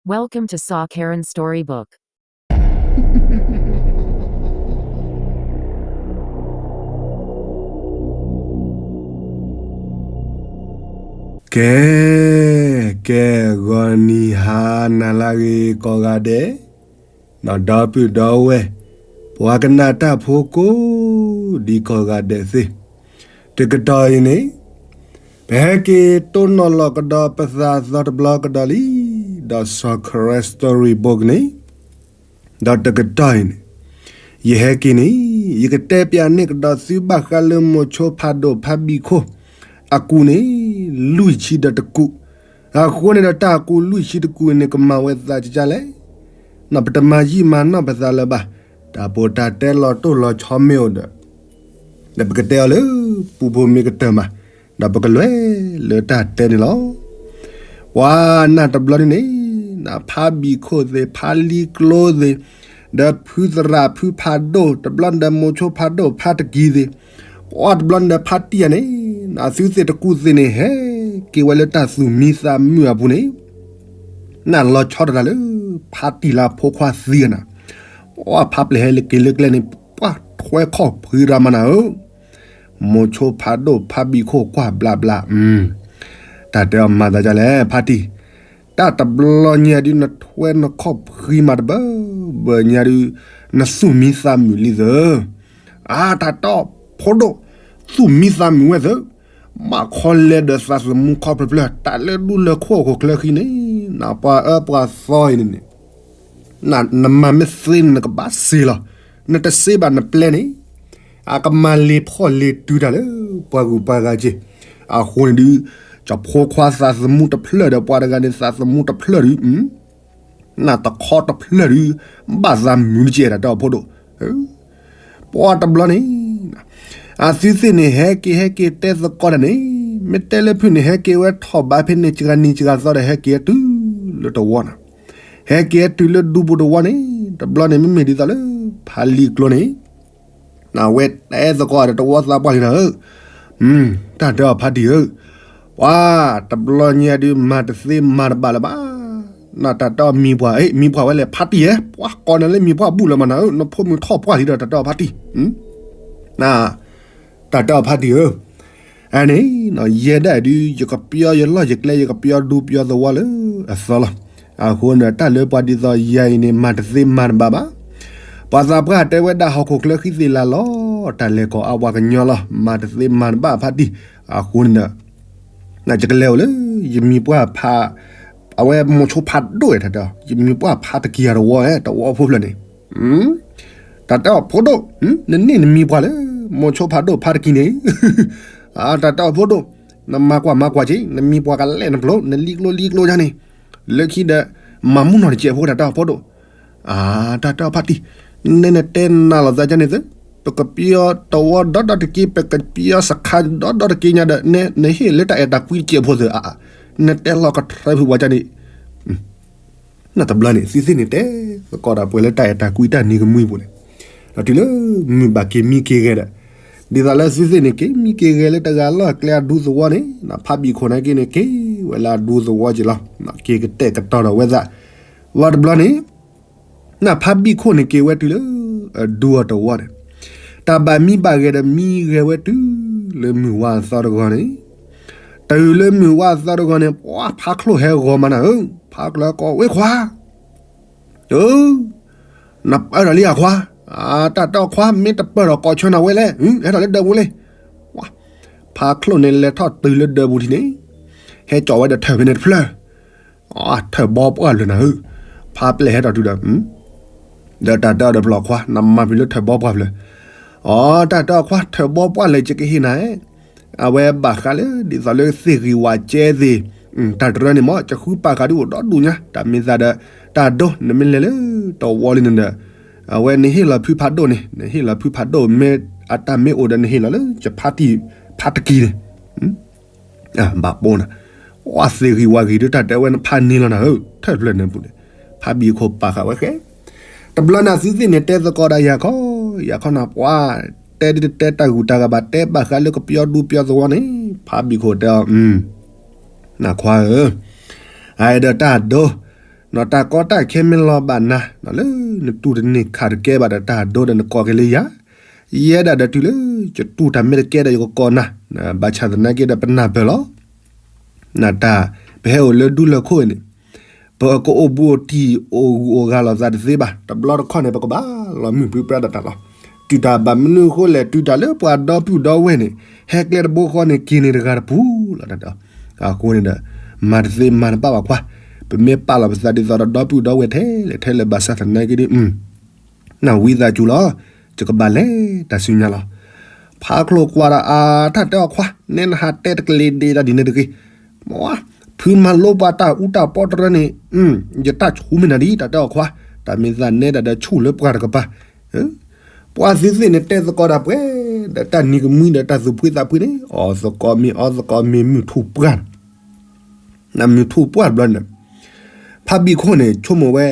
Welcome to Saw Karen Storybook. ကဲ, ကဲ, ဂီၤနံၤဟါနၤလၢအဂ့ၤကိးဂၤဒဲး, ဒီပုၢ်ဒီဝဲၢ်, ပှၤကနၣ်တၢ်ဖိကိးဒံကိးဂၤဒဲးသ့ၣ်, တကတီၢ်အံၤန့ၣ် ပဟဲက့ၤတိၢ်နီၣ်လီၤကဒီးပသးသီတဘျီကဒီးလံ, ဒီး Saw Karen Storybook န့ၣ်, ဒီးတကတီၢ်အံၤန့ၣ်, ယဟဲက့ၤန့ၣ်, ယကတဲပျးန့ၢ်ကဒီးသုဘၣ်ဃးလၢမိၤဆိဖးဒိၣ်ဖးဘံၣ်ခိၣ် အကူၣ်န့ၣ် လွံၢ်ဆံဒီးတကူၣ်, အဃိန့ၣ်ဒီးတၢ်အကူၣ်လွံၢ်ဆံတကူၣ်အံၤန့ၣ် ကမၤဝဲသးကကလဲၣ်, ပတမၤယံာ်မၤနီၢ်ပသးလၢၤဘၣ်, တၢ်ပီးတၢ်တဲလီၤတိၢ်လီၤဆီမ့ၢ်အိၣ်ဒီး ဒီးပကတဲအီၤလၢ ပူဖိမ့ၢ်ကတၢၢ်မး, ဒီးပကလဲၤလၢတၢ်တဲန့ၣ်လီၤ. ပှၤနၢ်တဘျီန့ၣ်န့ၣ်, နဖးဘံၣ်ခိၣ်သ့ၣ် ဖးလံကျိသ့ၣ်, ဒီးဖုသရၣ်ဖုဖးဒိၣ်, တဘျီန့ၣ်ဒီးမိၤဆိဖးဒိၣ်ဖးတကံၤသ့ၣ်, ပှၤတဘျီန့ၣ်ဒီးဖးတံၢ်ယၤန့ၣ်, နသုသ့ၣ်တကူၣ်သ့ၣ်န့ၣ် ဟဲက့ၤဝဲလၢတၢ်သူၣ်မံသးမုာ်အပူၤန့ၣ်, နၢ်လီၤဆီတၢ်တၢ်လၢ ဖးတံၢ်လၢအဖိခွါသံနၤ, ပှၤဖးပျဲၢ်ဟဲလၢက့ၤလၢကျဲန့ၣ် ပှၤထွဲခီၣ်ဖှံရၤမးနၤဧၢ, မိၤဆိဖးဒိၣ်ဖးဘံၣ်ခိၣ်ကွၢ်ဘျးဘျး, တၢ်တဲအီၤမၤသးဒ်လဲၣ် ဖးတံၢ်, တၢ်တဘျီညါဒုးနထွဲနခီၣ်ဖှံမးတဘၢဘၢညါဒုး, နသူၣ်မံသးမုာ်လံသၢ, အါ တၢ်တဲအီၤဖိဒိၣ်, သူၣ်မံသးမုာ်ဝဲသၢ, ဘၣ်ခီလဲၤဒီးသးသမူခီၣ်ဖျၢၣ်ဖျၢၣ် တၢ်လၢဒူလၢခိၣ်အခိၣ်ချၢဃံန့ၣ်, နပှၤအၢပှၤသီအံၤန့ၣ်န့ၣ်, နမၤမ့ၢ်သ့န့ၣ် နကဘၣ်စ့လီၤ, နတစ့ဘၣ်နပျဲၢ်န့ၣ်, အကမၤလ့ၤဖှီၣ်လ့ၤတုၤတၢ်လၢ ပှၤဂုၤပှၤဂၤက့ၤ, အဃိန့ၣ်ဒုး, ကၠီဖိခွါသးသမူတဖျၢၣ်ဒီးပှၤတဂၤန့ၣ် သးသမူတဖျၢၣ်ဒုး, နတခီတဖျၢၣ်ဒုး, ဘၣ်သးမုာ်တကဲးတၢ်တဲအီၤဖိဒိၣ်, ပှၤတဘျီန့ၣ်, အသုသ့ၣ်န့ၣ်ဟဲက့ၤဟဲက့ၤတဲသကိးတၢ်န့ၣ်, မ့ၢ်တဲလၢဖုန့ၣ် ဟဲက့ၤဝဲထီၣ်ဘးဖဲန့ၣ် စှၤနံၤစှၤသီဒီးဟဲက့ၤတုၤလၢတဝီနၤ, ဟဲက့ၤတုၤလၢဒူပူၤတဝီန့ၣ်, တဘျီန့ၣ်မ့မ့ၢ်ဒ်သိးလၢ ဖးလံကျိန့ၣ် နဝဲတဲသကိးဒီးတဝီသးပှၢ်လံနၤဧၢ, တၢ်တဲအီၤဖးတံၢ်ဧၢ, ပှၤတဘျီညါဒုးမၤတသ့မၤတဘၣ်လၢၤဘၣ်, နတၢ်တဲအီၤမံၤပှၢ်, မံၤပှၢ်ဝဲလဲၣ်ဖးတံၢ်ဧၢ, ပှၤကိးနၤလၢမံၤပှၢ်ဘူၣ်လၢၤမးနၤဧၢ, နဖိမုၣ်ထီၣ်ပှၢ်လံဒီးတၢ်တဲအီၤဖးတံၢ်, တၢ်တဲအီၤဖးတံၢ်ဧၢ, အန့ၣ်, ယဲဒၣ်ဒုး ယကပျီယလီၢ်ယကျဲ ယကပျီဒူပျီသဝီလၢအသီလီၤ, အဃိန့ၣ် တၢ်လၢပှၤဒ်သိးယၤအံၤန့ၣ် မၤတသ့မၤတဘၣ်ဘၣ်, ပှၤသးပှၢ်တဲဝဲဒၣ်ဟီၣ်ခိၣ်ချၢဃံသ့ၣ်လၤလီၤ, တၢ်လဲၤကီးအါပှၤကညီလီၤ, မၤတသ့မၤတဘၣ်ဖးတံၢ်, အဃိန့ၣ်ဒီး နကလဲၤအိၣ်လၢ ယမံၤပှၢ်ဖး, အဝဲမိၤဆိဖးဒိၣ်ဝဲတၢ်တဲအီၤ, ယမံၤပှၢ်ဖးတကံၤအတဝီ, တဝီဖိဖျၢၣ်န့ၣ်, တၢ်တဲအီၤဖိဒိၣ်, နန့ၢ်နမံၤပှၢ်လၢ မိၤဆိဖးဒိၣ်ဖးတကံၤန့ၣ်, တၢ်တဲအီၤဖိဒိၣ်, နမၤကွၢ်မၤကွၢ်က့ၤ, နမံၤပှၢ်ကလဲၣ်နပျိ, နလံကျိလံကျိယါန့ၣ်, လၢခံဒီး မၤမူနီၢ်တကဲးဖိတၢ်တဲအီၤဖိဒိၣ်, တၢ်တဲအီၤဖးတံၢ်, နနတဲနၤလီၤသးကန့ၣ်သ့, ပကပျီတဝီဒီဒီတက့ၢ်, ပကပျီစခါဒီဒီတက့ၢ်ညါဒီး နဟ့ၣ်လၢတၢ်အဲၣ်တၢ်ကွံတကဲးဖိသ့, နတဲလီၤကထြဲဖုပှၤကန့ၣ်, နတဘျီန့ၣ် သုသ့ၣ်န့ၣ်တဲသကိးတၢ်ပှဲၤလၢတၢ်အဲၣ်တၢ်ကွံတၢ်နံၤကမှံပူၤန့ၣ်, ဒီးတုၤလၢမုၢ်ဘၣ်က့ၤမံက့ၤဂဲၤဒီး, ဒ်သိးလၢသုသ့ၣ်န့ၣ်က့ၤမံက့ၤဂဲၤလၢတဂၤလီၢ်အကျဲအဒူသဝီန့ၣ်, နဖးဘံၣ်ခိၣ်န့ၣ်က့ၤန့ၣ် က့ၤဝဲလၢအဒူသဝီက့ၤလီၤ, က့ၤကတဲာ်ကတီၤဒီးဝဲသး, ဝံၤတဘျီန့ၣ် နဖးဘံၣ်ခိၣ်န့ၣ်က့ၤဝဲတုၤလၢ အဒူအတဝီန့ၣ်, တၢ်ဘၣ်မံဘၣ်ဂဲၤဒီးမံဂဲၤဝဲတုၤလၢမုၢ်ဝါအသီတဂီၤန့ၣ်, တုၤလၢမုၢ်ဝါအသီတဂီၤန့ၣ် ပှၤဖးချိၣ်ဟဲဂီၤမးနၤဧၢ, ဖးကျၢၤကိးဝဲခွါ, နပၢၢ်ထီၣ်လံအခွါ, တၢ်တဲအီၤခွါ မ့ၢ်တပၢၢ်ထီၣ်ကိးဆၢနၤဝဲလဲၣ်, ဟဲထီၣ်လၢဒၢးပူၤလံ, ဖးချိၣ်န့ၣ်လဲၤထီၣ်တုၤလၢဒၢးပူၤထံးန့ၣ်, ဟဲကၠီဝဲဒီးထၢၣ်ဖဲန့ၣ်တဖျၢၣ် ထၢၣ်ဘီပှၢ်ဖျၢၣ်နၤဧၢ, ဖးပျဲၢ်ဟဲထီၣ်တုၤဒီး, ဒီးတၢ်တဲအီၤဒီးပျီခွါ နမၤဖဲလၢထၢၣ်ဘီပှၢ်ဖျၢၣ်, အတၢ်တဲအီၤခွါ ထၢၣ်ဘီပှၢ်လၢယကဟ့ၣ်နၤ, အဝဲဘၣ်ဃးလၢဒ်သိးလၢသ့ၣ်ဂံၢ်ဝးကဲသ့ၣ်, တၢ်တရၢန့ၣ်မ့ၢ် ယဃုပာ်ဃာ်ဒုအိၣ်ဒီဒူၣ်ညါ တၢ်မ့ၢ်သးဒီး, တၢ်ဒိ နမ့ၢ်လဲၤလၢတဝီလံန့ၣ်ဒီး, အဝဲနဟ့ၣ်လီၤဖုဖးဒိၣ်န့ၣ် နဟ့ၣ်လီၤဖုဖးဒိၣ် မ့ၢ်အတၢ်မ့ၢ်အိၣ်ဒီးနဟ့ၣ်လီၤလၢယဖးတံၢ်ဖးတကံၤန့ၣ် ဘၣ်ပိနၤ, အသ့ၣ်ဂံၢ်ဝးဂံၢ်ဒုးတၢ်တဲဝဲနဖးန့ၢ်လီၤနၤဧၢ, ထၢၣ်ဖျၢၣ်န့ၣ်ပူၤန့ၣ်, ဖးဘံၣ်ခိၣ်ပာ်ဃာ်ဝဲဃဲ, တဘျီန့ၣ်သုသ့ၣ်န့ၣ်တဲသကိးဒီးယၤခီ, ယၤခီနၤပှၤ, တဲဒ်တတဲတၢ်ဂုၤတၢ်ဂၤဘၣ် တဲဘၣ်ဃးလၢကပျီဒူပျီသဝီန့ၣ်, ဖးဘံၣ်ခိၣ်တဲအီၤ, နခွါဧၢ, အအဲၣ်ဒိးတၢ်ဒိ တၢ်ကီတၢ်ခဲမ့ၢ်လီၤဘၣ်နၤ လၢနတူၢ်တန့ၢ်ခးတကဲဘၣ်ဒီးတၢ်ဒိဒီးနကိးက့ၤလၢယၤ, ယဲဒၣ်ဒီးတုၤလၢယတူၢ်တၢ်မ့ၢ်တကဲဒီးယကကိးနၤ, ဘၣ်ဆၣ်သနာ်က့ဒီးပနၢ်ပၢၢ်လီၤ. နတၢ် ပဟဲအိၣ်လၢဒူလၢၢ်ခိၣ်အံၤန့ၣ် ပကအိၣ်ဘူးအိၣ်တံၢ်အိၣ်ဂုၤအိၣ်ဂၤလိာ်သးတသ့ဘၣ်. တဘျီတခီၣ်န့ၣ် ပကဘၣ်လီၤမုၢ်ပြံပြါတၢ်တၢ်လီၤ. တုၤတၢ်ဘၣ်မနုၤအဃိလဲၣ်, တုၤတၢ်လၢပှၤဒီပုၢ်ဒီဝဲၢ်န့ၣ် ဟဲကျဲတဘိဃီန့ၣ် က့ၤန့ၢ်တဂၤတပူၤလီၤ. အဃိန့ၣ်ဒီး မၤတသ့မၤတဘၣ်ဘၣ်ခွါ, ပမ့ၢ်ပာ်လီၤပသးဒ်သိးဒီးဒီပုၢ်ဒီဝဲၢ်ထဲလဲၣ်ထဲလဲၣ်ဘၣ်ဆၣ်သနာ်က့ဒီး နဝံသးစူၤလီၤ, ယကဘၣ်လဲၤတၢ်ဆူညါလီၤ. ဖးချိၣ်ကွၢ်ဒီးအါ တၢ်တဲအီၤခွါ, နဲနဟးတဲတကလ့ၤဒ့းတၢ်ဒ်န့ၣ်တဂ့ၤ. ဖုမၤလိပှၤတၢ်အူတၢ်ပီတရၢန့ၣ်, ယတၢ်ဆူၣ်မ့ၢ်နၤဒ် တၢ်တဲအီၤခွါ, တၢ်မ့ၢ်သးနဲဒၣ်ဒီးဆူၣ်လၢပှၤတကပၤ. ပှၤသ့ၣ်သ့ၣ်န့ၣ်တဲသကိးဒၣ်ပှဲၤ, ဒီးတၢ်နံၤကမှံဒီးတၢ်သူၣ်ဖှံသးဖှံန့ၣ် အီၣ်သကိးမ့ၤအီသကိးမ့ၤမုၢ်ထူၣ်ပှၢ် နမုၢ်ထူၣ်ပှၢ်တဘျီန့ၣ်, ဖးဘံၣ်ခိၣ်န့ၣ် ဆိကမိၣ်ဝဲ,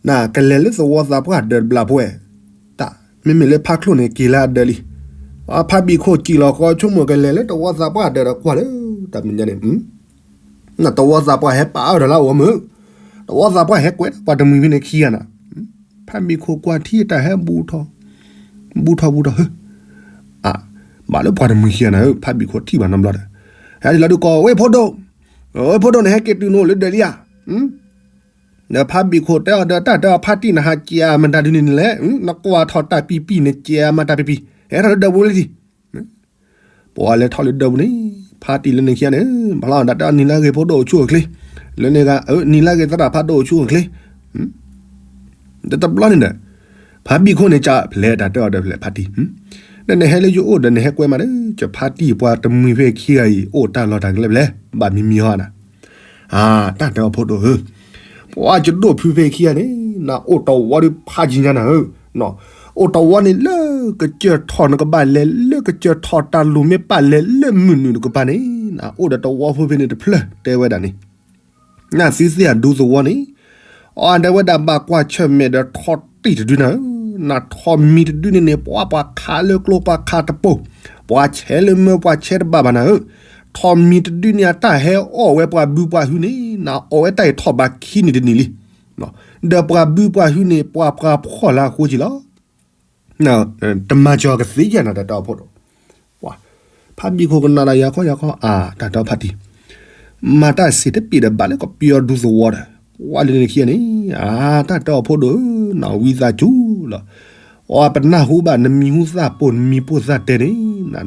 နကလဲၤလၢသဝီသးပှၢ်ဒၢးတဘျီပှဲၤ, တၢ်မ့မ့ၢ်လၢဖးချိၣ်န့ၣ် က့ၤလၢအဒၢးလံ. ဖးဘံၣ်ခိၣ်စံၣ်လီၤဃီ ဆိကမိၣ်ကလဲၤလၢသဝီသးပှၢ်ဒၢးဒီးကွၢ်လၢ တၢ်မဲာ်ညါန့ၣ် နသဝီသးပှၢ်ဟဲပာ်အါထီၣ်လၢအအိၣ်မုၢ်, သဝီသးပှၢ်ဟဲကွဲးပှၤတမှံၤဖဲန့ၣ်ခံဂၤနၤ, ဖးဘံၣ်ခိၣ်ကွၢ်ထံတၢ်ဟဲဘူးထီၣ်, ဘူးထီၣ်ဘူးထီၣ်, ဘၣ်လၢပှၤတမှံၤခံဂၤနၤဧၢ, ဖးဘံၣ်ခိၣ်ထံၣ်ဘၣ်နီတဘျီဒီး, ဟဲဒ်လီၤဒုးကိးဝဲဖိဒိၣ်, ဝဲဖိဒိၣ်န့ၣ် ဟဲက့ၤတုၤနအိၣ်လၢဒၢးလံဧါ, ဒီးဖးဘံၣ်ခိၣ်တဲအီၤဒီး တၢ်တဲအီၤဖါတံၢ် နဟးကဲးအမတၤဒ်န့ၣ်န့ၣ်လဲၣ်, နကွၢ်ထီၣ်တၢ်ပံာ်ပံာ်န့ၣ် ကဲးအမတၤပံာ်ပံာ်, ဟဲထီၣ်လၢဒၢးပူၤလံ, ပှၤလဲၤထီၣ်လၢဒၢးပူၤန့ၣ်, ဖါတံၢ်လၢန့ၣ်ခံဂၤန့ၣ်, ဘၣ်လီၤဒၣ်တဲအီၤ နံၤလၢအဂ့ၤဖိဒိၣ်အိၣ်ဆူၣ်အိၣ်ချ့, လၢန့ၣ်ဂၤ, နံၤလၢအဂ့ၤသရၣ်ဖးဒိၣ်အိၣ်ဆူၣ်အိၣ်ချ့, ဒီးတဘျီန့ၣ်ဒီး, ဖးဘံၣ်ခိၣ်န့ၣ် ကဖျဲးတၢ်တဲအီၤဒီးဖျဲးဖါတံၢ်, ဒီးနဟဲလၢယအိၣ်ဒီးနဟဲကွဲးမးဒီး ယဖါတံၢ်ပှၤတမှံၤဖဲခံဂၤအံၤ အိၣ်တၢ်လီၢ်တၢ်ကျဲဖျဲး, ဘၣ်မံမံဟီနၤ အါ, တၢ်တဲအီၤဖိဒိၣ်ဧၢ, ပှၤယဒိၣ်ဖုဖဲခံဂၤန့ၣ်, နအိၣ်တဝီဒီးဖးယံၤညါနၤဧၢ, အိၣ်တဝီန့ၣ်လၢကစၢၢ်ထီၣ်နကဘၣ်လဲၤလၢကစၢၢ်ထီၣ် တၢ်လူၤမ့ၢ်ပာ်လဲၤလၢမုၢ်နုာ်တကပၤန့ၣ် နအိၣ်ဒီးတဝီဖိဖဲန့ၣ်တဖျၢၣ်တဲဝဲဒၣ်န့ၣ် နသုသ့ၣ်အဒူသဝီန့ၣ်, အီၤတဲဝဲဒၣ်ဘၣ်ကွၢ်ဆၢၣ်မဲာ်ဒီးထီတံၢ်တဒုနၤဧၢ, နထီမံၤတဒုန့ၣ်န့ၣ် ပှၤပှၤခးလၢကျိပှၤခးတပိၢ်, ပှၤဆဲးလၢမၢပှၤဆဲးတဘၣ်ဘၣ်နၤဧၢ, ထီမံၤတဒုန့ၣ် အတၢ်ဟဲအီၣ်ဝဲပှၤဘုပှၤဟုန့ၣ် နအီၣ်ဝဲတၢ်အံၤထီၣ်ဘးခံနံၤတနံၤလံ, ဒီးပှၤဘုပှၤဟုန့ၣ် ပှၤပှၤဖှီၣ်လၢအဃိက့ၤလီၤ. တမၤစၢၤကသ့ယဲၢ်နၤ တၢ်တဲအီၤဖိဒိၣ်, ဖးဘံၣ်ခိၣ်ကနၣ်ဒီးယၤခီယၤခီ အါ တၢ်တဲအီၤဖါတံၢ်, မၤတၢ်စ့ၢ်တပ့ၢ်ဒီးဘၣ်လၢကပျီဒူသဝီဒီး, ပှၤလၢန့ၣ်ခံဂၤန့ၣ်, အါ တၢ်တဲအီၤဖိဒိၣ်ဧၢ, နဝံသးစူၤလီၤ, အီၤပနၢ်ဟူဘၣ်နမံၤဟူသၣ်ပိာ်နမံၤပိာ်သၣ်တဲန့ၣ်,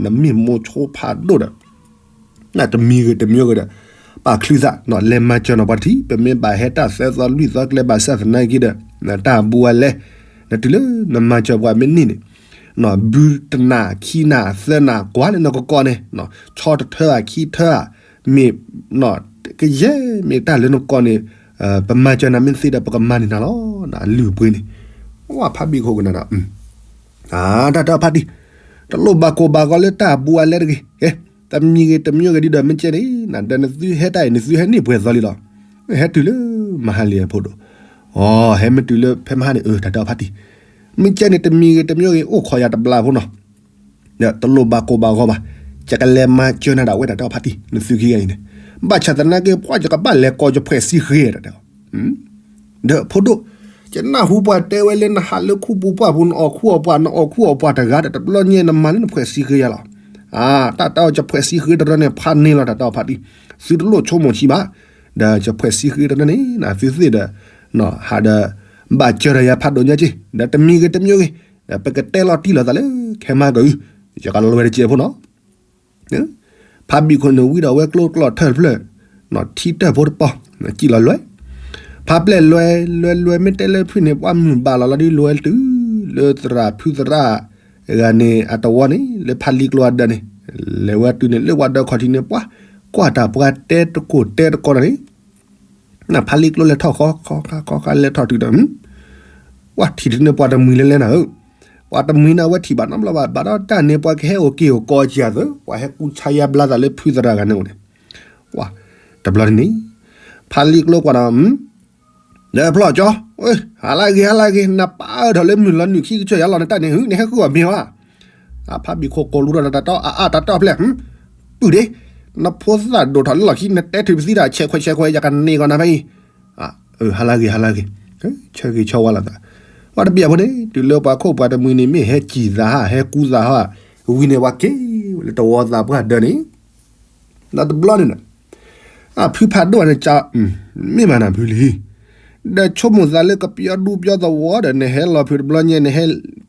နမ့ၢ်မိၤဆိဖးဒိၣ်ဒီး နတမံၤဂ့ၤတမံၤဂ့ၤဒီး ပာ်ချုးသး လဲၤမၤစၢၤနီၤပှၤတထံၣ်, ပမ့ၢ်ဘၣ်ဟဲတၢ်သၢသီလွံၢ်သီကျဲဘၣ်ဆၣ်သနာ်က့ဒီး နတၢ်ဘူးဝဲလဲၣ်, နတုၤလၢနမၤစၢၤပှၤမ့ၢ်န့ၢ်န့ၣ်, ဘုတနၤခံနၤသၢနၤကွၢ်လၢနကကိးန့ၣ်, ဆီတထၢဧါခံထၢဧါ, မ့ၢ် ကယဲၢ်မ့ၢ်တၢ်လၢနကကိးန့ၣ်, ပမၤစၢၤနၤမ့ၢ်သ့ဒီး ပကမၤန့ၢ်နၤလီၤ, နလုၢ်ပှ့ၤန့ၣ်, ဝဲဖးဘံၣ်ခိၣ်ကနၣ်ဒီး တၢ်တဲအီၤဖါတံၢ်, တလိၣ်ဘၣ်ကိၢ်ဘၣ်ဂီၤလၢတၢ်ဘူးအလဲတဂ့ၤ, တမံၤဂ့ၤတမံၤဂ့ၤဒ်ဒီးမ့ၢ်ကဲန့ၣ် နဒီးနသုဟဲတၢ်အံၤ နသုဟဲန့ၢ်ပှဲၤသီလံလီၤ, ဟဲတုၤလၢမဟါလံအဖိဒိၣ်, အီ ဟဲမ့ၢ်တုၤလၢဖဲမဟါန့ၣ် အၢ တၢ်တဲအီၤဖါတံၢ်, မ့ၢ်ကဲန့ၣ် တမံၤဂ့ၤတမံၤဂ့ၤ အိၣ်ခိးယၤတဘျီဖိနီၤ, တလိၣ်ဘၣ်ကိၢ်ဘၣ်ဂီၤဘၣ်, ယကလဲၤမၤစၢၤနၤဒၣ်ဝဲတၢ်တဲအီၤဖါတံၢ် နသုခံဂၤအံၤန့ၣ်, ဘၣ်ဆၣ်သနာ်က့ ပှၤယကဘၣ်လဲၤကိးယဖှဲးစံဃ့တၢ်တဲအီၤ ဒီးဖိဒိၣ်, ယနၢ်ဟူပှၤတဲဝဲလၢနဟးလၢခူပူၤပှၢ်ပူၤ နအီၣ်ခူအီၣ်ပှၢ် နအီၣ်ခူအီၣ်ပှၢ်တဂၤဒီး တဘျီညါနမၤလၢနဖှဲးစံဃ့ယၤလီၤ, အါ တၢ်တဲအီၤယဖှဲးစံဃ့တရၢန့ၣ် ဖးန့ၢ်လီၤတၢ်တဲအီၤဖါတံၢ်, သုတလိၣ်ဆိကမိၣ်ဆံးဘၣ်, ဒီးယဖှဲးစံဃ့တရၢန့ၣ် နသုသ့ၣ်ဒီး ဟးဒီး ဘၣ်စၢၤဒီးယၤဖးဒိၣ်ညါက့, ဒီးတမံၤဂ့ၤတမံၤဂ့ၤ, ပကတဲလီၤတံၢ်လီၤသးလၢ ခဲမးကၢအု, ယကလွဲတကဲဖိနီၤ ဖးဘံၣ်ခိၣ်န့ၣ်ဝံဒီးဝဲကျိကျီၢ်ထၢၣ်တဖျၢၣ်, ထံတၢၢ်ဖိတပီၢ်, စံၣ်လီၤလွဲ, ဖးပျဲၢ်လွဲ, လွဲလွဲမ့ၢ်တဲလၢဖုန့ၣ် ပှၤမုၢ်ဘၣ်လီၤလီၤဒ်လွဲတုၤ, လၢသရၣ်ဖုသရၣ်, ဂၤန့ၣ် အတဝီန့ၣ် လၢဖးလံကျိအဒၢးန့ၣ်, လဲၤဝဲတုၤန့ၣ် လၢပှၤဒၢးခီၣ်ထံးန့ၣ် ပှၤကွၢ်တၢ်ပှၤတဲတကိၢ်တဲတကိးန့ၣ် ဖးလံကျိလဲၤထီၣ်ဃီဃီဃီဃီလဲၤထီၣ်တုၤဒီး, ပှၤထံၣ်တုၤန့ၣ် ပှၤတမှံၤလဲၤလဲၤနၤဧၢ, ပှၤတမှံၤန့ၣ် အဝဲထံၣ်ဘၣ်နီတဘျီဘၣ်, ဘၣ်ဒီးတၢ်န့ၣ် ပှၤကဟဲအိၣ်က့ၤအိၣ်ကီးက့ၤအသိး ပှၤဟဲကူဆါယါဘျါသးလၢဖုသရၣ်ဂၤန့ၣ်အိၣ်န့ၣ်, တဘျီန့ၣ်, ဖးလံကျိကွၢ်ဒီး ဒီးဖျီၣ်ကၠီ, ဟးလၢအဂ့ၤ ဟးလၢအဂ့ၤ, နပၢ်အၢထီၣ်လၢမုၢ်လီၤနုာ်ခံကစၢၢ်ယါလီၤ နတၢ်န့ၣ် နဟဲဃုအီၣ်မ့ၤဧါ, ဖးဘံၣ်ခိၣ်ကိးလူၤဒီးတၢ်တီ အအါတၢ်တီဖျဲၣ်, ပုၢ်ဒ့, နဖိသၣ်ဒိၣ်ထီၣ်လၢလီၢ်ခံ နတဲထုးပသံတၢ် ဆဲးခွဲးဆဲးခွဲး ယကန့ၢ်ကီးနၤဖဲအံၤ, ဟါလၢဂ့ၤ ဟါလၢဂ့ၤ, ဆၢဂ့ၤဆၢဝါလိာ်သး, ပှၤတဘၣ်ဖိန့ၣ် တုၤလၢပှၤခိၣ်ပှၤတမှံၤန့ၣ် မ့ၢ်ဟဲစံၣ်သးဟး ဟဲကူသးဟး, ဝံၤန့ၣ်ပှၤက့ၤလၢတဝီသးပှၢ်ဒၢးန့ၣ်, ဒီးတဘျီန့ၣ် အဖုဖးဒိၣ်န့ၣ် က မ့ၢ်မၤနၢၤဖုလံ, ဒီးဆိကမိၣ်သးလၢကပျီဒူပျီသဝီဒီး နဟဲလီၤဖုးတဘျီညါ နဟဲ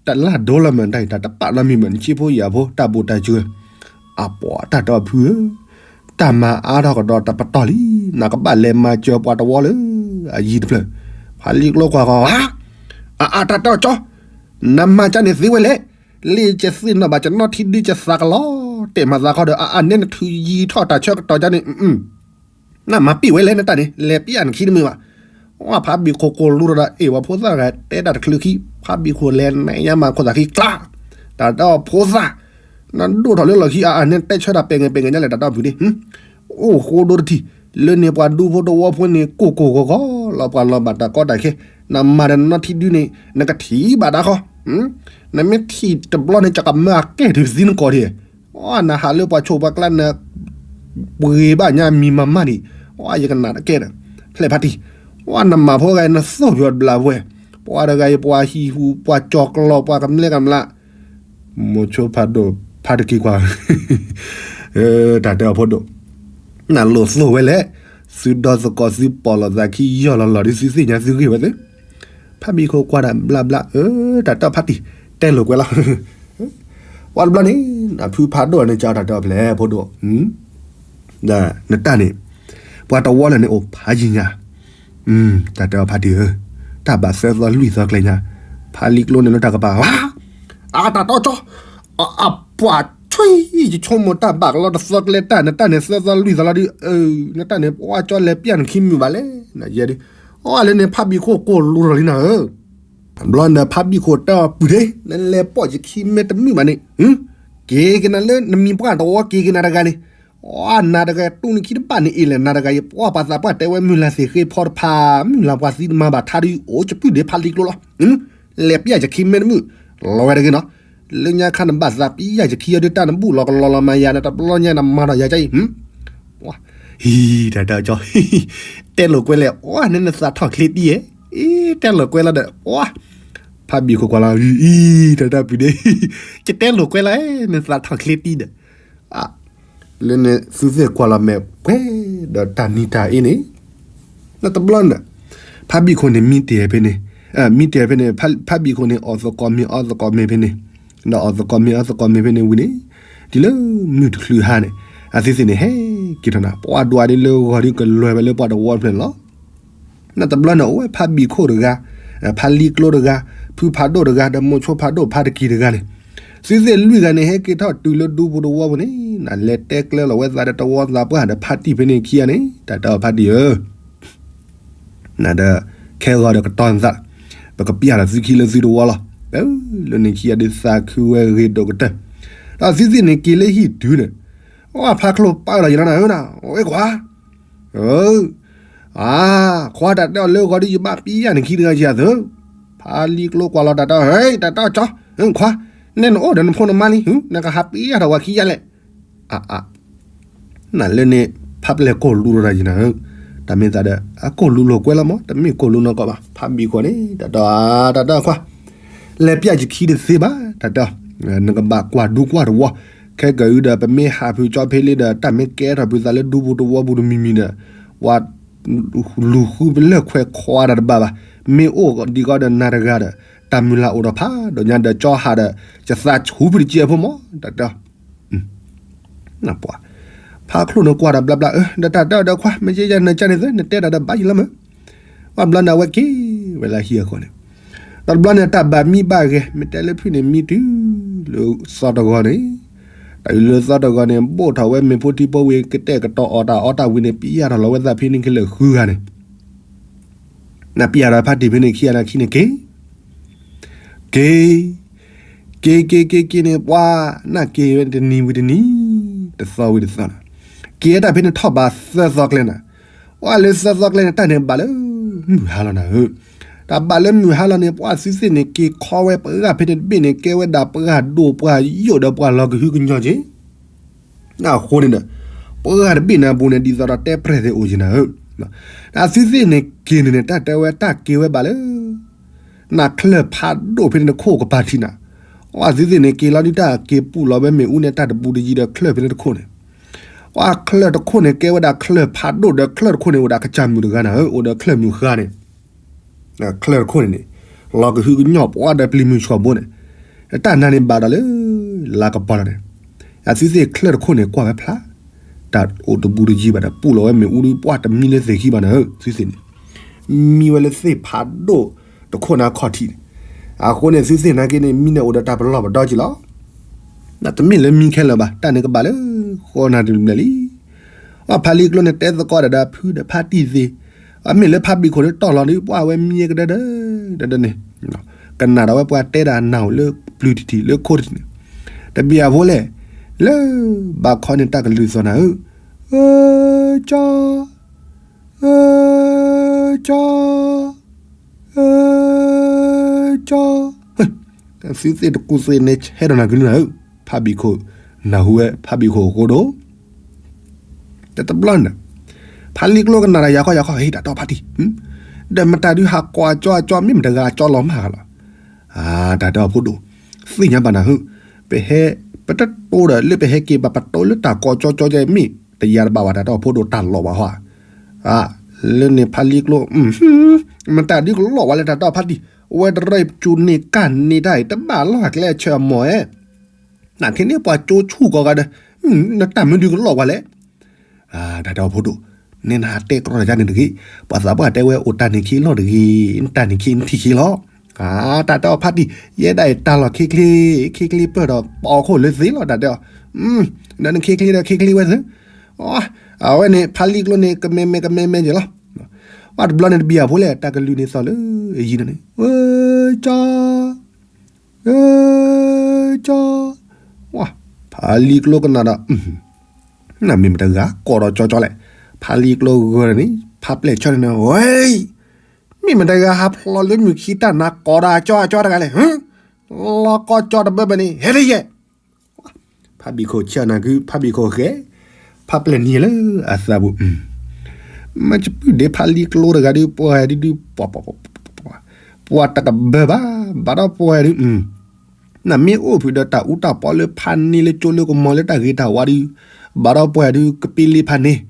တလၢ်ဒိလီၤမၢ် တၢ်တပာ်နီတမံၤမၢ် နဆံဖိယၤဖိ တၢ်ဘူးတၢ်စၢၤ, အပှၤတၢ်တီဖုဧၢ, တၢ်မၤအါထီၣ်ကဒီးတပတီၢ်လံ, နကဘၣ်လဲၤမၤစၢၤပှၤတဝီလၢ အယံၤတဖျၢၣ်, ဖးလံကျိကွၢ်ဃီၤ, အအတၢ်တီကၠီ, နမၤကၢန့ၣ်သ့ဝဲလဲၣ်, လ့ၣ်ကသ့ၣ်နီၣ်ဘၣ်ကနီထံဒုကသးကလီၤ, တဲာ်မၤသးခီဒီး အအနဲနထုးယံၤထီၣ်တၢ်ဆၢကတီၢ်ကၢန့ၣ် နမၤပ့ၢ်ဝဲလဲၣ်နတၢ်န့ၣ် လဲၤပျၢ်နခံတမုာ်ဘၣ်, အဖးဘံၣ်ခိၣ်ကိၢ်လူၤဒီး အဲၣ်ဝဲဖိသၣ်ဂၤတဲတၢ်တချုးခံ, ဖးဘံၣ်ခိၣ်လဲၤနဲၣ်ညါမၤခိၣ်သးခံကျါ, တၢ်တီဖိသၣ်, နဒိၣ်ထီၣ်လၢလီၢ်ခံအအနဲတဲဆၢတၢ်ပဲာ်ငဲၤပဲာ်ငဲၤညါလဲၣ် တၢ်တီဖုန့ၣ်, အိၣ်ဃိဒိတထံၣ်, လၢန့ၣ်ပှၤဒူဖိတဝီဖိန့ၣ် ကိၢ်ကိၢ်ဂီၤဂီၤလီၤ ပှၤလီၤဘၣ်တၢ်ကီတၢ်ခဲ, နမၤဒီးနနီထံဒုန့ၣ် နကထံၣ်ဘၣ်ဒၣ်ဃီ, နမ့ၢ်ထံၣ်တဘျီန့ၣ် ကကမၢအကဲထံသံနကီၢ်ဒံး နဟးလၢပှၤဆိးပှၤကျါနၤ, ပှ့ၤဘၣ်ညါမံၤမၤမၢ်ဒံး, ယကနၣ်တကဲဒီး, ဖျဲၣ်ဖးတံၢ်, နမၤဖိဂၤအံၤ နသိၣ်ပယီၤတဘျးဝဲ, ပှၤတဂၤအံၤ ပှၤဟံၣ်ဟူး ပှၤကၠီၤကျီၤ ပှၤကမျၢၢ်ကမျၢၢ်, မိၤဆိဖးဒိၣ်ဖးတက့ၤကွၢ်, တၢ်တဲအီၤဖိဒိၣ်, နလိၣ်သိၣ်ဝဲလဲၣ်, သုဒီသကိးသုပီၢ်လိာ်သးခံ ယီၢ်လီၤလီၤဒ်သုသ့ၣ်ညါသုဂ့ၢ်ဝဲသ့ၣ်, ဖးဘံၣ်ခိၣ်ကွၢ်တၢ်ဘျါဘျါ, တၢ်တဲအီၤဖးတံၢ်, တဲလိာ်ကွဲလီၤ ပှၤတဘျီန့ၣ် အဖုဖးဒိၣ်န့ၣ် ကတၢ်တဲအီၤဖျဲၣ်ဖိဒိၣ်, နတၢ်န့ၣ်, ပှၤတဝီလၢာ်န့ၣ်အိၣ်ဖးယံၤညါ, တၢ်တဲအီၤဖးတံၢ်ဧၢ, တၢ်ဘၣ်သၢသီလွံၢ်သီကျဲညါ, ဖးလံကျိန့ၣ်လၢတၢ်ကပၤ, အတၢ်တီကၠီ, အပှၤဆွံ, ယဆိကမိၣ်တၢ်ဘၣ်ကလီတသီကျဲတၢ် နတၢ်န့ၣ်သၢသီလွံၢ်သီလီၤဒုး, နတၢ်န့ၣ် ပှၤကၠီလဲၤပျၢ်နခံမုာ်ဘၣ်လဲၣ်, ယဲဒုး, အလၢန့ၣ် ဖးဘံၣ်ခိၣ်ကိၢ်လူၤထီၣ်လံနၤဧၢ ဘျီန့ၣ် ဖးဘံၣ်ခိၣ်တဲအီၤပုၢ်ဒ့, နလဲၤပိာ်ယခံမ့ၢ်တမုာ်ဘၣ်န့ၣ်, က့ၤကနၤလၢနမံၤပှၢ်တဝီ က့ၤကနၤတဂၤန့ၣ်, အနၤတဂၤတူၢ်နခံတဘၣ်န့ၣ်အ့ၣ်လဲၣ် နၤတဂၤအံၤ ပှၤပှၤသးပှၢ်တဲဝဲမုၢ်လၢ်သ့ၣ်ဃ့ဖီတဖၣ် မုၢ်လၢ်ပှၤသံတမၤဘၣ်ထါဒုး အိၣ်ကပုၢ်ဒ့ဖးလံကျိလီၤ, လဲၤပျၢ်ယခံမ့ၢ်တမုာ်, လီၤဝဲတဂ့ၤနီၤ, လၢညါခါနဘၣ်သးပျၢ်ယခံအီၤဒုး တၢ်နဘူၣ်လီၤကလီၤလီၤမၤယၤ နတဘျီညါနမၤထီၣ်ယၤကၢအံၤ, ဟံး တၢ်တၢ်ကၠီ, တဲလိာ်ကွဲလဲၣ် အီ နနသးထီၣ်ချ့တံၢ်ဧဲ, အံၤ တဲလိာ်ကွဲလီၤဒီး အီ ဖးဘံၣ်ခိၣ်ကွၢ်လီၤ အံၤ တၢ်တၢ်ပုၢ်ဒ့, ယတဲလိာ်ကွဲလီၤ နသးထီၣ်ချ့တံၢ်ဒီး, လၢန့ၣ်သုသ့ၣ်ကွၢ်လီၤမဲာ်ပှဲၤဒီးတၢ်နံၤတၢ်အ့န့ၣ်, လၢတဘျီန့ၣ်, ဖးဘံၣ်ခိၣ်န့ၣ်မံတဲာ်ဖဲန့ၣ်, မံတဲာ်ဖဲန့ၣ်, ဖးဘံၣ်ခိၣ်န့ၣ် အီၣ်သကိးမ့ၤအီသကိးမ့ၤဖဲန့ၣ်, ဒီးအီၣ်သကိးမ့ၤအီသကိးမ့ၤဖဲန့ၣ်ဝံၤန့ၣ်, တုၤလၢမုၢ်တချုးဟါန့ၣ်, အသုသ့ၣ်န့ၣ်ဟဲက့ၤထီၣ်နၤ ပှၤဒွးဒ်လၢဂီၤဒ်ကလၢၤဝဲလၢပှၤတဝီတဖျၢၣ်န့ၣ်လီၤ. နတဘျီန့ၣ် အိၣ်ဝဲဖးဘံၣ်ခိၣ်တဂၤ, ဖးလံကျိတဂၤ, ဖုဖးဒိၣ်တဂၤ ဒီးမိၤဆိဖးဒိၣ်ဖးတကံၢ်တဂၤန့ၣ်, သုသ့ၣ်လွံၢ်ဂၤန့ၣ် ဟဲက့ၤထီၣ်တုၤလၢဒူပူၤတဝီပူၤန့ၣ်, နလဲၤတဲကျဲလီၤဝဲသးဒီးတဝီသးပှၢ်ဒီးဖးတံၢ်ဖဲန့ၣ်ခံဂၤန့ၣ် တၢ်တဲအီၤဖးတံၢ်ဧၢ နဒီး ခဲဂီၤဒီးကတီၤနသး, ပကပျၢ်ဒီးသုခံလၢသုတဝီလီၤ. လၢန့ၣ်ခံဂၤဒုးသးခုဝဲဂ့ၤဒိၣ်ကတၢၢ်, ဒီးသုသ့ၣ်န့ၣ်က့ၤလၢဟံၣ်တုၤန့ၣ်, အဖးချိၣ်ပာ်ဒီးယၤလီၤနၤဧၢနၤ, အိၣ်ကွၢ် အၢ, အါ, ခွါတၢ်တဲအီၤလၢဂီၤဒုးယဘၣ်ပျၢ်နခံတဂၤယၤသၢ, ဖးလံကျိကွၢ်လီၤတၢ်တဲအီၤ ဟဲ တၢ်တဲအီၤကၠီ, ခွါ, နဲနအိၣ်ဒီးနဖိနမါလံ, နကဟးပျၢ်ထီၣ်ဝဲခံယါလဲၣ်, အါအါ နလၢန့ၣ် ဖးပျဲၢ်ကိၢ်လူလိာ်တၢ်ယနၤဧၢ, တၢ်မ့ၢ်သးဒီး အကိၢ်လူလိာ်ကွဲလီၤမး တမ့ၢ်ကိၢ်လူနီၢ်ကီၢ်ဘၣ် ဖးဘံၣ်ခိၣ်န့ၣ် တၢ်တဲအီၤ တၢ်တဲအီၤခွါ, လဲၤပျၢ်ယခံတသ့ဘၣ် တၢ်တဲအီၤ, နကဘၣ်ကွၢ်ဒူကွၢ်တဝီ, ခဲကၢအံၤဒီး ပမ့ၢ်ဟးဖုးကၠီဖဲလံဒီး တၢ်မ့ၢ်ကဲထီၣ်ဖုးသးလၢဒူပူၤတဝီပူၤတမံၤမံၤဒီး ပှၤ လူၤဃုပလၢၢ်ခွဲးခွါတၢ်တဘၣ်ဘၣ်, မ့ၢ်အိၣ်ဒံးကီးဒီးနၤတဂၤဒီး တၢ်မုၢ်လၢ်အိၣ်ဒီးဖးဒိၣ်ညါဒီး ကၠီဟးဒီး ယသးဆူဖုးတကဲဖိမး တၢ်တဲအီၤ ဖးချိၣ်န့ၣ်ကွၢ်တၢ်ဘျါဘျါ အၢ ဒီးတၢ်တဲအီၤဒီးခွါ မ့ၢ်ကဲယၤနၤကၢန့ၣ်သၢ နတဲတၢ်ဒီးဘၣ်ယံၤလီၤမး, ဘၣ်ဘျီန့ၣ် အဝဲက့ၤဝဲလၢဟံၣ်အဃီန့ၣ်, ဒီးတဘျီန့ၣ် တၢ်ဘၣ်မံဘၣ်ဂဲၤ မ့ၢ်တဲလၢဖုၣ်န့ၣ် မံတုၤလၢသီတဂီၤန့ၣ်, တၢ်အံၤလၢသီတဂီၤန့ၣ် ဘိၣ်ထီၣ်ဝဲမ့ၢ်ဖိထံဖိဝ့ၤ ကတဲာ်ကတီၤအီၣ်တၢ်အီတၢ်ဝံၤန့ၣ် ပျၢ်ထီၣ်လီၤဝဲသးဖဲန့ၣ်ခဲလၢာ်ဃုဂၤန့ၣ် နပျၢ်ဒီးဖါတံၢ်ဖဲန့ၣ်ခံဂၤန့ၣ်ခံန့ၣ်က့ၤ, က့ၤ, က့ၤက့ၤက့ၤက့ၤန့ၣ် ပှၤနက့ၤဝဲတနံၤဝံၤတနံၤ, တသီဝံၤတသီန့ၣ်, က့ၤဝဲတၢ်ဖဲန့ၣ်ထီၣ်ဘးသၢသီကျဲန့ၣ်, ပှၤလၢသၢသီကျဲန့ၣ် တၢ်န့ၣ်ဘၣ်လၢမုၢ်ဟါလီၤနၤဧၢ, တၢ်ဘၣ်လၢမုၢ်ဟါလီၤန့ၣ် ပှၤသုသ့ၣ်န့ၣ် က့ၤခီဝဲပှၤဖဲန့ၣ်တဘ့ၣ်န့ၣ် ကဲဝဲဒၣ်ပှၤဒိၣ်ပှၤယိာ်ဒီးပှၤလီၤကဟုကညီၤက့ၤ အဃိန့ၣ်ဒီး ပှၤတဘ့ၣ်န့ၣ်အပူၤန့ၣ် ဒ်သိးဒီးတဲပြဲၢ်သ့ၣ်အိၣ်က့ၤနၤဧၢ, အသုသ့ၣ်န့ၣ်က့ၤန့ၣ်န့ၣ် တၢ်တဲဝဲတၢ်က့ၤဝဲဘၣ်လၢ နချၢၣ်ဖးဒိၣ်ဖဲန့ၣ်တခိၣ်ကပၤထံးနၤ, အသုသ့ၣ်န့ၣ်က့ၤလီၤဒုး တၢ်က့ၤပူၤလီၤဝဲမ့ၣ်အူန့ၣ် တၢ်တဘူးတယံၤဒီးချၢၣ်ဖဲန့ၣ်တခိၣ်န့ၣ်, အချၢၣ်တခိၣ်န့ၣ် ကဲဝဲဒၣ်ချၢၣ်ဖးဒိၣ်ဒီးချၢၣ်တခိၣ်န့ၣ် အိၣ်ဒီးကစၢ်မုၣ်တဂၤနၤဧၢ, အိၣ်ဒီးချၢၣ်မုၣ်ဃါန့ၣ် ချၢၣ်တခိၣ်န့ၣ်န့ၣ် လီၤကဟုကညီၢ်ပှၢ်ဒီးပျံၤမုၢ်ဆှီၣ်ဘိန့ၣ်, တၢ်နါန့ၣ်ဘၣ်ဒီးလၢ လါကပီၤလီၤန့ၣ်, အသုသ့ၣ်ချၢၣ်တခိၣ်န့ၣ် ကွၢ်ဝဲဖျါ, တၢ်အိၣ်တဘူးတယံၤဘၣ်ဒီး ပူၤလီၤဝဲမ့ၣ်အူဒုး ပှၢ်တမံလၢသ့ၣ်ခံဘၣ်နၤဧၢ, သုသ့ၣ်န့ၣ် မံဝဲလၢသ့ၣ်ဖးဒိၣ်တခိၣ်နၤခီၣ်ထံးန့ၣ်, အဃိန့ၣ် သုသ့ၣ်နာ်က့န့ၣ် မံန့ၣ်အိၣ်ဒီးတၢ်ပလီၢ်ပဒီက့ၤလီၤ. တမ့ၢ်လၢမံခဲလၢာ်ဘၣ်, တၢ်န့ၣ်ကဘၣ်လၢ ဃီနၤတဘျဲၣ်လံ. အဖါလံကျိန့ၣ် တဲသကိးတၢ်ဒီးဖုဒီးဖါတံၢ်သ့ၣ်, အမ့ၢ်လၢဖါဘံၣ်ခိၣ်န့ၣ်တီၢ်လီၤဒီး ပှၢ်ဝဲမံကဒၢဒၢ ဒၢဒၢန့ၣ်, ကနၣ်ဒီးဝဲပှၤတဲဒၣ်နၢ်အိၣ်လၢပျုၤတထံၣ်လၢခိတထံၣ်န့ၣ်, တဘံၣ်အဖိလဲၣ်, လၢဘၣ်ခီန့ၣ်တၢ်ကလုၢ်သီၣ်နၤဧၢ, အၢ ကၠီ အၢ ကၠီ, အၢ ကၠီ, သုသ့ၣ်တကူၣ်သ့ၣ်န့ၣ် ဆဲးဒီးနၤကလုၢ်နၤဧၢ, ဖါဘံၣ်ခိၣ် နၢ်ဟူဝဲဖါဘံၣ်ခိၣ်အဃိဒီး တတဘျီန့ၣ်, ဖါလံကျိကနၣ်ဒီးယၤခီယၤခီ ဟ့ၣ်တၢ်တီဖါတံၢ်, ဒီးမတၤဒုးဟးကိးအကၠီအကၠီ မ့ၢ်မတၤဂၤအကၠီလီၤမၢ်ဂၤလီၤ. တၢ်တဲအီၤဖိဒိၣ်, သ့ၣ်ညါဘၣ်နၤဧၢ, ပဟဲ, ပတတိဒီးလၢပဟဲက့ၤဘၣ်ပတိလၢတၢ်ကိးကၠီကၠီကဲမ့ၢ်တယၤတဘၣ်ဘၣ် တၢ်တဲအီၤဖိဒိၣ်တၢ်လီၤဘၣ်ဟီဧါ. လၢန့ၣ်ဖါလံကျိ, မတၤဒုးကလီၤဝဲလဲၣ် တၢ်တဲအီၤဖါတံၢ်, ဝဲတရၢၢ်ကၠိန့ၢ်ကၢ်န့ၢ်တၢ်အံၤ တဘၣ်လီၢ်ကျဲအဆၢအမီၢ်ဧဲ နခ့န့ၢ်ပှၤကၠိဆူၣ်ကိးဂၤဒီး, နတၢ်မနုၤကလီၤဝဲလဲၣ်. တၢ်တဲအီၤဖိဒိၣ်, နဲနဟးတဲကြီတၢ်န့ၣ်တဂ့ၤ, ပှၤသးပှၢ်တဲဝဲအိၣ်တၢ်န့ၢ်ခံလီၢ်တဂ့ၤ, တၢ်န့ၢ်ခံနထံၣ်ခံလီၤ. တၢ်တဲအီၤဖါတံၢ်, ယဲဒၣ်အံၤတၢ်လီၢ်ခံချ့, ခံချ့ပၢၢ်ဒီးပအီၣ်ခိၣ်လၢသ့လီၤ တၢ်တဲအီၤ, ဒီးနခံချ့ဒီးခံချ့ဝဲသ့, အဝဲန့ၣ် ဖါလံကျိန့ၣ်ကမဲမဲကမဲမဲက့ၤလီၤ. ပှၤတဘျီန့ၣ်တဘံၣ်အဖိလဲၣ် တၢ်ကလုၢ်န့ၣ်သီၣ်လၢအယံၤန့ၣ်, ကၠီ ကၠီ, ဖါလံကျိကနၣ်ဒီး, နမ့ၢ်မတၤဂၤကိးဒီးကၠီကၠီလဲၣ်. ဖါလံကျိဂၢၢ်န့ၣ် ဖါပျဲၢ်ဆၢန့ၣ်, ဝဲ, မ့ၢ်မတၤဂၤဟးဖျိးလၢမုၢ်ခံတၢ်နၤ ကိးဒီးကၠီကၠီတဂၤလဲၣ်, လီၤကိးကၠီတဘၢဘၢန့ၣ် ဟဲလၢယဲၢ် ဖါဘံၣ်ခိၣ်ဆၢနၤကု ဖါဘံၣ်ခိၣ်ဃဲ, ဖါပျဲၢ်နံၤလၢအသးပူၤ, မ့ၢ်စပုၢ်ဒ့ဖါလံကျိတဂၤဒုး ပှၤဒုးဒုး, ပှၤတကဘၢဘၣ်, ဘၣ်ဒီးပှၤဒုး, နမ့ၢ်အိၣ်ဖုးဒီးတၢ်အူတၢ်ပီလၢဖါန့ၢ်လၢကၠိလၢကမီၤလၢတၢ်ဂ့ၤတၢ်ဝါဒုး, ဘၣ်ဒီးပှၤဒုးကပ့လ့ဖါန့ၢ်,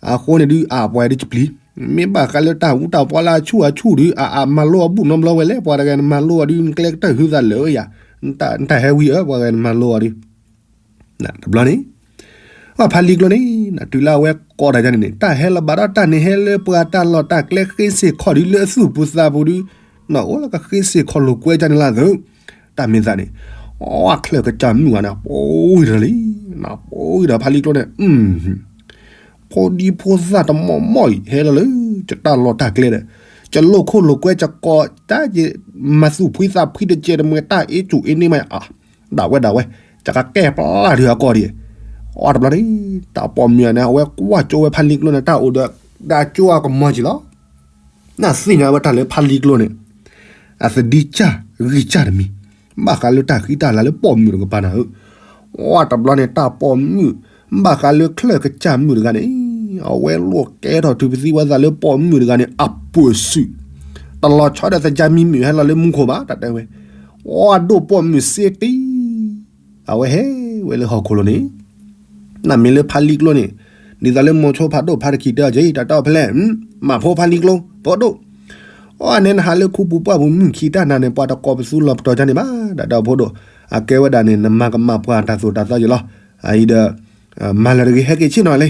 အဃိန့ၣ်ဒုး အပှၤဒုးကပျံၤ, မ့ၢ်ဘၣ်ဃးလၢတၢ်အူတၢ်ပီလၢအဆူၣ်အဆူၣ်ဒုး အအမၤလိအဘူၣ်နီတဘျီဝဲလဲၣ် ပှၤတဂၤနမၤလိအီၤဒုး နကျဲကတၢၢ်ဟုသးလၢဧါ, နတၢ်ဟဲဝံၤဧၢ ပှၤဂၤနမၤလိအီၤဒုး တဘျီန့ၣ်, အဖါလံကျိန့ၣ် တုၤလၢအဝဲကိးတၢ်ယါန့ၣ်န့ၣ် တၢ်ဟဲလီၤဘၣ်ဒီးတၢ်န့ၣ် ဟဲလၢပှၤတၢ်လီၢ်တၢ်ကျဲဃ့စ့ၢ်ခီၣ်ဒုး လၢအသူၣ်ပူၤသးပူၤဒုး, နအိၣ်လၢကဃ့စ့ၢ်ခီၣ်လိာ်ကွဲကၢန့ၣ်လၢသၢ, တၢ်မ့ၢ်သးန့ၣ်, အချၢၣ်ကစၢ်မုၣ်ဂၤန့ၣ် ပိၤအံၤဒီးလံ, နပိၤအံၤဒီးဖါလံကျိန့ၣ် ဖိဒံဖိသၣ်တမီၢ်မီၢ်အံၤ ဟဲလီၤလၢ ယတၢ်လီၢ်တၢ်ကျဲဒီး ယလိာ်ခိၣ်လိာ်ကွဲ ယကိးတၢ် ယမၤသူၣ်ဖှံသးဖှံတကဲတမှဲ တၢ်အ့ၣ်ကူၣ်အ့ၣ်န့ၢ်မး, ဒၣ်ဝဲဒၣ်ဝဲ, ယကကဲပျၢ်ဒုးအကီၢ်ဒံး, အီတဘျီန့ၣ် တၢ်ပိာ်မုၣ်န့ၣ် အဝဲကွၢ်ကၠိဝဲဖါလံကျိန့ၣ် တၢ်အိၣ်ဒီး ဒၣ်ကၠိအကမီၤကံၤလီၤ. နသ့ၣ်ညါဝဲတၢ်လၢဖါလံကျိန့ၣ် အသဒံးစၢ်ဂံၢ်စၢ်တမံၤ, ဘၣ်ဃးလၢတၢ်ဃံတၢ်လၤလၢပိာ်မုၣ်တကပၤနၤဧၢ, အီတဘျီန့ၣ် တၢ်ပိာ်မုၣ် ဘၣ်ဃးလၢချၢၣ်ကစၢ်မုၣ်တဂၤန့ၣ်, အဝဲလိာ်ကဲထီၣ်တုၤပသံဝဲသးလၢပိာ်မုၣ်တဂၤန့ၣ် အပၢၢ်စုး, တလီၤဆီဒီးသယါမံမုၣ်ဟဲလီၤလၢမူခိၣ်ဘၣ် တၢ်တဲဝဲ, အီၣ်ဒိၣ်ပိာ်မုၣ်စ့တံ အဝဲဟဲဝဲလၢဟီၣ်ခိၣ်လိၤန့ၣ်, နမ့ၢ်လၢဖါလံကျိန့ၣ်, ဒ်သိးလၢမိၤဆိဖးဒိၣ်ဖါတခံတဲအီၤက့ၤ တၢ်တဲအီၤဖဲလဲၣ်, မၤဖိဖါလံကျိ ဖိဒိၣ်, အီၣ်န့ၣ်နဟးလၢခူပူၤပှၢ်ပူၤမုၢ်ခံတၢ်နၤန့ၣ် ပှၤတကိးပသူလီၤပတီၢ်ကန့ၣ်ဘၣ် တၢ်တဲအီၤဖိဒိၣ်, အကဲဝဲဒၣ်န့ၣ် နမၤကမၣ်ပှၤတၢ်သိၣ်တၢ်သီယံၤလီၤ, အအံၤဒီး, မၤလၢာ်တဂ့ၤ ဟဲက့ၤဆ့ၣ်နီၤလံ,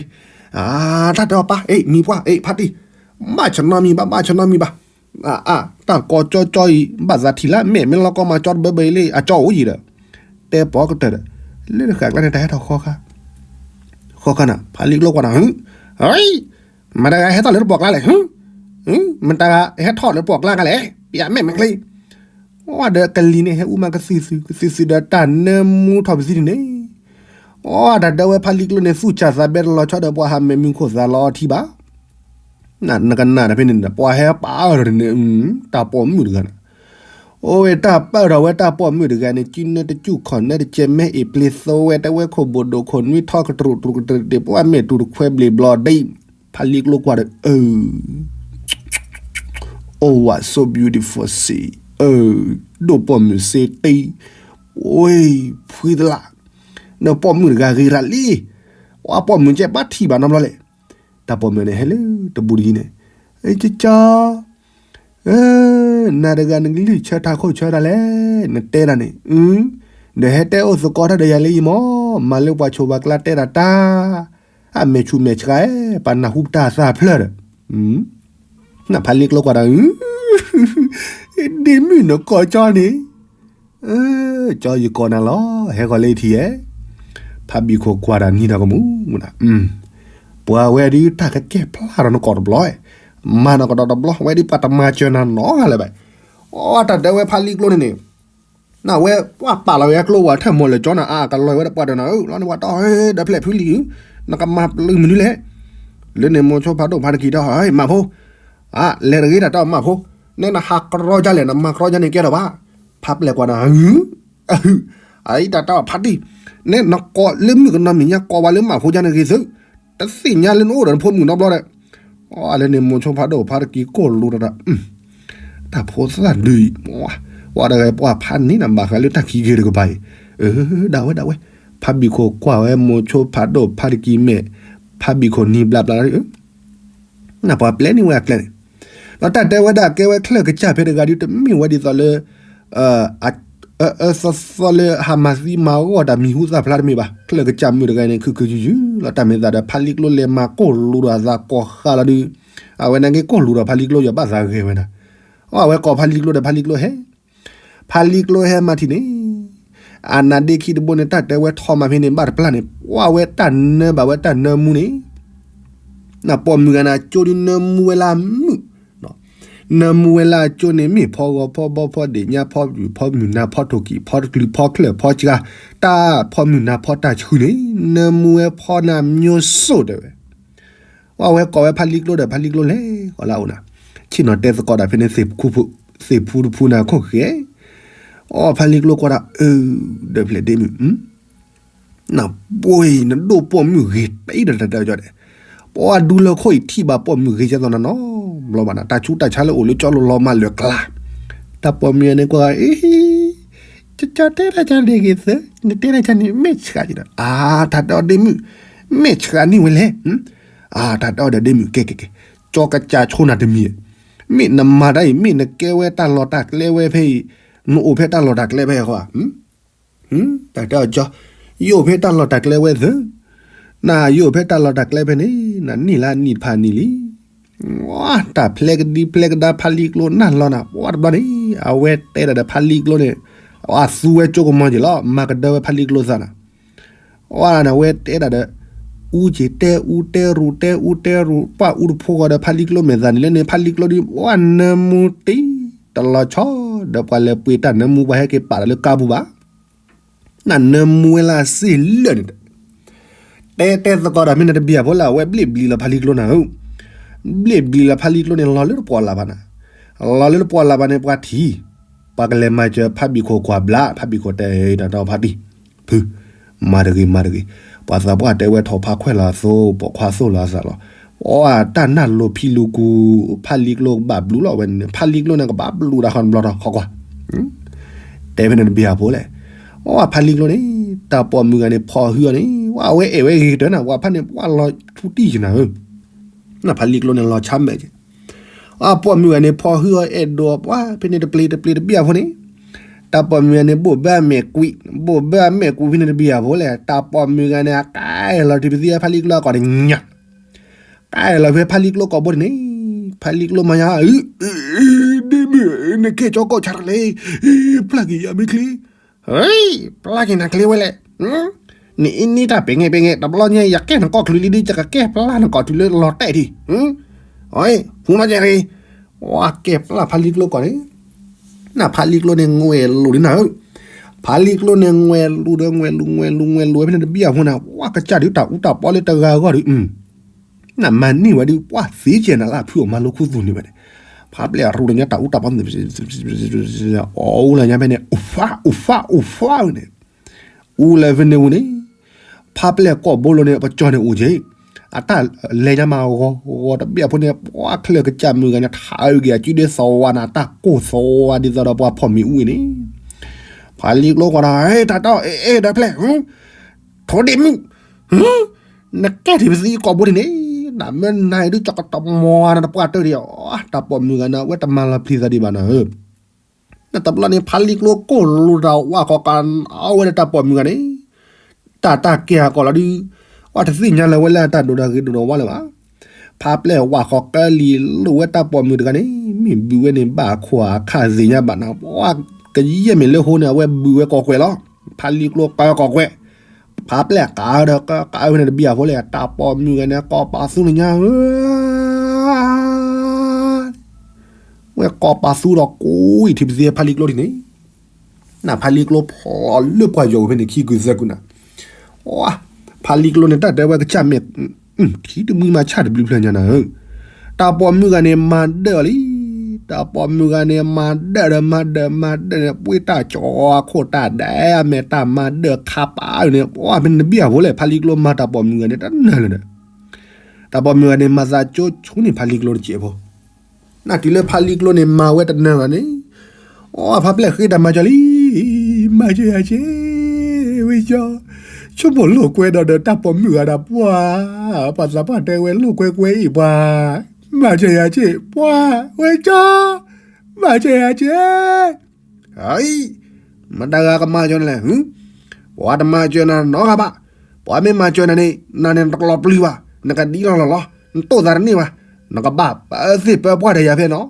တၢ်တဲအီၤပၢ် အ့ၣ် မံၤပှၢ် အ့ၣ် ဖါတံၢ်, ဘၣ်ဆၢနီတမံၤဘၣ် ဘၣ်ဆၢနီတမံၤဘၣ် အါ, တၢ်ကိးကၠီကၠီအံၤ ဘၣ်သးထံၣ်လၢမဲာ် မ့ၢ်လီၤကီမၤကၠီတဘၢဘၢအံၤလံ အကၠီအိၣ်ယံၤဒီး, တဲပိာ်ကတၢၢ်ဒီး, လၢတဃာ်ကျါန့ၣ် တၢ်ဟဲထီၣ်ဃီခါ, ဃီခါနၤ ဖါလံကျိကွၢ်နၤ, မတၤဂၤဟဲထီၣ်လၢတပိာ်ကျါလဲၣ်, မတၤဂၤဟဲထီၣ်လၢတပိာ်ကျါကလဲၣ် ပယၤမဲာ်မဲာ်ချ့, အီၣ်ဒီးကလံၤန့ၣ် ဟဲအူမၤကသုၣ်သုၣ် ကသုၣ်သုၣ်ဒီးတၢ်နၢမူထီၣ်ပသံန့ၣ်န့ၣ် အီၣ်တၢ်ဒၢဝဲဖါလံကျိန့ၣ် သူၣ်စၢ်သးဘဲတလီၤဆီဒီးပှၤဟးမဲာ်မုၢ်ခိၣ်သးလီၤအထံဘၣ်, နကနၣ်တဖဲန့ၣ် ပှၤဟဲပာ်အၢၣ်ထီၣ်န့ၣ် တၢ်ပိာ်မုၣ်တဂၤန့ၣ်, အိၣ်ဝဲတၢ်ပာ်အၢၣ်ထီၣ်ဝဲတၢ်ပိာ်မုၣ်တဂၤန့ၣ် စုနဲတစူၢ်ခီၣ်နဲတကဲ မဲအ့ၣ်ပျ့ၤသိဝဲ တဲဝဲခိၣ်ဘိၣ်ဒိၣ်ခိၣ်နွံထီကတြူးတြူးကတြူးတ့ၢ် ပှၤမဲာ်တူၢ်တခွဲဘျ့းဘျီဒံး, ဖ ဖါလံကျိကွၢ်ဒီး အၢ Oh, what so beautiful sea, အၢ ဒိၣ်ပိာ်မုၣ်စ့တံ, ဝ့ၢ် ဖှံသလး, နပိာ်မုၣ်တဂၤဂ့ၤရၤလံ, ဝဲပိာ်မုၣ်ကဲဘၣ်ထံၣ်ဘၣ်နီတဘျီလဲၣ်. တၢ်ပိာ်မုၣ်န့ၣ် ဟဲလၢတဘူးတယံၤန့ၣ်, ကၠီ နၤတဂၤနကလုၢ်ဆၢထၢၣ်ခိၣ်ဆၢတၢ်လဲၣ်, နတဲတၢ်န့ၣ်, ဒီးဟဲတဲအိၣ်သကိးတၢ်ဒီးယၤလၢယမီၤ, မၤလၢပှၤဆိးပှၤကျါတဲတၢ်တၢ်, အမဲာ်ဆူၣ်မဲာ်ဆှး, ပှၤနၢ်ဟူတၢ်သးဖျၢၣ်ဒီး, နဖါလံကျိကွၢ်ဒီး, ဒ့မုၣ်နကိးကၠီန့ၣ်, ကၠီယကိးနၤလီၤ, ဟဲဃီၤလၢထံဧဲ, ဖါဘံၣ်ခိၣ်ကွၢ်ဒီးနံၤဒီးကမူၣ်, ပှၤဝဲဒုးတၢ်ကကဲၢ်ဖျါဒီးနကိးတဘျီ, မၤနကဒီးတဘျီ, ဝဲဒုးပှၤတမၤစၢၤနၤနီတဂၤလၢၤဘၣ်, အတၢ်တဲဝဲဖါလံကျိန့ၣ်န့ၣ် နဝဲပှၤပာ်လီၤဝဲကျိဝဲထၢၣ်မီၤလၢာ်ကၠီနၤအါကလီၤဝဲဒၣ်ပှၤဒီးနၤဧၢ, လီၤန့ၣ်ပှၤတီၢ်ဒီးဖျဲၣ်ဖုလံဧၢ, နကမၤပျုၤမနုၤလဲၣ်. လၢန့ၣ်မိၤဆိဖးဒိၣ်ဖါတကံၤတီၢ် မၢ်ဖိ, အလဲၤတဂ့ၤတၢ်တီၢ်မၢ်ဖိ, နဲနဟးကရီကၢ်လဲၣ် နမၤကရီကၢ်န့ၣ်ကဲထီၣ်ဘၣ်. ဖါပျဲၢ်ကွၢ်နၤ အဟု, အအံၤတၢ်တီၢ်ဖါတံၢ်, နဲနကိးလၢမုၣ်ကနီၤမံၤညါကိးဝဲလၢမၢ်ဖိကၢ်န့ၣ်ဂ့ၤသု, တသ့ၣ်ညါလၢနအိၣ်ဒီးနဖိမုၣ်နီတဘျီဒီး အလဲၤန့ၣ်မိၤဆိဖးဒိၣ်ဖါတကံၤကိၢ်လူၤဒီး တၢ်ဖိသၣ်ဒုးအံၤ, ပှၤတဂၤပှၤဖးန့ၢ်နဘၣ်ဃးလၢတၢ်ခံဂ့ၤတကပၤအံၤ, ဒၣ်ဝဲဒၣ်ဝဲ, ဖါဘံၣ်ခိၣ်ကွၢ်ဝဲမိၤဆိဖးဒိၣ်ဖါတကံၤမဲာ်, ဖါဘံၣ်ခိၣ်နံၤဘျါဘျါ, နပှၤပျဲန့ၢ်ဝဲအကျဲန့ၣ်, ဒီးတၢ်တဲဝဲဒၣ်ကဲဝဲချၢၣ်ကစၢ်ဖဲတဂၤဒုးတမ့ၢ်ဝဲဒ်သိးလၢ အၢသီသီလၢဟးမၤသံမၤဂီၢ်တၢ်မံၤဟူသၣ်ဖျါတမ့ၢ်ဘၣ်, ချၢၣ်ကစၢ်မုၣ်တဂၤန့ၣ် ခုၣ်ခုၣ်ယုၢ်ယုၢ်လီၤ, တၢ်မ့ၢ်သးဒီးဖါလံကျိလဲၤမၤကိၢ်လူၤဒီးအသးကိးဃာ်လီၤဒုး, အဝဲနာ်က့ကိၢ်လူၤဒီးဖါလံကျိယဘၣ်သးဂဲၤဝဲဒၣ်, အဝဲကိးဖါလံကျိဒီးဖါလံကျိဟဲ, ဖါလံကျိဟဲမၤထံၣ်န့ၣ်, အနါဒ့ခံတဘိန့ၣ် တၢ်တဲဝဲထီမၤဖဲန့ၣ် ဘၣ်တပျၢ်န့ၣ် ပှၤဝဲတၢ်နၢဘၣ်ဝဲတၢ်နၢမူန့ၣ် နပိာ်မုၣ်ဂၤန့ၣ် အကၠိဒုးနၢမူဝဲလၢအမုၣ်, နၢမူဝဲလၢအကၠိန့ၣ် မ့ၢ်ဖီဂီၤဖီဘီဖီဒ့ၣ်ညါဖီပျုၢ်ဖီမုၢ်နၤဖီထိၣ်ကံၣ်ဖီတကလုာ်ဖီချၢၣ်ဖီစှၤ, တၢ်ဖီမုၢ်နၤဖီတၢ်ဆှုန့ၣ် နၢမူဝဲဖီနၤမျိုးစိၣ်တဲဝဲ အဝဲကိးဝဲဖါလံကျိဒီးဖါလံကျိလဲၤဃီၤလၢအအိၣ်နၤ, ဆ့ၣ်နီၤတဲသကိးတၢ်ဖဲန့ၣ် သ့ၣ်ဖူတဖူန့ၣ်အခိၣ်ဃဲ, အီ ဖါလံကျိကွၢ်တၢ်အၢ, ဒီးဖျဲၣ်ဒ့မုၣ် နဘိအံၤ နဒိၣ်ပိာ်မုၣ်ဂ့ၤတအံၤဒီးတၢ်တဲအီၤကၠီဒဲး, ပှၤဒူလၢခိၣ်အံၤထံၣ်ဘၣ်ပိာ်မုၣ်ဂ့ၤကဲသိးနၤနီတဘျီဘၣ်နၤ, တၢ်ဆူးတၢ်ဆါလၢအိၣ်လၢကၠီလီၤလီၤမၤလၢာ်ကျါ, တၢ်ပိာ်မုၣ်န့ၣ်ကွၢ်, ကၠီတဲတၢ်ကၠီန့ၣ်ဂ့ၤသၢ, နတဲတၢ်ကၠီန့ၣ် မဲာ်ဆှးကဒီး, အါ တၢ်တဲအီၤဒ့မုၣ်, မဲာ်ဆှးန့ၢ်ဝဲလဲၣ်, အါ တၢ်တဲအီၤဒီးဒ့မုၣ် ကဲကဲကဲ, ကၠီကစၢ်ဆိနၤတမံၤ, မ့ၢ်နမၤတၢ်အံၤ မ့ၢ်နကဲဝဲတၢ်လီၢ်တၢ်ကျဲဝဲဖဲအံၤ, နအိၣ်ဖဲတၢ်လီၢ်တၢ်ကျဲဖဲအံၤဃီဧါ တၢ်တဲအီၤကၠီ, ယအိၣ်ဖဲတၢ်လီၢ်တၢ်ကျဲဝဲသၢ, နယအိၣ်ဖဲတၢ်လီၢ်တၢ်ကျဲဖဲန့ၣ် နနံၣ်လၢအနံၣ်တဖၣ်နံၣ်လံ, တၢ်ဖျဲကဒံဖျဲကဒါဖါလံကျိနၢ်လီၤနၤ ပှၤတဘျီန့ၣ် အဝဲတဲဒၣ်ဒီးဖါလံကျိန့ၣ်, အသူဝဲကၠိကမီၤက့ၤလီၤ မၤကဒၢဝဲဖါလံကျိသးနၤ, အဝဲတဲဒၣ်ဒီး အူက့ၤတဲအူတဲရူၤတဲအူတဲရူၤ ပှၤအူတဖိဃီဒီးဖါလံကျိမဲာ်သးန့ၣ်လၢန့ၣ် ဖါလံကျိဒုး ပှၤနၢမူတံၢ် တလီၤဆီ ဒီးပှၤလဲၤပှ့ၤတၢ်နၢမူ ပှၤဟဲက့ၤပာ်ဒီးလၢကါပူၤဘၣ် နနၢမူဝဲလၢအစ့လၢာ်န့ၣ်ဒီး, တဲတဲသကိးဒီးမ့ၢ်နတဘံၣ်အဖိလၢ အဝဲဘျ့ၣ်ဘျံၤလီၤဖါလံကျိနၤဧၢ, ဘျ့ၣ်ဘျံၤလီၤဖါလံကျိန့ၣ် လီၤလၢတပှီၢ်လၢ်ဘၣ်နၤ, လီၤလၢတပှီၢ်လၢ်ဘၣ်န့ၣ် ပှၤထံၣ်, ပှၤကလဲၤမၤစၢၤဖါဘံၣ်ခိၣ်ကွၢ်ဘျါ ဖါဘံၣ်ခိၣ်တဲတၢ်တီဖါတံၢ်, ဖု, မၤတဂ့ၤမၤတဂ့ၤ, ပှၤသးပှၢ်တဲဝဲထီၣ်ဖါခွဲးလီၤအသိး ပိာ်ခွါသိၣ်လီၤအသးလီၤ, အတၢ်နၢ်လိၤဖံလိၤကူ, ဖါလံကျိကဘၣ်ဘျုးလီၤဝဲန့ၣ် ဖါလံကျိန့ၣ်ကဘၣ်ဘျုးတၢ်ဃီတဘျီဒီး ခီကွၢ် တဲဖဲန့ၣ်တဘံၣ်အဖိလဲၣ်, အဖါလံကျိန့ၣ်, တၢ်ပိာ်မုၣ်ဂၤန့ၣ် ဖီၣ်ဟုအီၤန့ၣ် ဝဲအဝဲအဲၣ်ဝဲဂ့ၤကတၢၢ်နၤ ပှၤဖါန့ၣ် ပှၤလီၤထူတံၢ်ကနၤဧၢ, နဖါလံကျိန့ၣ်လီၤဆါမဲာ်က့ၤ, အပိာ်မုၣ်ဂၤန့ၣ် ဖီၣ်ဟုအီၤအဲၣ်ဒိးပှၤ ဖဲန့ၣ်တပျ့ၤတပျ့ၤတဘံၣ်အဖိန့ၣ်, တၢ်ပိာ်မုၣ်ဂၤန့ၣ် ဘိၣ်ဘၢအမဲာ်ကွံာ်, ဘိၣ်ဘၢအမဲာ်ကွံာ်ဖဲန့ၣ်တဘံၣ်အဖိလဲၣ်, တၢ်ပိာ်မုၣ်ဂၤန့ၣ် အကအဲၣ်လီၤတုၤပသံဖါလံကျိအကိာ်န့ၣ်ညၣ် ကအဲၣ်လီၤဖဲဖါလံကျိကိာ်ဘိန့ၣ်, ဖါလံကျိမၤညါ, ဒ့မုၣ်, နကဲကၠီကီၢ်ဆါတလဲ, ပျၢ်က့ၤယၤမ့ၢ်ချ့, ပျၢ်က့ၤနၤချ့ဝဲလဲၣ်, နအံၤန့ၢ်တၢ်ပဲာ်ငဲးပဲာ်ငဲး တဘျီညါ ယကဲနကိာ်ချုးလံဒုး ယကကဲပျၢ်နကိာ်ချုးလၢလီၤတဲာ်ဒံး, ဟူနီၢ်ကဲရံ, ဝဲကဲပျၢ်ဖါလံကျိကိာ်န့ၣ်, နဖါလံကျိန့ၣ်ငွဲၢ်လူၤဒ်နၤဧၢ, ဖါလံကျိန့ၣ်ငွဲၢ်လူၤဒီး ငွဲၢ်လူၤ ငွဲၢ်လူၤ ငွဲၢ်လူၤဝဲဖဲန့ၣ်တဘံၣ်အဖိန့ၣ် ဝဲကစၢ်ဒုးတၢ်အူတၢ်ပီလၢတဂၤအဂီၢ်ဒုး နမၤန့ၢ်ဝဲဒုး ပှၤသ့ကဲနၤလၢအဖုအမါလၢခူသူၣ်န့ၣ်ဝဲန့ၣ်, ဖါပျဲၢ်အရူတညါတၢ်အူတၢ်ပီ အူလၢညါဖဲန့ၣ် အိၣ်ဖး အိၣ်ဖး အိၣ်ဖးဝဲန့ၣ်, အူလၢဖဲန့ၣ်ဝံၤန့ၣ်, ဖါပျဲၢ်ကိာ်ဘိလိၤန့ၣ် ပကၠီန့ၣ်အိၣ်က့ၤ, အတၢ်လဲၤညါမးဂီၤဂီၤတဘ့ၣ်အဖိန့ၣ် ပှၤချၢၣ်ကစၢ်မုၢ်ဂၤန့ၣ် ထးအုးက့ၤအစုဒ့သဝါန့ၣ် တၢ်ကိၢ်သဝါဒ်သိးဒီးပှၤဖီၣ်မံၤအူအံၤန့ၣ် ဖးလံကျိကွၢ်ဒီး တၢ်တီ အဲၣ်အဲၣ်ဒီးဖျဲၣ် ထိၣ်ဒ့ၣ်မုၣ် နကဲထံၣ်ပသံကိာ်ဘိထံၣ်န့ၣ် နမ့ၢ်နၤအံၤဒုးကၠီကတမီၤနတပှၢ်တၢၢ်ဒံးအီၤ တၢ်ပိာ်မုၣ်ဂၤန့ၣ် အဝဲတမၤလီၤပျံၤသးဒံးဘၣ်နၤဧၢ နတဘျီန့ၣ် ဖးလံကျိကိၢ်လိာ်တၢ်ဝးဃီၤကးအဝဲဒီးတၢ်ပိာ်မုၣ်ဂၤန့ၣ် တၢ်တၢ်ကဲၤအကီၢ်လီၤဒုး အဝဲတသ့ၣ်ညါလၢၤဝဲလၢတၢ်ဒိၣ်ဒီးဂ့ၤဒိၣ်ဒီးဝါလၢၤဘၣ်. ဖးပျဲၢ်ဝးဃီၤကၢလံာ်လိာ်ဝဲတၢ်ပိာ်မုၣ်တဂၤန့ၣ် မ့ၢ်ဘုးဝဲန့ၣ်ဘၣ်ခိၣ်အခၣ်သ့ၣ်ညါဘၣ်နၤ ပှၤကယဲၢ်မ့ၢ်လၢဟိန့ၣ် အဝဲဘုးဝဲကိးကွဲးလီၤ. ဖးလံကျိကၢကိးကွဲး ဖးပျဲၢ်ကးဒီးကးဝဲန့ၣ်တဘံၣ်အဖိလဲၣ် တၢ်ပိာ်မုၣ်ဂၤန့ၣ် ကိးပာ်သူနညါဧၢ ဝဲကိးပာ်သူဒီးကိးအံၤထံၣ်ပသံဖးလံကျိထံၣ်န့ၣ် နဖးလံကျိဖျိးလၢပှၢ်ယိာ်ဝဲဖဲန့ၣ် ခံကုာ်သၢကုာ်နၤ ဖးလံကျိန့ၣ် တၢ်တဲဝဲကစၢ်မဲာ် ထံတမှံမၤဆၣ်တဘျုးဖျၢၣ်ညါနၤဧၢ တၢ်ပိာ်မုၣ်ဂၤန့ၣ် မၤဒၢၣ်အီၤလံ. တၢ်ပိာ်မုၣ်ဂၤန့ၣ် မၤဒၢၣ်ဒီးမၤဒၢၣ်မၤဒၢၣ်န့ၣ် ပှ့ၤတၢ်ကၠီအခိၣ်တၢ်ဒဲးအမဲာ်တၢ်မၤဒၢၣ်ခါပာ်န့ၣ် ပှၤဖဲန့ၣ်တဘံၣ်အဖိလဲၣ် ဖးလံကျိမၤတၢ်ပိာ်မုၣ်ဂၤန့ၣ် တနၢၤလၢၤဒီး တၢ်ပိာ်မုၣ်ဂၤန့ၣ် မၤသးကၠိဆူန့ၢ်ဖးလံကျိတစဲးဖိ နတုၤလၢဖးလံကျိန့ၣ် မၤဝဲတနၢၤဘၣ်န့ၣ် အိ ဖးပျဲၢ်ဃ့တၢ်မၤစၢၤလံ မၤစၢၤယၤက့ၤ ဝဲကၠီ ဆိကမိၣ်လိာ်ကွဲဒီးဒီးတၢ်ပိာ်မုၣ်ဂၤဒီးပှၢ် ပှၤသးပှၢ်တဲဝဲလိာ်ကွဲကွဲအံၤပှၤ မၤစၢၤယၤက့ၤ ပှၢ် ဝဲကၠီ မၤစၢၤယၤက့ၤ အံ မတၤဂၤကမၤစၢၤနလဲၣ် ပှၤတမၤစၢၤနၤနီတဂၤဘၣ် ပှၤမ့ၢ်မၤစၢၤနၤန့ၣ် နၤန့ၣ်နတကျီပျုၤဘၣ် နကဒံလီၤလီၤလီၤ နတိၢ်သးတန့ၢ်ဘၣ် နကဘၣ်ပၢသ့ၣ်ပၢပှၢ်ဒီးယၤဖဲနီၤ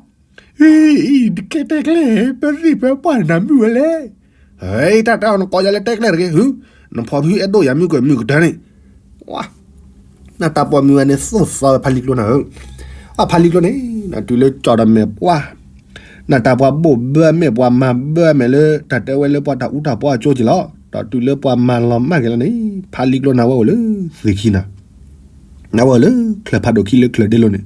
အံ တကဲတဲကျဲ ပၢသ့ၣ်ပၢပှၢ်နၤမုၣ်ဝဲလဲၣ် တၢ်တဲအီၤနကိးယၤလၢတဲကျဲတဂ့ၤ နဖီၣ်ဖုအဲၣ်ဒိၣ်ယၤမုၢ်ကမုၢ်ကတၢၢ်န့ၣ် နတၢ်ပိာ်မုၣ်ဂၤန့ၣ် သိၣ်သီဝဲဖးလံကျိနၤဧၢ, အဖးလံကျိန့ၣ် နတုၤလၢကၠီဒီးမဲာ်ပှၢ်, နတၢ်ပှၤဘိၣ်ဘၢမဲာ်ပှၤမၤဘၢမဲာ်လၢ တၢ်တဲဝဲလၢပှၤတၢ်အူတၢ်ပီအကၠိက့ၤလီၤ. ဒီးတုၤလၢပှၤမၤလီၤမၢ်က့ၤလီၤန့ၣ် ဖးလံကျိန့ၣ်ဝဲအိၣ်လၢသ့ၣ်ခံနၤ, နဝဲအိၣ်လၢချၢၣ်ဖးဒိၣ်ခံလၢချၢၣ်ဒ့လိၤန့ၣ်,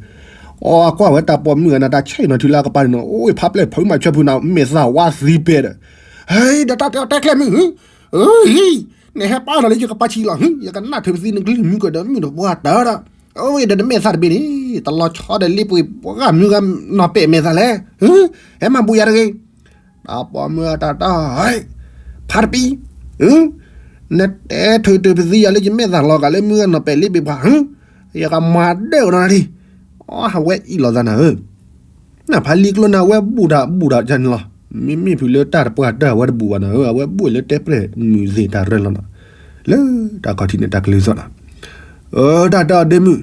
အကွၢ်ဝဲတၢ်ပိာ်မုၣ်ဂၤန့ၣ် တၢ်ဆဲးနီၤထံလၢအကပၤန့ၣ်နီၤ, အိၣ်ဖးပျဲၢ်ဖုမၤဆၢဖုနၤ မဲာ်သၣ်ဝါသံပဲဒီး, ဟဲ ဒီးတၢ်တဲအီၤတဲကျဲမုၣ် ဟံ နဟဲပာ်လီၤလၢယကပၤဆံးလီၤ ဟံ ယကနၣ်ထုးပသံနကလုၢ်မုၢ်ကဒီးမုၢ်တပှၢ်တၢ်ဒီး, အိၣ်ဒီးနမဲာ်သၣ်တဘ့ၣ်န့ၣ် တလီၤဆီဒီးလ့ပှ့ၤပှၤဂၤမုၢ်ဂၤနီၢ်ပဲာ်မဲာ်သၣ်လဲၣ်, ဟဲမၤဘူးယၤတဂ့ၤ, တၢ်ပိာ်မုၣ်အတၢ်တၢ်, ဖးတပံ, နတဲထုးထုးပသံယၤလၢယမဲာ်သၣ်လီၤဂာ်လၢမုၢ်ဂၤနီၢ်ပဲာ်လ့ပှ့ၤပှၤ, ယကမၤဒၢၣ်ကဒီးနၤဒံး, အဝဲအံၣ်လီၤသးနၤဧၢ နဖးလံကျိန့ၣ် အဝဲဘူၣ်တၢ်ဘူၣ်တၢ်န့ၣ်လီၤ. မ့မ့ၢ်ဖုးလၢတၢ်တပှၢ်တၢၢ်အဝဲတဘူၣ်ဘၣ်နၤဧၢ, အဝဲဘူၣ်လၢတဲပျဲၢ်မုၢ်သ့ၣ်တၢ်ရၢလီၤနီၤ, လၢတၢ်ခီၣ်ထံးန့ၣ်တၢ်ကလုၢ်သီၣ်နီၤ, တၢ်တဲအီၤဒ့မုၣ်,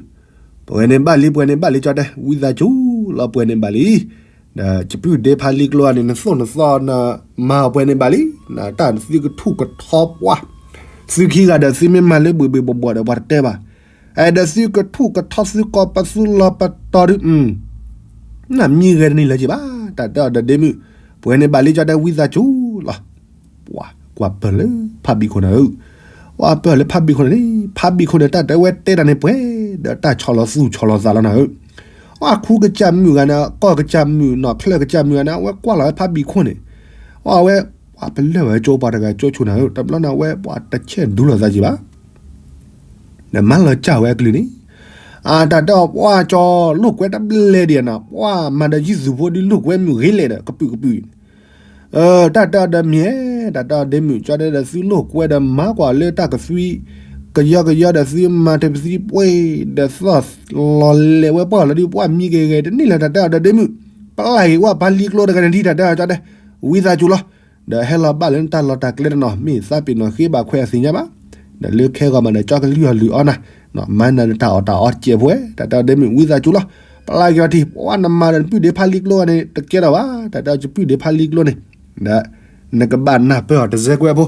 ပှဲၤန့ၣ်ဘၣ်လံ ပှဲၤန့ၣ်ဘၣ်လံ ကၠီတဲ ဝံသးစူၤလီၤ ပှဲၤန့ၣ်ဘၣ်လံ, ဒီးယပုၢ်ဒ့ဖးလံကျိန့ၣ် နသိၣ်နသီနမၤပှဲၤန့ၣ်ဘၣ်လံ, တၢ်သုကထူၣ်ကထီပှၢ်, သုခံဂၤဒီးသုမ့ၢ်မၤလၢဘှ့ၣ်ဘှ့ၣ်ဘှီၣ်ဘှီၣ်ဒီးပှၤတတဲဘၣ် အဲၣ်ဒိးသုကထူၣ်ကထီသုကီၢ်ပသူလီၤပတီၤဒုး, နမံဂဲၤတန့ၢ်လၢၤက့ၤဘၣ်, တၢ်တဲအီၤဒီးဒ့မုၣ်, ပှဲၤန့ၣ်ဘၣ်လံ ကၠီတဲ ဝံသးစူၤလီၤ, ပှၤကွၢ်ပၢၢ်လၢဖးဘံၣ်ခိၣ်နၤဧၢ, ကွၢ်ပၢၢ်လၢဖးဘံၣ်ခိၣ်န့ၣ်, ဖးဘံၣ်ခိၣ်န့ၣ် တၢ်တဲဝဲတဲတၢ်န့ၣ်ပှဲၤ, ဒီးတၢ်ဆီၣ်လီၤသူၣ်ဆီၣ်လီၤသးလီၤနၤဧၢ, အခိကစၢ်မုၣ်ဂၤန့ၣ် ကီၢ်ကစၢ်မုၣ်နီၢ်ချၢၣ်ကစၢ်မုၣ်ဂၤန့ၣ် အဝဲကွၢ်လီၤဝဲဖးဘံၣ်ခိၣ်န့ၣ်, အဝဲ, ပှၤပလၢၢ်ဝဲကၠိပှၤတဂၤကၠိဆိနၤဧၢ, တဘျီန့ၣ်အဝဲပှၤတဆဲးဒူလီၤသးက့ၤဘၣ် ဒီးမၤလီၤစၢ်ဝဲအကလုၢ်န့ၣ်, အတၢ်တဲအီၤပှၤကၠီလိာ်ကွဲတဘျဲၣ်ဒံးနၤ, ပှၤမၤဒီးယုၢ်သူၣ်ဖိဒုးလိာ်ကွဲမုၢ်ဂ့ၤလဲၣ်ဒီး ကပုာ်ကပုာ်, တၢ်တဲအီၤဒီးမ့ၢ်, တၢ်တဲအီၤဒ့မုၣ် ကၠီတဲဒီးသုလိာ်ကွဲဒီးမၤကွၢ်လၢတၢ်ကသွံ, ကယီကယီဒီးသုမၤထုးပသံပှ့ၤ, ဒီးသီၣ်လီၤလဲၤဝဲပှၢ်လီၤဒုး ပှၤမံဂဲၤဂဲၤတန့ၢ်လၢၤ တၢ်တဲအီၤဒီးဒ့မုၣ်, ပျၢ်က့ၤကွၢ်ဖးလံကျိတဂၤန့ၣ်ဒံး တၢ်တဲအီၤကၠီတဲ, ဝံသးစူၤလီၤ ဒီးဟဲလီၤဘၣ်လၢနတၢ်လီၢ်တၢ်ကျဲတနီၤ မ့ၢ်သးပ့ၤနီၣ်ဃ့ဘၣ်ခွဲးအသ့ၣ်ညါဘၣ်, ဒီးလၢခဲဂီၤမးဒီးကၠီကလုၢ်အီၣ်လုၢ်အီနၤ, မၤနၤနတၢ်အီၣ်တၢ်အီစဲးဖိဝဲ တၢ်တဲအီၤဒ့မုၣ် ဝံသးစူၤလီၤ, ပျၢ်က့ၤအီၤထံ ပှၤနမၤဒီးနပုၢ်ဒ့ဖးလံကျိဂၤန့ၣ် တကဲထီၣ်ဘၣ် တၢ်တဲအီၤယပုၢ်ဒ့ဖးလံကျိန့ၣ်, ဒီးနကဘၣ်နၢ်ပၢၢ်အီၤတစဲးကွဲးဖိ,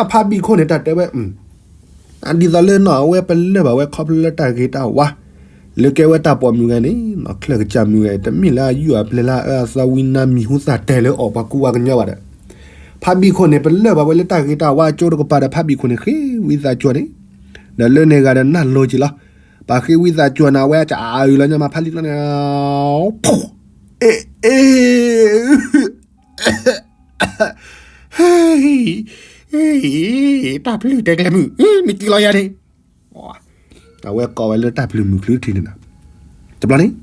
အဖးဘံၣ်ခိၣ်န့ၣ် တၢ်တဲဝဲ ဒ်သိးလၢနီၤ အဝဲပလၢၢ်ဘၣ်ဝဲခီဖျိလၢတၢ်ဂ့ၤတၢ်ဝါ, လၢကဲဝဲတၢ်ပိာ်မုၣ်ဂၤန့ၣ် နီၢ်ချၢၣ်ကစၢ်မုၣ်ဂၤ တမ့ၢ်လၢအယုၢ်အပျဲၢ်လၢအအၢအသီဝံနါမံၤဟူသၣ်တဲာ်လၢအီၣ်ပှၤကူပှၤကညီဘၣ်ဒီး, ဖးဘံၣ်ခိၣ်န့ၣ် ပလၢၢ်ဘၣ်ဝဲလၢတၢ်ဂ့ၤတၢ်ဝါကၠိတကပၤဒီး ဖးဘံၣ်ခိၣ်န့ၣ် ဃ့ဝံသးစူၤန့ၣ်, ဒီးလၢန့ၣ်ဂၤဒီးနၢ်လိၤက့ၤလီၤ, ပှၤဃ့ဝံသးစူၤန့ၣ် အဝဲအကအုးလီၤညါမး ဖးလံကျိန့ၣ် တၢ်ပျုၢ်တဲကျဲမုၣ် နကံလီၤယၤန့ၣ်, အဝဲကိးဝဲလၢတၢ်ပျုၤမုၢ်ချုးထံးန့ၣ်ဒီး, တဘျီန့ၣ်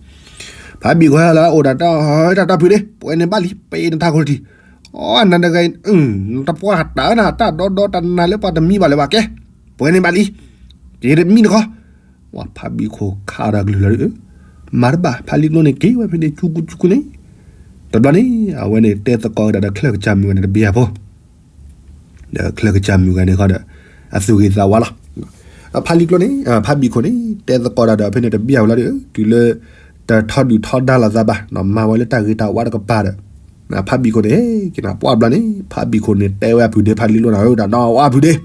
ဖးဘံၣ်ခိၣ်ဟဲလီၤလၢအအိၣ်ဒီးတၢ်, တၢ်တီၢ်ဖုဒ့ ပှဲၤန့ၣ်ဘၣ်လံ ပ့ၤနထးခိၣ်ထံး, အီ နတဂၤ, တပှၢ်တၢ်နၤ တၢ်ဒီဒီတၢ်နၤလၢပှၤတမံဘၣ်လၢၤဘၣ်ကဲ, ပှဲၤန့ၣ်ဘၣ်လံ, ယတမံနခီ, ဝဲဖးဘံၣ်ခိၣ်ခးဒီးကလုၢ်လီၤဒီး, မၤတဘၣ် ဖးလံကျိန့ၣ် က့ၤဝဲဖဲန့ၣ်ဆူကူဆူကူန့ၣ်, တဘျီန့ၣ် အဝဲန့ၣ်တဲသကိးကဒါဒီးချၢၣ်ကစၢ်မုၣ်ဂၤန့ၣ်တဘျီဖိ ဒီးချၢၣ်ကစၢ်မုၣ်ဂၤန့ၣ်ဃီဒီး, အသူၣ်ဂ့ၤသးဝါလီၤ. ဖးလံကျိန့ၣ်, ဖးဘံၣ်ခိၣ်န့ၣ် တဲသကိးတၢ်ဒီးဖဲန့ၣ်တဘျီဝဲလီၤဒီး တုၤလၢ တထီဒုၣ်ထီဒါလိာ်သးဘၣ်, မၤဝဲလၢတၢ်ဂ့ၤတၢ်ဝါတကပၤဒီး, ဖးဘံၣ်ခိၣ်န့ၣ် ကနၣ်ပှၢ်ဘျီန့ၣ် ဖးဘံၣ်ခိၣ်န့ၣ်တဲဝဲအဖုဒ့ ဖးလံကျိန့ၣ် တၢ်ဒီးဝဲအဖုဒ့,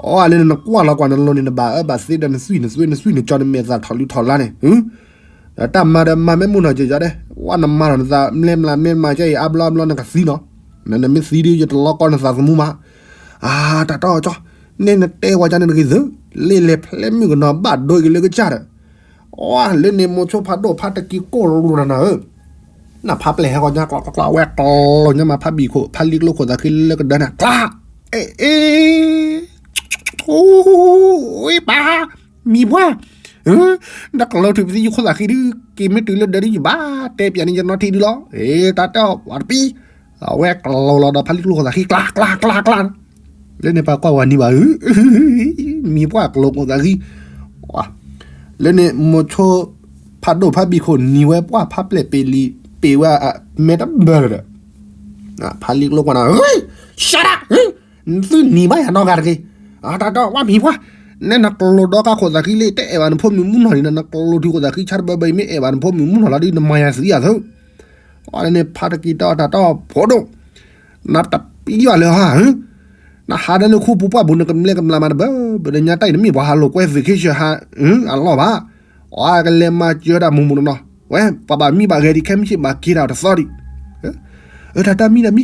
အီ လၢနကွၢ်လီၤကွၢ်နလိၤန့ၣ် နဘၣ်အၢဘၣ်သီဒီးနသွံၣ်နသွဲနသွံၣ်နကၠီနမဲာ်သၣ်ထီၣ်လူၤထီၣ်လါန့ၣ် ဒီးတၢ်မၤဒီးမၤမ့ၢ်မုၢ်နီၢ်ကယီဒဲး, ဝဲနမၤထီၣ်နသး မ့ၢ်မၤမ့ၢ်မၤကဲအံၤ အါဘျီအါဘျီနကသံနီၤ, နမ့ၢ်သံဒုး ယတလီၤကီနသးသမူမး, အါ တၢ်တီၢ်ကၠီ, န့ၣ်နတဲဝဲကန့ၣ်တဂ့ၤသု, လ့လဲၤဖျဲမုၣ်ကနီၤဘၣ်ဒိက့ၤလၢကစၢ်ဒီး, အီ လၢန့ၣ်မိၤဆိဖးဒိၣ်ဖးတကံကိၢ်လိၤနၤဧၢ နဖးပျဲၢ်ဟဲဂီၤညါကျီကျီကျီ ဝဲကျီညါမး ဖးဘံၣ်ခိၣ် ဖးလံကျိခိၣ်သးဃံလၢကဒၢန့ၣ် ကျီ, အ့ အ့ အိ ပၢ် မံၤပှၢ်, နကလီၤထုးပသံယခိၣ်သးဃံဒုး က့ၤမ့ၢ်တုၤလၢဒၢးဒုး ယဘၣ်တဲပၠးန့ၣ် ယနီထံဒုးလီၤ. အ့ တၢ်တဲအီၤပှၤတပံၤ, အဝဲကလီၤလီၤဒီးဖးလံကျိခိၣ်သးဃံ ကျီ ကျီ ကျီ ကျီ, လၢန့ၣ်ပှၤကွၢ်ဝဲနံၤဘၣ်ဧၢ, မံၤပှၢ်ကျိခိၣ်သးဃံ, လၢန့ၣ်မိၤဆိ ဖးဒိၣ်ဖးဘံၣ်ခိၣ်နံၤဝဲပှၢ်ဖးပျဲၢ်ပ့ၤလံ, ပ့ၤဝဲ မဲာ်တဘၢလၢၤဒီး, ဖးလံကျိကွၢ်နၤ, ရှဲဒၣ်, သုနံၤဘၣ်ယၤနီတဂၤတဂ့ၤ, တၢ်ဒီးဝဲမံၤပှၢ်, နဲနကျိဒီကါခိၣ်သးဃံလံ တအဲၣ်ဘၣ်နဖိမုၣ်မုၣ်နီၢ်လံနီၤ, နကျိထုးခိၣ်သးဃံဆါတဘၢဘၢအံၤ မ့ၢ်အဲၣ်ဘၣ်နဖိမုၣ်မုၣ်နီၢ်လီၤဒုး နမၤယၤသံယၤသု, အန့ၣ်ဖးတကံတၢ်တၢ်တီၢ်ဖိဒိၣ် နတပံၤယွၤလၢဟါ, နဟးဒီးနခိၣ်ပူၤပှၢ်ပူၤ နကမျဲကမျးမးတဘၢ, ဘၣ်ဒီးညါတၢ်အံၤ နမ့ၢ်ပှၤဟးလိာ်ကွဲ vacation ဟး အလီၢ်ဘၣ်, အကလဲၤမၤစၢၤတၢ်မူးမူးနီၢ်နီၢ်, ဝဲ ပှၤဘၣ်မံဘၣ်ဂဲၤဒံး ခဲမုၢ်ဆ့ၣ်ဘၣ်က့ၤတၢ်တသီဒံး, အတၢ်တၢ်မံတၢ်မံ,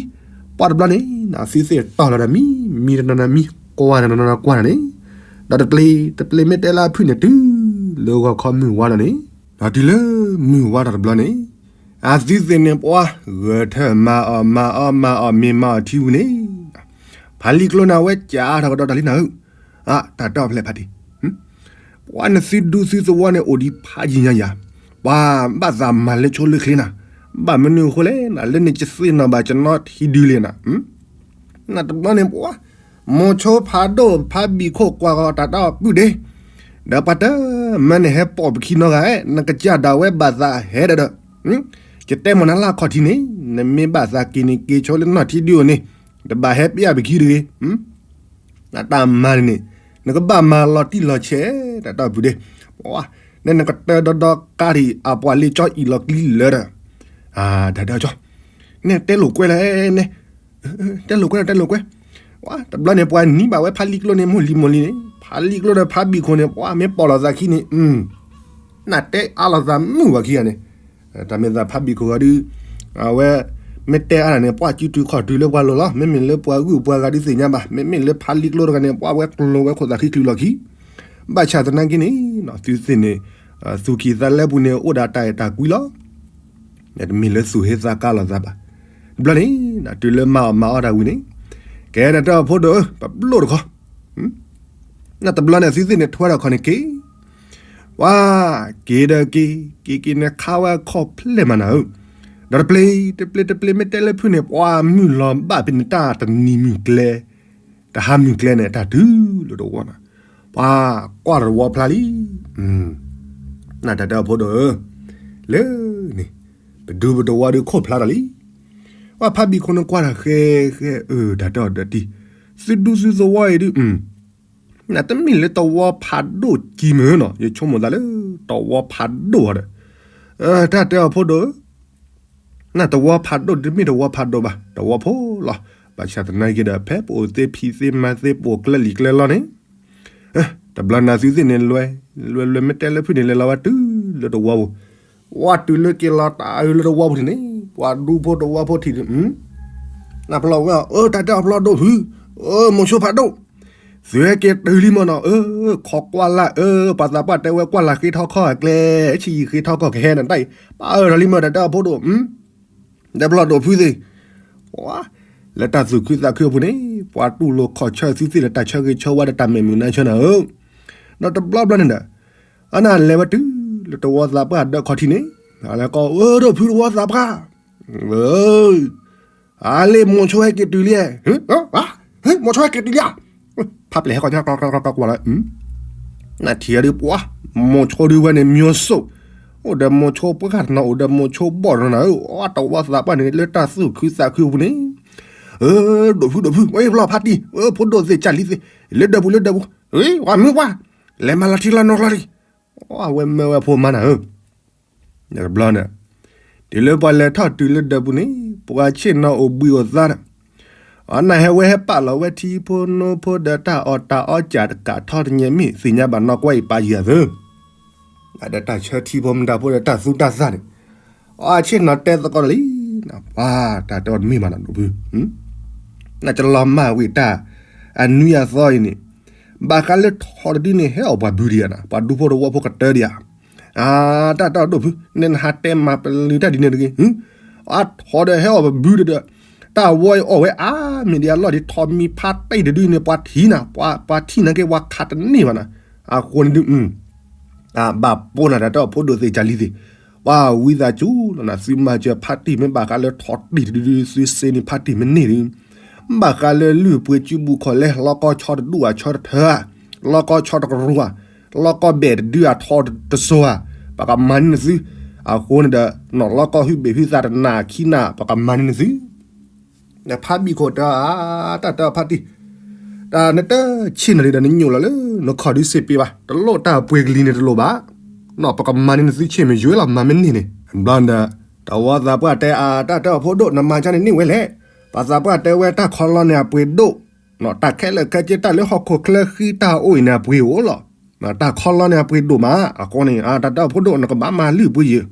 ပှၢ်တဘျီန့ၣ် နသုသ့ၣ်တီၢ်လီၤဒီးမံ, မံတနီၤနီၤမံ, ကွၢ်တနီၤနီၤကွၢ်န့ၣ်, ဒီးတပျ့ၤ တပျ့ၤမ့ၢ်တဲလၢအဖုၣ်န့ၣ် တုၤလၢဂီၤခီမုၢ်ဝါလီၤန့ၣ်, ဒီးတုၤလၢမုၢ်ဝါထီၣ်တဘျီန့ၣ် အသုသ့ၣ်န့ၣ်ပှၤ ဂဲၤထၢၣ်မၤအီၣ်မၤအီၣ်မၤအီၣ်မ့ၤမၤအီၣ်ထံဝံၤန့ၣ်, ဖးလံကျိန့ၣ် အဝဲကးထီၣ်ကဒီးတၢ်လံနၤဧၢ, တၢ်တီၢ်ဖျဲၣ်ဖးတံၢ်, ပှၤနသုဒူသုသဝီန့ၣ် အိၣ်ဒံးဖးယံၤညါယၤ, ပှၤဘၣ်သးမၤလၢဆိလၢချ့နၤ, ဘၣ်မနုၤအဃိလဲၣ်နၤ လၢန့ၣ်ကသ့ၣ်နီၣ်ဘၣ်ကနီထံဒုလံနၤ, နတဘျီန့ၣ်ပှၤ မိၤဆိဖးဒိၣ်ဖးဘံၣ်ခိၣ်ကွၢ်ဂီၤတၢ်တၢ်ပုၢ်ဒ့, ဒီးပှၤတမၢန့ၣ်ဟဲပိာ်ပခံနီတဂၤ, နကစၢ်ဒၣ်ဝဲဘၣ်သးဟဲဒီးဒီး, ယတဲမ့ၢ်နၤလၢအခီၣ်ထံးန့ၣ်, နမ့ၢ်ဘၣ်သးက့ၤန့ၣ် က့ၤဆိလၢနီၢ်ထံဒုအိၣ်န့ၣ်, တဘၣ်ဟဲပျၢ်ပခံတဂ့ၤ, နတၢ်မၤန့ၣ်န့ၣ်, နကဘၣ်မၤလီၤတံၢ်လီၤဆဲး တၢ်တၢ်ပုၢ်ဒ့, ပှၤ နဲနကတၢၢ်ဒီဒီကါထံး အပှၤလ့ကၠီအံၤလီၤကျံလၢာ်ဒီး, တၢ်ဒီကၠီ, နဲတဲလိာ်ကွဲလၢ, နဲ တဲလိာ်ကွဲ တဲလိာ်ကွဲ, တဘျီန့ၣ် ပှၤနံၤဘၣ်ဝဲဖးလံကျိန့ၣ် မိၢ်လံမိၢ်လံန့ၣ်, ဖးလံကျိဒီးဖးဘံၣ်ခိၣ်န့ၣ် ပှၤမ့ၢ်ပိာ်လိာ်သးခံန့ၣ်, နတဲအါလိာ်သးမုာ်ဝဲခံဂၤန့ၣ်, တၢ်မ့ၢ်သးဖးဘံၣ်ခိၣ်ဂၤဒုး, အဝဲ မ့ၢ်တဲအါန့ၣ် ပှၤစုတုၤခီၣ်တုၤလၢပှၤလိၤလီၤ, မ့မ့ၢ်လၢပှၤဂုၢ်ပှၤဂၤဒုးသ့ၣ်ညါဘၣ်, မ့မ့ၢ်လၢဖးလံကျိတဂၤန့ၣ် ပှၤဝဲကျိၤဝဲခိၣ်သးခံချုးလီၤခံ, ဘၣ်ဆၣ်သနာ်က့န့ၣ် သုသ့ၣ်န့ၣ်, သူၣ်ကံၢ်သးလဲပူၤန့ၣ် အိၣ်ဒၣ်တၢ်အဲၣ်တၢ်ကွံလီၤ တမ့ၢ်လၢသူၣ်ဟ့သးကါလိာ်သးဘၣ်. တဘျီန့ၣ် တုၤလၢမၤအီၣ်မၤအီၣ်တၢ်ဝံၤန့ၣ်, ကဲတၢ်တဲအီၤဖိဒိၣ်ဧၢ ပဘျိၣ်တခီ, တဘျီန့ၣ် သုသ့ၣ်န့ၣ်ထွဲထီၣ်ခီန့ၣ်က့ၤ, ပှၤက့ၤဒီးက့ၤ, က့ၤက့ၤန့ၣ်ခါဝဲခီၣ်ဖျဲၣ်မးနၤဧၢ, ဒီးတပျ့ၤ တပျ့ၤ တပျ့ၤမ့ၢ်တဲလၢဖုၣ်န့ၣ် ပှၤမုၢ်လီၤဘၣ်ဖဲန့ၣ် တၢ်တနံၤမုၢ်ကျဲ တဟါမုၢ်ကျဲန့ၣ် တၢ်တုၤလၢတဝီနၤ, ပှၤကွၢ်တဝီဖျါလံ. နတၢ်တဲအီၤဖိဒိၣ်ဧၢ, လၢန့ၣ် ပဒူပတဝီဒုးခိၣ်ဖျါထီၣ်လံ. ပှၤဖးဘံၣ်ခိၣ်န့ၣ်ကွၢ်တၢ်ဃဲဃဲအၢ တၢ်တဲအီၤဒီးတံၢ်, သုဒူသုသဝီအံၤဒုး နတမ့ၢ်လၢတဝီဖးဒိၣ်ကံမ့ၢ်နီၤ, ယဆိကမိၣ်သးလၢ တဝီဖးဒိၣ်ဒီး, တၢ်တဲအီၤဖိဒိၣ်ဧၢ, နတဝီဖးဒိၣ်တမ့ၢ်တဝီဖးဒိၣ်ဘၣ်, တဝီဖိလီၤ. ဘၣ်ဆၣ်သနာ်က့ဒီး ဖဲပအိၣ်သ့ဖံးသ့မၤသ့ပအိၣ်ကျဲလံာ်ကျဲလီန့ၣ်, တဘျီနၤသုသ့ၣ်န့ၣ် လွဲလွဲလွဲမ့ၢ်တဲလၢဖုၣ်န့ၣ် လဲၤလီၤဝဲတုၤလၢတဝီပူၤ, ဝဲတုၤလၢက့ၤလီၤတၢ်အၢလၢတဝီပူၤန့ၣ် ပှၤဒူဖိတဝီဖိထံးန့ၣ် နပျီဝဲ အၢ တၢ်တဲအီၤပျီဒိၣ်ဖု, အၢ မိၤဆိဖးဒိၣ်, သုဟဲက့ၤတုၤလံမ့ၢ်နီၤ, အၢ ခီကွၢ်လၢ် အၢ ပှၤသးပှၢ်တဲဝဲကွၢ်လၢ်ဃ့ထီၣ်ခီၣ်အကျဲ, ဆံးယံာ်ဃ့ထီၣ်ခီၣ်ကဟဲနတၢ်အံၤ, ပၢ်အၢထီၣ်လံမ့ၢ် တၢ်တဲအီၤဖိဒိၣ်, တဲပျီဒိၣ်ဖုသ့ၣ်, လၢတၢ်သူၣ်ခုသးခုအပူၤန့ၣ် ပှၤတူၢ်လိာ်ခီၣ်ဆၢသုသ့ၣ်ဒီးတၢ်ဆၢဂ့ၤဆၢဝါဒီးတၢ်မဲာ်မုာ်နါဆၢနၤဧၢ, ဒီးတဘျီဘျီန့ၣ်ဒီး အန့ၣ်လဲၤဝဲတုၤလၢတဝီသးပှၢ်ဒၢးခီၣ်ထံးန့ၣ်, လဲၤကိး အၢ ဒိၣ်ဖုတဝီသးပှၢ်, အၢ အါလံ မိၤဆိဟဲက့ၤတုၤလံ, မိၤဆိဟဲက့ၤတုၤလံဧါ, ဖးပျဲၢ်ဟဲကီး ကွၢ်လီၤ, နထံၣ်ဒုးပှၤ မိၤဆိဒုးဝဲန့ၣ် မျိုးစိ, အိၣ်ဒီးမိၤဆိပှၢ်တနီၤ အိၣ်ဒီးမိၤဆိဘီၣ်တနီၤ, အတဝီသးပှၢ်န့ၣ် လၢတၢ်သူၣ်ခုသးခုအပူၤန့ၣ်, အၢ ဒိၣ်ဖုဒိၣ်ဖု ဝဲဖျီဖါတံၢ် ဖိဒိၣ်သ့ၣ်ကၢ်လံသ့ၣ် လၢဒၢးပူၤလၢဒၢးပူၤ, ဝဲမုၢ်ပှၢ် လဲၤမၤလီၤထံလီၤနီၤလီၤဒံး, အဝဲမၢဝဲဖိမါနၤဧၢ, တဘျီန့ၣ်, တုၤလၢပှၤလဲၤထီၣ်တုၤလၢဒၢးပူၤန့ၣ် ပှၤဆ့ၣ်နီၤအိၣ်ဘှံးအိၣ်သါဒီး, အနၢ်ဟဲဝဲဟဲပာ်လီၤဝဲထံဖိနိဖိဒီးတၢ်အီၣ်တၢ်အီစၢ်တကးထီတညဲမ့ၢ်သ့ၣ်ညါဘၣ်နီၢ်ကွဲအံၤပာ်ယံၤအသၢ, ဒီးတၢ်ဆၢထံဖိမတၤဖိဒီးတၢ်သူတၢ်သၣ်န့ၣ်, အဆ့ၣ်နီၤတဲသကိးတလံ, ပှၤတၢ်တဲအီၤတမ့ၢ်ဘၣ်နီၤဒိၣ်ဖု နကလီၤမၢ်ဝံၤတၢ်, အနွံအသီအံၤန့ၣ်, ဘၣ်ဃးလၢထီတဒုန့ၣ် ဟဲအီၣ်ပှၤဘုဒံးဧါနၤ, ပှၤဒူဖိတဝီဖိကတၢၢ်ဒံးဧါ, အတၢ်တဲအီၤဒိၣ်ဖု နဲနဟးတဲမၤပလၢၤတၢ်ဒ်န့ၣ်တဂ့ၤ, အထီဒီးဟဲအီၣ်ပဘုဒံးဒီး, တၢ်ဝီအီၣ်ဝဲအါမ့ၢ်ဒံးအလီၢ်ဒံး ထီမံၤဖါတံၢ်တဒုန့ၣ် ပှၤထံၣ်နၤ, ပှၤထံၣ်နၤက့ၤပှၤခးတန့ၢ်ဘၣ်နၤ, အဃိန့ၣ်ဒုး ဘၣ်ပိၢ်နၤတၢ်တဲအီၤဖိဒိၣ်သ့ၣ်ကၢ်လံသ့ၣ်, ပှၤဝံသးစူၤလီၤနၤ သုမၤစၢၤဖါတံၢ်မ့ၢ်ဘၣ်ဃးလၢထီတံၢ်တဒုဒု သုစ့န့ၣ်ဖါတံၢ်မ့ၢ်န့ၢ်ဒုး, ဘၣ်ဃးလၢလုၢ်ပှ့ၤစုဘူၣ်ခီၣ်လဲ လီၤကီဆီတဒူၣ်ဧါဆီတထၢဧါ, လီၤကီဆီတကရူၢ်ဧါ, လီၤကီဘဲၣ်တဒုဧါထီတစိၤဧါ, ပကမၤန့ၢ်နသု, အဃိန့ၣ်ဒီး နီၢ်လီၤကီဟုဘ့ၣ်ဟုသးတနၤခံနၤ ပကမၤန့ၢ်နသု နဖါဘံၣ်ခိၣ်တၢ်, တၢ်တဲအီၤဖါတံၢ်, တၢ်နတဆ့ၣ်နီၤလံဒီးနညိၣ်လီၤလၢနခီၣ်ဒုစ့ပ့ဘၣ်, တလိၣ်တၢ်ပှ့ၤကလံၤန့ၣ်တလိၣ်ဘၣ်, နီၢ်ပကမၤန့ၢ်နသုဆ့ၣ်မ့ၢ်ယွဲလီၤမၤမ့ၢ်န့ၢ်န့ၣ်, ဘျီဒီး တဝီသးပှၢ်တဲအါ တၢ်တဲအီၤဖိဒိၣ် နမၤကၢန့ၣ်န့ၢ်ဝဲလဲၣ်, ပှၤသးပှၢ်တဲဝဲတၢ်ခီလီန့ၣ်အပှ့ၤဒိၣ်, တၢ်ခဲလၢာ်ခဲဆ့တၢ်လၢဟီၣ်ခိၣ်ချၢဃံတၢ်အိၣ်အံၤန့ၣ်အပှ့ၤအိၣ်လီၤ တၢ်ခီလီန့ၣ်အပှ့ၤဒိၣ်မး, အဃိန့ၣ် တၢ်တဲအီၤဖိဒိၣ် နကဘၣ်မၤလုၢ်ပှ့ၤယဲၢ်,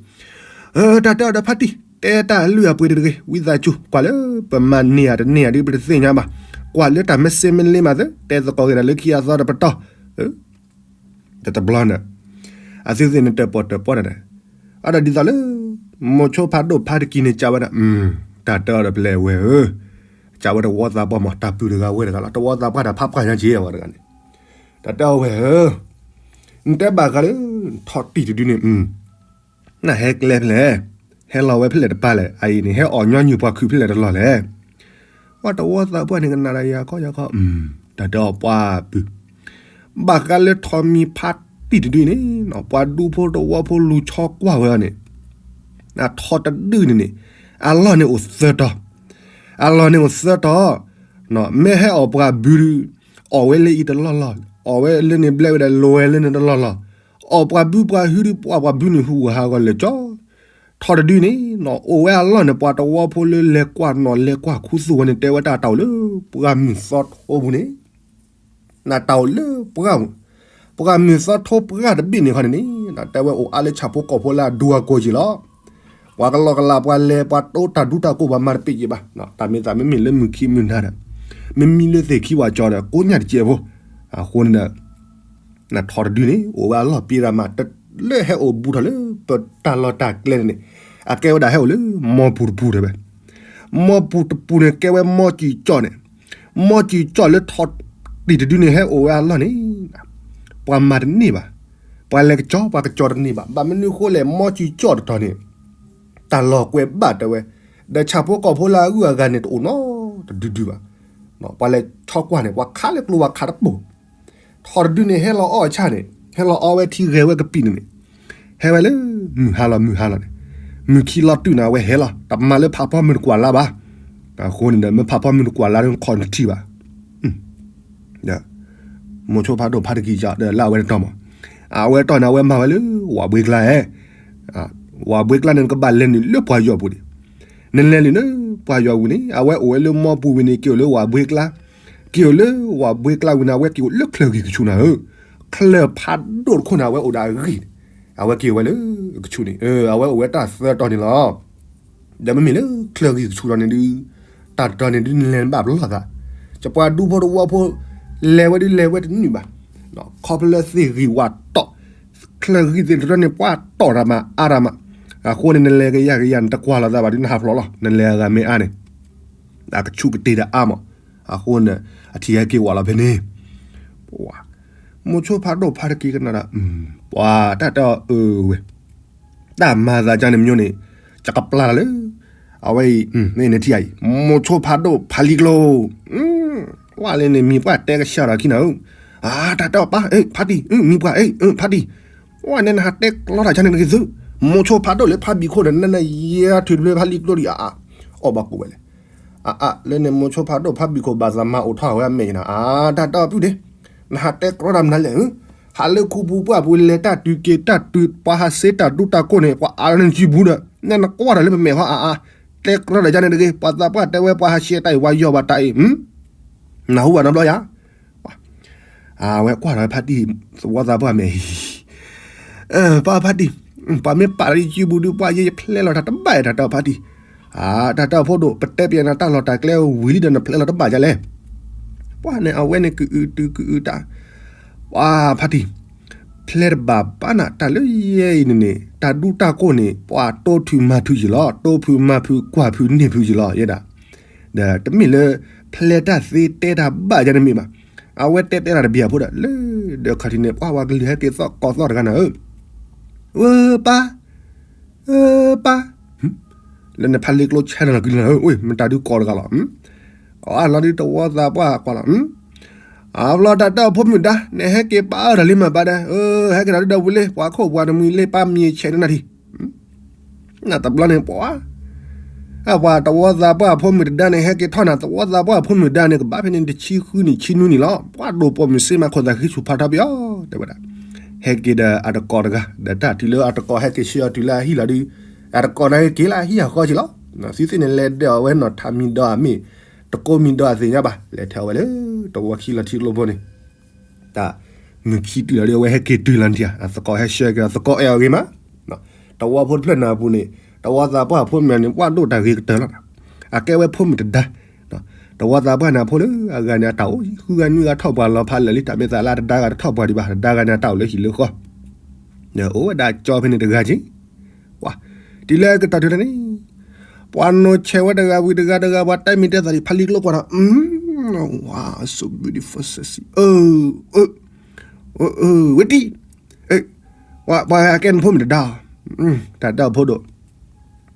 တၢ်တဲအီၤဒီးဖါတံၢ် တဲတၢ်လုၢ်အပှ့ၤတဂ့ၤ ဝံသးစူၤ ကွၢ်လၢပမၤန့ၢ်ဧါတန့ၢ်ဧါဒ်ပတသ့ၣ်ညါဘၣ်, ကွၢ်လၢတၢ်မ့ၢ်စ့မ့ၢ်လ့မးသ့ တဲသကိးက့ၤဒီးလၢခံအသီတပတီၢ်, တဘျီန့ၣ်, အသုသ့ၣ်န့ၣ်တၢၣ်ပီၣ်တၢၣ်ပီၣ်န့ၣ်, အဒီးဒ်သိးလၢ မိၤဆိဖးဒိၣ်ဖါတကံၤန့ၣ် ကးဝဲဒၣ်, တၢ်တဲအီၤဒီးပလဲၤဝဲဧၢ, ကးဝဲတဝီသးပှၢ်မး တၢ်ပုၢ်တဂၤဝဲၢ်တဂၤလီၤ တဝီသးပှၢ်တၢ်ဖးပှၢ်ညါက့ၤဝဲတဂၤန့ၣ်, တၢ်တဲအီၤဝဲဧၢ, နတဲဘၣ်ဃးလၢ ထီတံၢ်တဒုန့ၣ် နဟဲကျဲဖဲလဲၣ်, ဟဲလီၤဝဲဖဲလဲၣ်တပၤလဲၣ် အအံၤန့ၣ် ဟဲအီၣ်ညီနုၢ်ပှၤခုးဖဲလဲၣ်တလီၢ်လဲၣ်, ပှၤတဝီသးပှၢ်န့ၣ်ကနၣ်ဒီးယၤကီယၤကီ, တၢ်တဲအီၤပှၤပုၢ်, ဘၣ်ဃးလၢထီမံၤဖါတံၢ်တဒုန့ၣ် ပှၤဒူဖိတဝီဖိလူၤဆီကွၢ်ဝဲအီၤန့ၣ်, ထီတဒုန့ၣ်န့ၣ်, အလီၢ်န့ၣ်အိၣ်သၢတီၤ, အလီၢ်န့ၣ်အိၣ်သၢတီၤ, မ့ၢ်ဟဲအီၣ်ပှၤဘုဒု, အီၣ်ဝဲလၢအံၤတလီၢ်လီၢ်, အီၣ်ဝဲလၢန့ၣ်ဘျဲဝဲဒီး လီၤဝဲလၢန့ၣ်တလီၢ်လီၢ်, အီၣ်ပှၤဘုပှၤဟုဒု ပှၤပှၤဘုန့ၣ်ဟူးဟးဂီၤလၢာ်ကၠီ, ထီတဒုန့ၣ် အိၣ်ဝဲအလီၢ်န့ၣ် ပှၤတဝီဖိလၢလဲၤကွၢ်နီၣ်လဲၤကွၢ်ခူသူၣ်ဝဲန့ၣ် တဲဝဲတၢ်တၢ်အိၣ်လၢ ပှၢ်မုၢ်သီထိပူၤန့ၣ် နတၢ်အိၣ်လၢ ပှၢ်မုၢ်သီထိပှၢ်တဘ့ၣ်န့ၣ်ခီန့ၣ်န့ၣ် တဲဝဲအိၣ်အါလၢဆၣ်ဖိကီၢ်ဖိလၢအဒူအကိၢ်က့ၤလီၤ. ပှၤကလီၢ်ကလးပှၤလဲၤပှၤတိတၢ်ဒူတၢ်ကိၢ်ပှၤမၤတပ့ၢ်က့ၤဘၣ်. တၢ်မ့ၢ်သးမ့မ့ၢ်လၢမုၢ်ခံမုၢ်နၤဒီး မ့မ့ၢ်လၢသ့ၣ်ခံဝၤကၠီဒီး ကိးညၣ်တကဲးဖိ. အဃိန့ၣ်ဒီး နထီတဒုန့ၣ် အိၣ်ဝဲအလီၢ်ပ့ၤရၤမး တလၢဟဲအိၣ်ဘူးထီၣ်လၢပတၢ်လီၢ်တၢ်ကျဲန့ၣ်န့ၣ် အကဲဝဲဒၣ်ဟဲအိၣ်လၢ မီပူၤတပူၤတဲဝဲ. မီပူၤတပူၤန့ၣ် ကဲဝဲမီကံၢ်ကၠီၣ်န့ၣ် မီကံၢ်ကၠီၣ်လၢထီတံၢ်တဒုန့ၣ် ဟဲအိၣ်ဝဲအလီၢ်န့ၣ် ပှၤမၤတန့ၢ်ဘၣ်. ပှၤလဲၤကကၠီ ပှၤကကၠီတန့ၢ်ဘၣ်. ဘၣ်မနုၤဃိလဲၣ် မီကံၢ်ကၠီၣ်တတီၤန့ၣ် တၢ်လီၢ်ကွဲးဘၣ်တဲဝဲ, ဒီးဆၣ်ဖိကီၢ်ဖိလၢအဂုၤအဂၤန့ၣ် တအိၣ်နီတဒုဒုဘၣ်. ပှၤလဲၤဆီကွၢ်န့ၣ် ပှၤခးလၢကျိပှၤခးတပိၢ်. ထီတဒုန့ၣ် ဟဲလီၤအီၣ်အဆၣ်န့ၣ် ဟဲလီၤအီဝဲထံဂဲၤဝဲကပံာ်န့ၣ်န့ၣ် ဟဲဝဲလၢ မုၢ်ဟါလီၤ မုၢ်ဟါလီၤန့ၣ် မုၢ်ခံလီၤတုၤန့ၣ် အဝဲဟဲလီၤ. တမၤလၢဖးဖီမုၢ်တကွၢ်လါဘၣ်. အဃိန့ၣ်ဒီး မ့ၢ်ဖးဖီမုၢ်တကွၢ်လါဒီး နခီၣ်နထံၣ်ဘၣ်. မိၤဆိဖးဒိၣ်ဖးတကံၢ်ကဒီးလၢအဝဲတတီၤမး. အဝဲတီၢ်န့ၣ် အဝဲမၤဝဲလၢ ဝၣ်ဘှ့ကျါဧဲ. ဝၣ်ဘှ့ကျါန့ၣ် နကဘၣ်လဲၤနုာ်လၢပှၢ်ယီၤပူၤန့ၣ်. နလဲၤနုာ်လၢပှၢ်ယီၤပူၤန့ၣ် အဝဲအိၣ်ဝဲလၢမီပူၤဝံၤန့ၣ် က့ၤအိၣ်လၢဝၣ်ဘှ့ကျါ. က့ၤအိၣ်လၢဝၣ်ဘှ့ကျါဝံၤန့ၣ် အဝဲက့ၤအိၣ်လၢချၢၣ်ဂံၢ်ကဆူးနၤဧၢ. ချၢၣ်ဖးဒိၣ်တခိၣ်န့ၣ် အဝဲအိၣ်ဒီးအဂံၢ်န့ၣ် အဝဲက့ၤအိၣ်ဝဲလၢကဆူးန့ၣ် အဝဲအိၣ်ဝဲတၢ်သၢတီၤန့ၣ်လီၤ. ဒီးမ့မ့ၢ်လၢချၢၣ်ဂံၢ်ကဆူးတီၤန့ၣ်ဒုး တၢ်တတီၤန့ၣ်ဒုး နလဲၤနဘၣ်ပလီၢ်သး. ပှၤဒူဖိတဝီဖိ လဲၤဝဲဒုးလဲၤဝဲတနုာ်ဘၣ်. ခီဖျိလၢသ့ၣ်ဂံၢ်ဝၣ်တီၢ် ချၢၣ်ဂံၢ်သ့ၣ်တတီၤန့ၣ် ပှၤတီၢ်တၢ်မးအါတၢ်မး. အဃိန့ၣ် နလဲၤကယၢ်ကယၢ် နတကွၢ်လီၤသးဘၣ်ဒုး နဟးဖျိးလီၤ. နလဲၤအဂၤမ့ၢ်အါန့ၣ် အကဆူးကတ့ၢ်ဒီးအါမး. အဃိန့ၣ် အထံၣ်ဟဲက့ၤဝၣ်လီၤဖဲန့ၣ် မိၤဆိဖးဒိၣ်ဖးတကံၢ်ကနၣ်ဒီး ပှၤတၢ်တဲအီၤအၢဝဲ တၢ်မၤသးကန့ၣ်မညိန့ၣ် ကကပျၢ်လီၤလၢ အဝဲအံၤ မ့ၢ်နထံၣ်အံၤ မိၤဆိဖးဒိၣ်ဖးလံၤကျိ ဝဲလၢန့ၣ်မံၤပှၢ်တဲကဆှီဒီးခံနၤဧၢ, အတၢ်တဲအီၤပၢ် ဖါတံၢ် မံၤပှၢ် ဖါတံၢ်, ဝဲန့ၣ်နဟးတဲကျီတၢ်ကန့ၣ်တဂ့ၤသု, မိၤဆိဖးဒိၣ်လၢဖါဘံၣ်ခိၣ်ဒီး နနယဲၢ်ထုးဖျဲဖးလံၤကျိဒံးအါအါ, အီၣ်ဘၣ်ကိးဝဲလဲၣ် အါအါ လၢန့ၣ်မိၤဆိဖးဒိၣ်ဖါဘံၣ်ခိၣ်ဘၣ်သးမၤအိၣ်ထီၣ်ဝဲအမဲာ်ညါ အတၢ်တဲအီၤပုၢ်ဒ့, နဟးတဲကျီတၢ်မနုၤလဲၣ်ဧၢ, ဟးလၢခူပူၤပှၢ်ပူၤလဲၤတၢ်တုၤက့ၤတၢ်တုၤ ပှၤဟးစ့တၢ်ဒူတၢ်ကိၢ်န့ၣ် ပှၤအါလၢနစုပူၤဒီး နနကွၢ်တၢ်လၢပမဲာ်ဟီအါအါ, တဲကျီတၢ်ယါန့ၣ်တဂ့ၤ, ပှၤသးပှၢ်တဲဝဲပှၤဟးဆှဲးတၢ်အံၤ ပှၤယီၢ်ဘၣ်တၢ်အံၤ, နၢ်ဟူဘၣ်နီတဘျီယါ အဝဲကွၢ်ဒီးဖါတံၢ် သဝီသးပှၢ်မဲာ် ပၢ်ဖါတံၢ်, ပှၤမ့ၢ်ပာ်လီၤယစုပူၤဒုး ပှၤယဲယဖျဲလီၤတၢ်တဘၣ်အံၤ တၢ်တဲအီၤဖါတံၢ်, တၢ်တဲအီၤဖိဒိၣ် ပတဲပျဲနၤတၢ်လီၢ်တၢ်ကျဲဝံၤလံဒီး နဖျဲလီၤတဘၣ်ဒ်လဲၣ်, ပှၤန့ၣ် အဝဲန့ၣ်ကအုးတုၤကအုးတၢ်, ပှၤဖါတံၢ်, ဖျဲတဘၣ်ဘၣ်နၤ တၢ်လၢယဲအံၤန့ၣ်န့ၣ် တၢ်ဒူတၢ်ကိၢ်န့ၣ် ပှၤတိဖုမၤဖုယံၤလီၤ, တိဖုမၤဖုကွၢ်ဖုန့ၢ်ဖုယံၤလီၤ ယဲဒၣ် ဒီးတမ့ၢ်လၢ ဖျဲတၢ်သ့တဲတၢ်ဘၣ်ယါန့ၣ်မ့ၢ်ဘၣ်, အဝဲတဲတဲတၢ်တဘျီဖိဒီး လၢဒီးခီၣ်ထံးန့ၣ် ပှၤဝဲကလုာ်ဟဲက့ၤသီၣ်ကီးသီၣ်တဂၤနၤဧၢ, ဝဲပၢ်, ပၢ်, လၢနဖးလံၤကျိဆဲနၤလီၤကလုာ်နၤဧၢ, မတၤဒုးကီးတဂၤလီၤ, အလီၤဒုးတဝီသးပှၢ်ကွၢ်လီၤ, အဘျီတၢ်တဲအီၤဖိမုၣ်ဒါ နဟဲက့ၤပာ်အၢတၢ်လံမၤဘၣ်ဒီး, ဟဲက့ၤဒီးဒုးဒီးဝံၤလံ ပှၤခိၣ်ပှၤတမှံၤလံ ပၢ်မံၤဆဲးနနၢ်ထံ နတဘျီန့ၣ်ပှၤ, အပှၤတဝီသးပှၢ်ဖိမုၣ်တဒါန့ၣ် ဟဲက့ၤထီၣ်နၤ တဝီသးပှၢ်ဖိမုၣ်ဒါန့ၣ် ကဘၣ်ဖဲန့ၣ်တဆံဃုနံၣ်ဆံနွံနံၣ်လီၤ. ပှၤဒိၣ်ပိာ်မုၣ်စ့မးခိၣ်သးဃံဆူၣ်ဖးထီဘံအီၤ တဲဝဲဒၣ်, ဟဲက့ၤဒီးအတကိးတဂၤ ဒီးတၢ်တုၤလၢအတကိးဟဲက့ၤဆှၢအီၤတုၤလၢအဟံၣ်လီၤဒုး, အတကိးန့ၣ်က့ၤလၢအဟံၣ်အဃီက့ၤလီၤ. သုသ့ၣ်န့ၣ်လဲၤဒီးအဝဲနီၢ်ထးမံၤဒီးအမ့ၢ် တကိးမံၤဒီးအသ့ၣ်ညါဘၣ် လဲၤထဲအဝဲလၢ တဝီခံလီၤထံကျိဖိန့ၣ် တၢ်မုၢ်ခံတုၤလီၤဒီး အဝဲဟဲက့ၤတုၤလီၤနထံၣ်ဧါ, သကိးဟဲဆှၢက့ၤဒီး သကိးအဲၣ်အီၤဂ့ၤမး, တဝီဖိတဖျၢၣ်နၢ်ပူၤန့ၣ် တဝီသးပှၢ်ဖိမုၣ်န့ၣ် ပှၤဒိၣ်တၢ်ဂ့ၤကတၢၢ်လီၤ. အကဲဝဲဖိမုၣ်တဒါ, တဝီသးပှၢ်န့ၣ်အဖိလၢအဂၤန့ၣ် အတၢ်အိၣ်ဃုဂၤနွံဂၤထီၣ်ပှၤလီၤဖးလၢာ်လံ တၢ်မ့ၢ်သးလၢအတဒါဂၤတထီၣ်ပှၤဒံးဘၣ် တဒါဂၤန့ၣ် အတၢ်အိၣ်လၢဟံၣ်လၢဃီ ဒီးအိၣ်ဝဲဒၣ်ကၠီဖဲန့ၣ်တဂၤက့ၤ ပှၤ, တုၤလၢကတၢၢ်တုၤလၢန့ၣ်, ပှၤနီၢ်ဆဲးဝဲတဂၤဝံၤတဂၤတဂၤ ပှၤတဲမ့ၢ်တဲသးဒံး ဖးလံကျိကွၢ်ဒီး, wow, so beautiful, sexy, ဝဲတံၢ်, ပှၤကဲနဖိမုၣ်တဒါ, တၢ်တဲအီၤဖိဒိၣ်,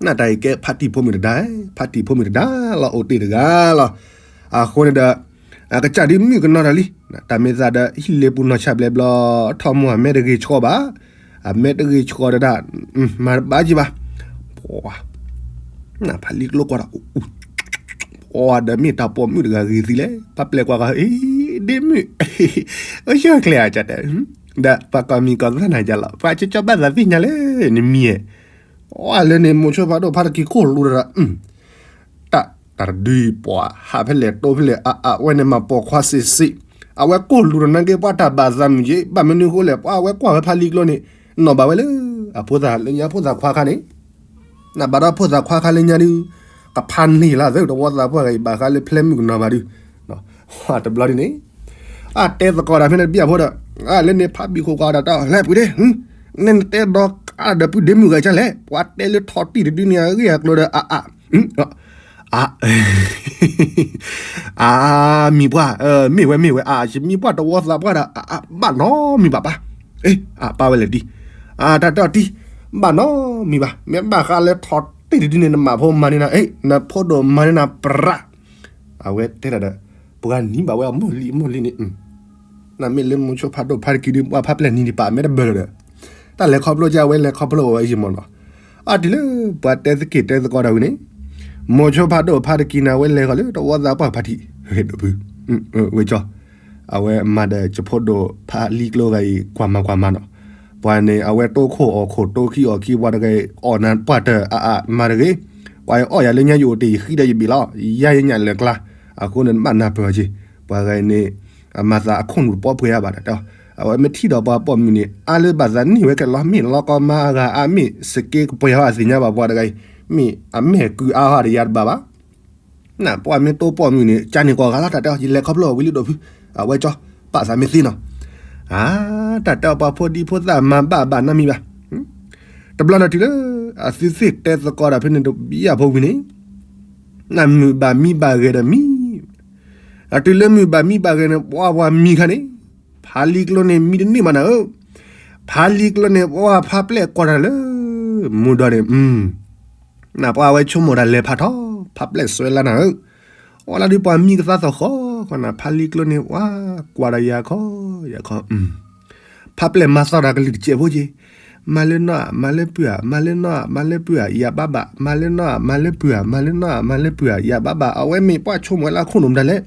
နတၢ်အံၤကဲဖါတံၢ်ဖိမုၣ်တဒါ, ဖါတံၢ်ဖိမုၣ်တဒါလီၤ အိၣ်တ့ၢ်တဂၤလီၤ. အဃိန့ၣ်ဒီး အကစၢ်ဒုးမုၣ်ကနီၤတၢ်လံ, တၢ်မ့ၢ်သးဒီး ဟံၣ်လ့ပူၤနီၢ်ဆၣ်ဘျဲးဘျီ ထီၣ်မိၢ်အမဲာ်တဂ့ၤဆှီဘၣ်, အမဲာ်တဂ့ၤဆှီတဒၣ်, မၤတဘၣ်ကံဘၣ်, ပှၤ, နဖးလံကျိကွၢ်ဒီး, ပှၤဒီးမ့ၢ်တၢ်ပိာ်မုၣ်တဂၤဂ့ၤသံလဲၣ် ပှၤပျဲၢ်ကွၢ်ကီး ဒ့မုၣ်, အိၣ်ဆၢကျဲဧါကတဲ, ဒီးပှၤကိးမံၤကိးသၣ်နၤယါလီၤ ပှၤကၠီကၠီဘၣ်သးသ့ၣ်ညါလၢနမံၤဧါ, ပှၤလၢန့ၣ် မိၤဆိဖးဒိၣ်ဖါတံၢ်ခံခိၣ်လူၤဒီး တၢ်တၢ်တဒုအံၤပှၤ ဟးဖဲလဲၣ်တိဖဲလဲၣ် အဝဲန့ၣ်မၤပိာ်ခွါစ့ၢ်စ့ၢ်, အဝဲကိၢ်လူၤဒီးနာ်က့ ပှၤတၢ်ဘၣ်သးမုာ်က့ ဘၣ်မနုၤဃိလဲၣ် ပှၤအဝဲကွၢ်ဝဲဖးလံကျိန့ၣ် နီၢ်ဘၣ်ဝဲလၢ အဖိသၣ်လၢညါဖိသၣ်ခွါခါန့ၣ်, နဘၣ်ဒီးဖိသၣ်ခွါခါလၢညါဒုး ကဖးန့ၢ်လၢသၢ တဝီသးပှၢ်ဂၤအံၤ ဘၣ်ဃးလၢဖျဲမုၣ်ကနီၤဘၣ်ဒုး, တဘျီဒ်န့ၣ် အတဲသကိးတၢ်ဖဲန့ၣ်တဘျီဖိဒီး, လၢန့ၣ်ဖးဘံၣ်ခိၣ်ကွၢ်ဒီးတၢ် လဲၤပုၢ်ဒ့, နဲနတဲဒီးကးဒီးပုၢ်ဒ့မုၣ်ဂၤကလဲၣ် ပှၤတဲလၢထီၣ်တံၢ်တဒုန့ၣ် အဂ့ၢ်အကျိၤဒီး အ အ အ မံၤပှၢ်, မ့ၢ်ဝဲမ့ၢ်ဝဲ အ မံၤပှၢ်တဝီသးပှၢ်ဒီး အ အ ဘၣ်နီတမံၤဘၣ်ပၢ်, အ ပၢ်ဝဲလဲၣ်ဒ်, အ တၢ်တၢ်တံၢ်, ဘၣ်နီတမံၤဘၣ် မ့ၢ်ဘၣ်ဃးလၢထီၣ်တံၢ်တဒုန့ၣ် နမၤဖိမၤန့ၢ်နၤ, နဖိဒိၣ်မၤန့ၢ်နၤပြး အဝဲတဲဒၣ်ဒီး ပှၤနံၤဘၣ်ဝဲအမိၢ်လံၤအမိၢ်လံၤန့ၣ်, နမ့ၢ်လၢမိၤဆိဖးဒိၣ်ဖါတံၢ်ခံဒု ပှၤဖးပျဲၢ်နံၤဒံးပာ်မ့ၢ်တဘၣ်လၢၤဒီး, တၢ်လဲၤခီဖျိကဝဲလဲၤခီဖျိဝဲယံၤမးနီၤ, အတုၤလၢ ပှၤတဲသက့ၢ်တဲသကိးတၢ်ဝံၤန့ၣ်, မိၤဆိဖးဒိၣ်ဖါတံၢ်ခံန့ၣ် အဝဲလဲၤဃီၤလၢတဝီသးပှၢ်ဖါတံၢ်, ဒိၣ်ဖု, ဝဲကၠီ အဝဲမၤဒီးယဖိဒိၣ်ဖးလံကျိဂၤအံၤ ကွၢ်မၤကွၢ်မၤနီၤ, ပှၤန့ၣ် အဝဲတိခိၣ်အီၣ်ခိၣ်တိခံအီၣ်ခံ ပှၤတဂၤအံၤ အီၣ်နၤပှၢ်တၢၢ်အအါမၤတဂ့ၤ, ပှၤအီၣ်ယၤလၢညါယအိၣ်တ့ၢ်ယဃံဒီးယဘ့ၣ်လီၤ, ယါယညၣ်လၢာ်ကျါ, အဃိန့ၣ် နဘၣ်နၢ်ပၢၢ်အီၤက့ၤ, ပှၤဂၤအံၤန့ၣ် အမၤသးအခိၣ်နူာ်တပီပှဲၤအါဘၣ်ဒီး, အဝဲမ့ၢ်ထံၣ်ဒီးပှၤပိာ်မုၣ်န့ၣ် အါလၢဘၣ်သးန့ၢ်ဝဲခဲလီၤ, မ့ၢ်လီၤကီမါအဂၤအါ မ့ၢ်စက့ကပှဲၤဟီၣ်အသ့ၣ်ညါဘၣ်ပှၤတဂၤအံၤ, မ့ၢ်အမဲာ်ကုၢ်အါဟီၣ်ဒီးယၤတဘၣ်ဘၣ် နပှၢ်မ့ၢ်တိပိာ်မုၣ်န့ၣ် ကန့ၢ်ကီၢ်ဂၤလီၤ တၢ်တဲအီၤ ယလဲၤခီဖျိအဝံၤလံဒိၣ်ဖု, အဝဲကၠီ ပာ်သးမ့ၢ်သ့နီၤ, အါ တၢ်တဲအီၤပှၤဖိဒံဖိသၣ်မၤဘၣ်ဘၣ်နီတမံၤဘၣ်, တဘျီန့ၣ်တုၤလၢ အသုသ့ၣ်တဲသကိးတၢ်ဖဲန့ၣ်တဘျီဖိဝံၤန့ၣ်, နမုၢ်ဘၣ်မံဘၣ်ဂဲၤဒီးမံ အတုၤလၢမုၢ်ဘၣ်မံဘၣ်ဂဲၤန့ၣ် ပှၤပှၤမံခါန့ၣ်, ဖးလံကျိန့ၣ် မံတန့ၢ်မးနၤဧၢ, ဖးလံကျိန့ၣ် ပှၤဖးပျဲၢ်ကွၢ်တၢ်လၢ မူဒီးန့ၣ် နပှၤဝဲဆိကမိၣ်တၢ်လဲၤဖးထီ ဖးပျဲၢ်စွဲလၢနၤဧၢ, အီလၢဒုးပှၤမံကသါသီၣ်ဃီ ခီနၤဖးလံကျိန့ၣ် ပှၤကွၢ်တၢ်ယၤခီ ယၤခီ ဖးပျဲၢ်မၤသီၣ်တၢ်ကလုၢ်တစဲးဖိက့ၤ, မၤလၢနီၢ် မၤလၢပုၢ်ဧါ မၤလၢနီၢ် မၤလၢပုၢ်ဧါ ယၤဘၣ်ဘၣ် မၤလၢနီၢ် မၤလၢပုၢ်ဧါ မၤလၢနီၢ် မၤလၢပုၢ်ဧါ ယၤဘၣ်ဘၣ် အဝဲမ့ၢ်ပှၤဆိကမိၣ်ဝဲလၢအခိၣ်နူာ်မတၤလဲၣ်,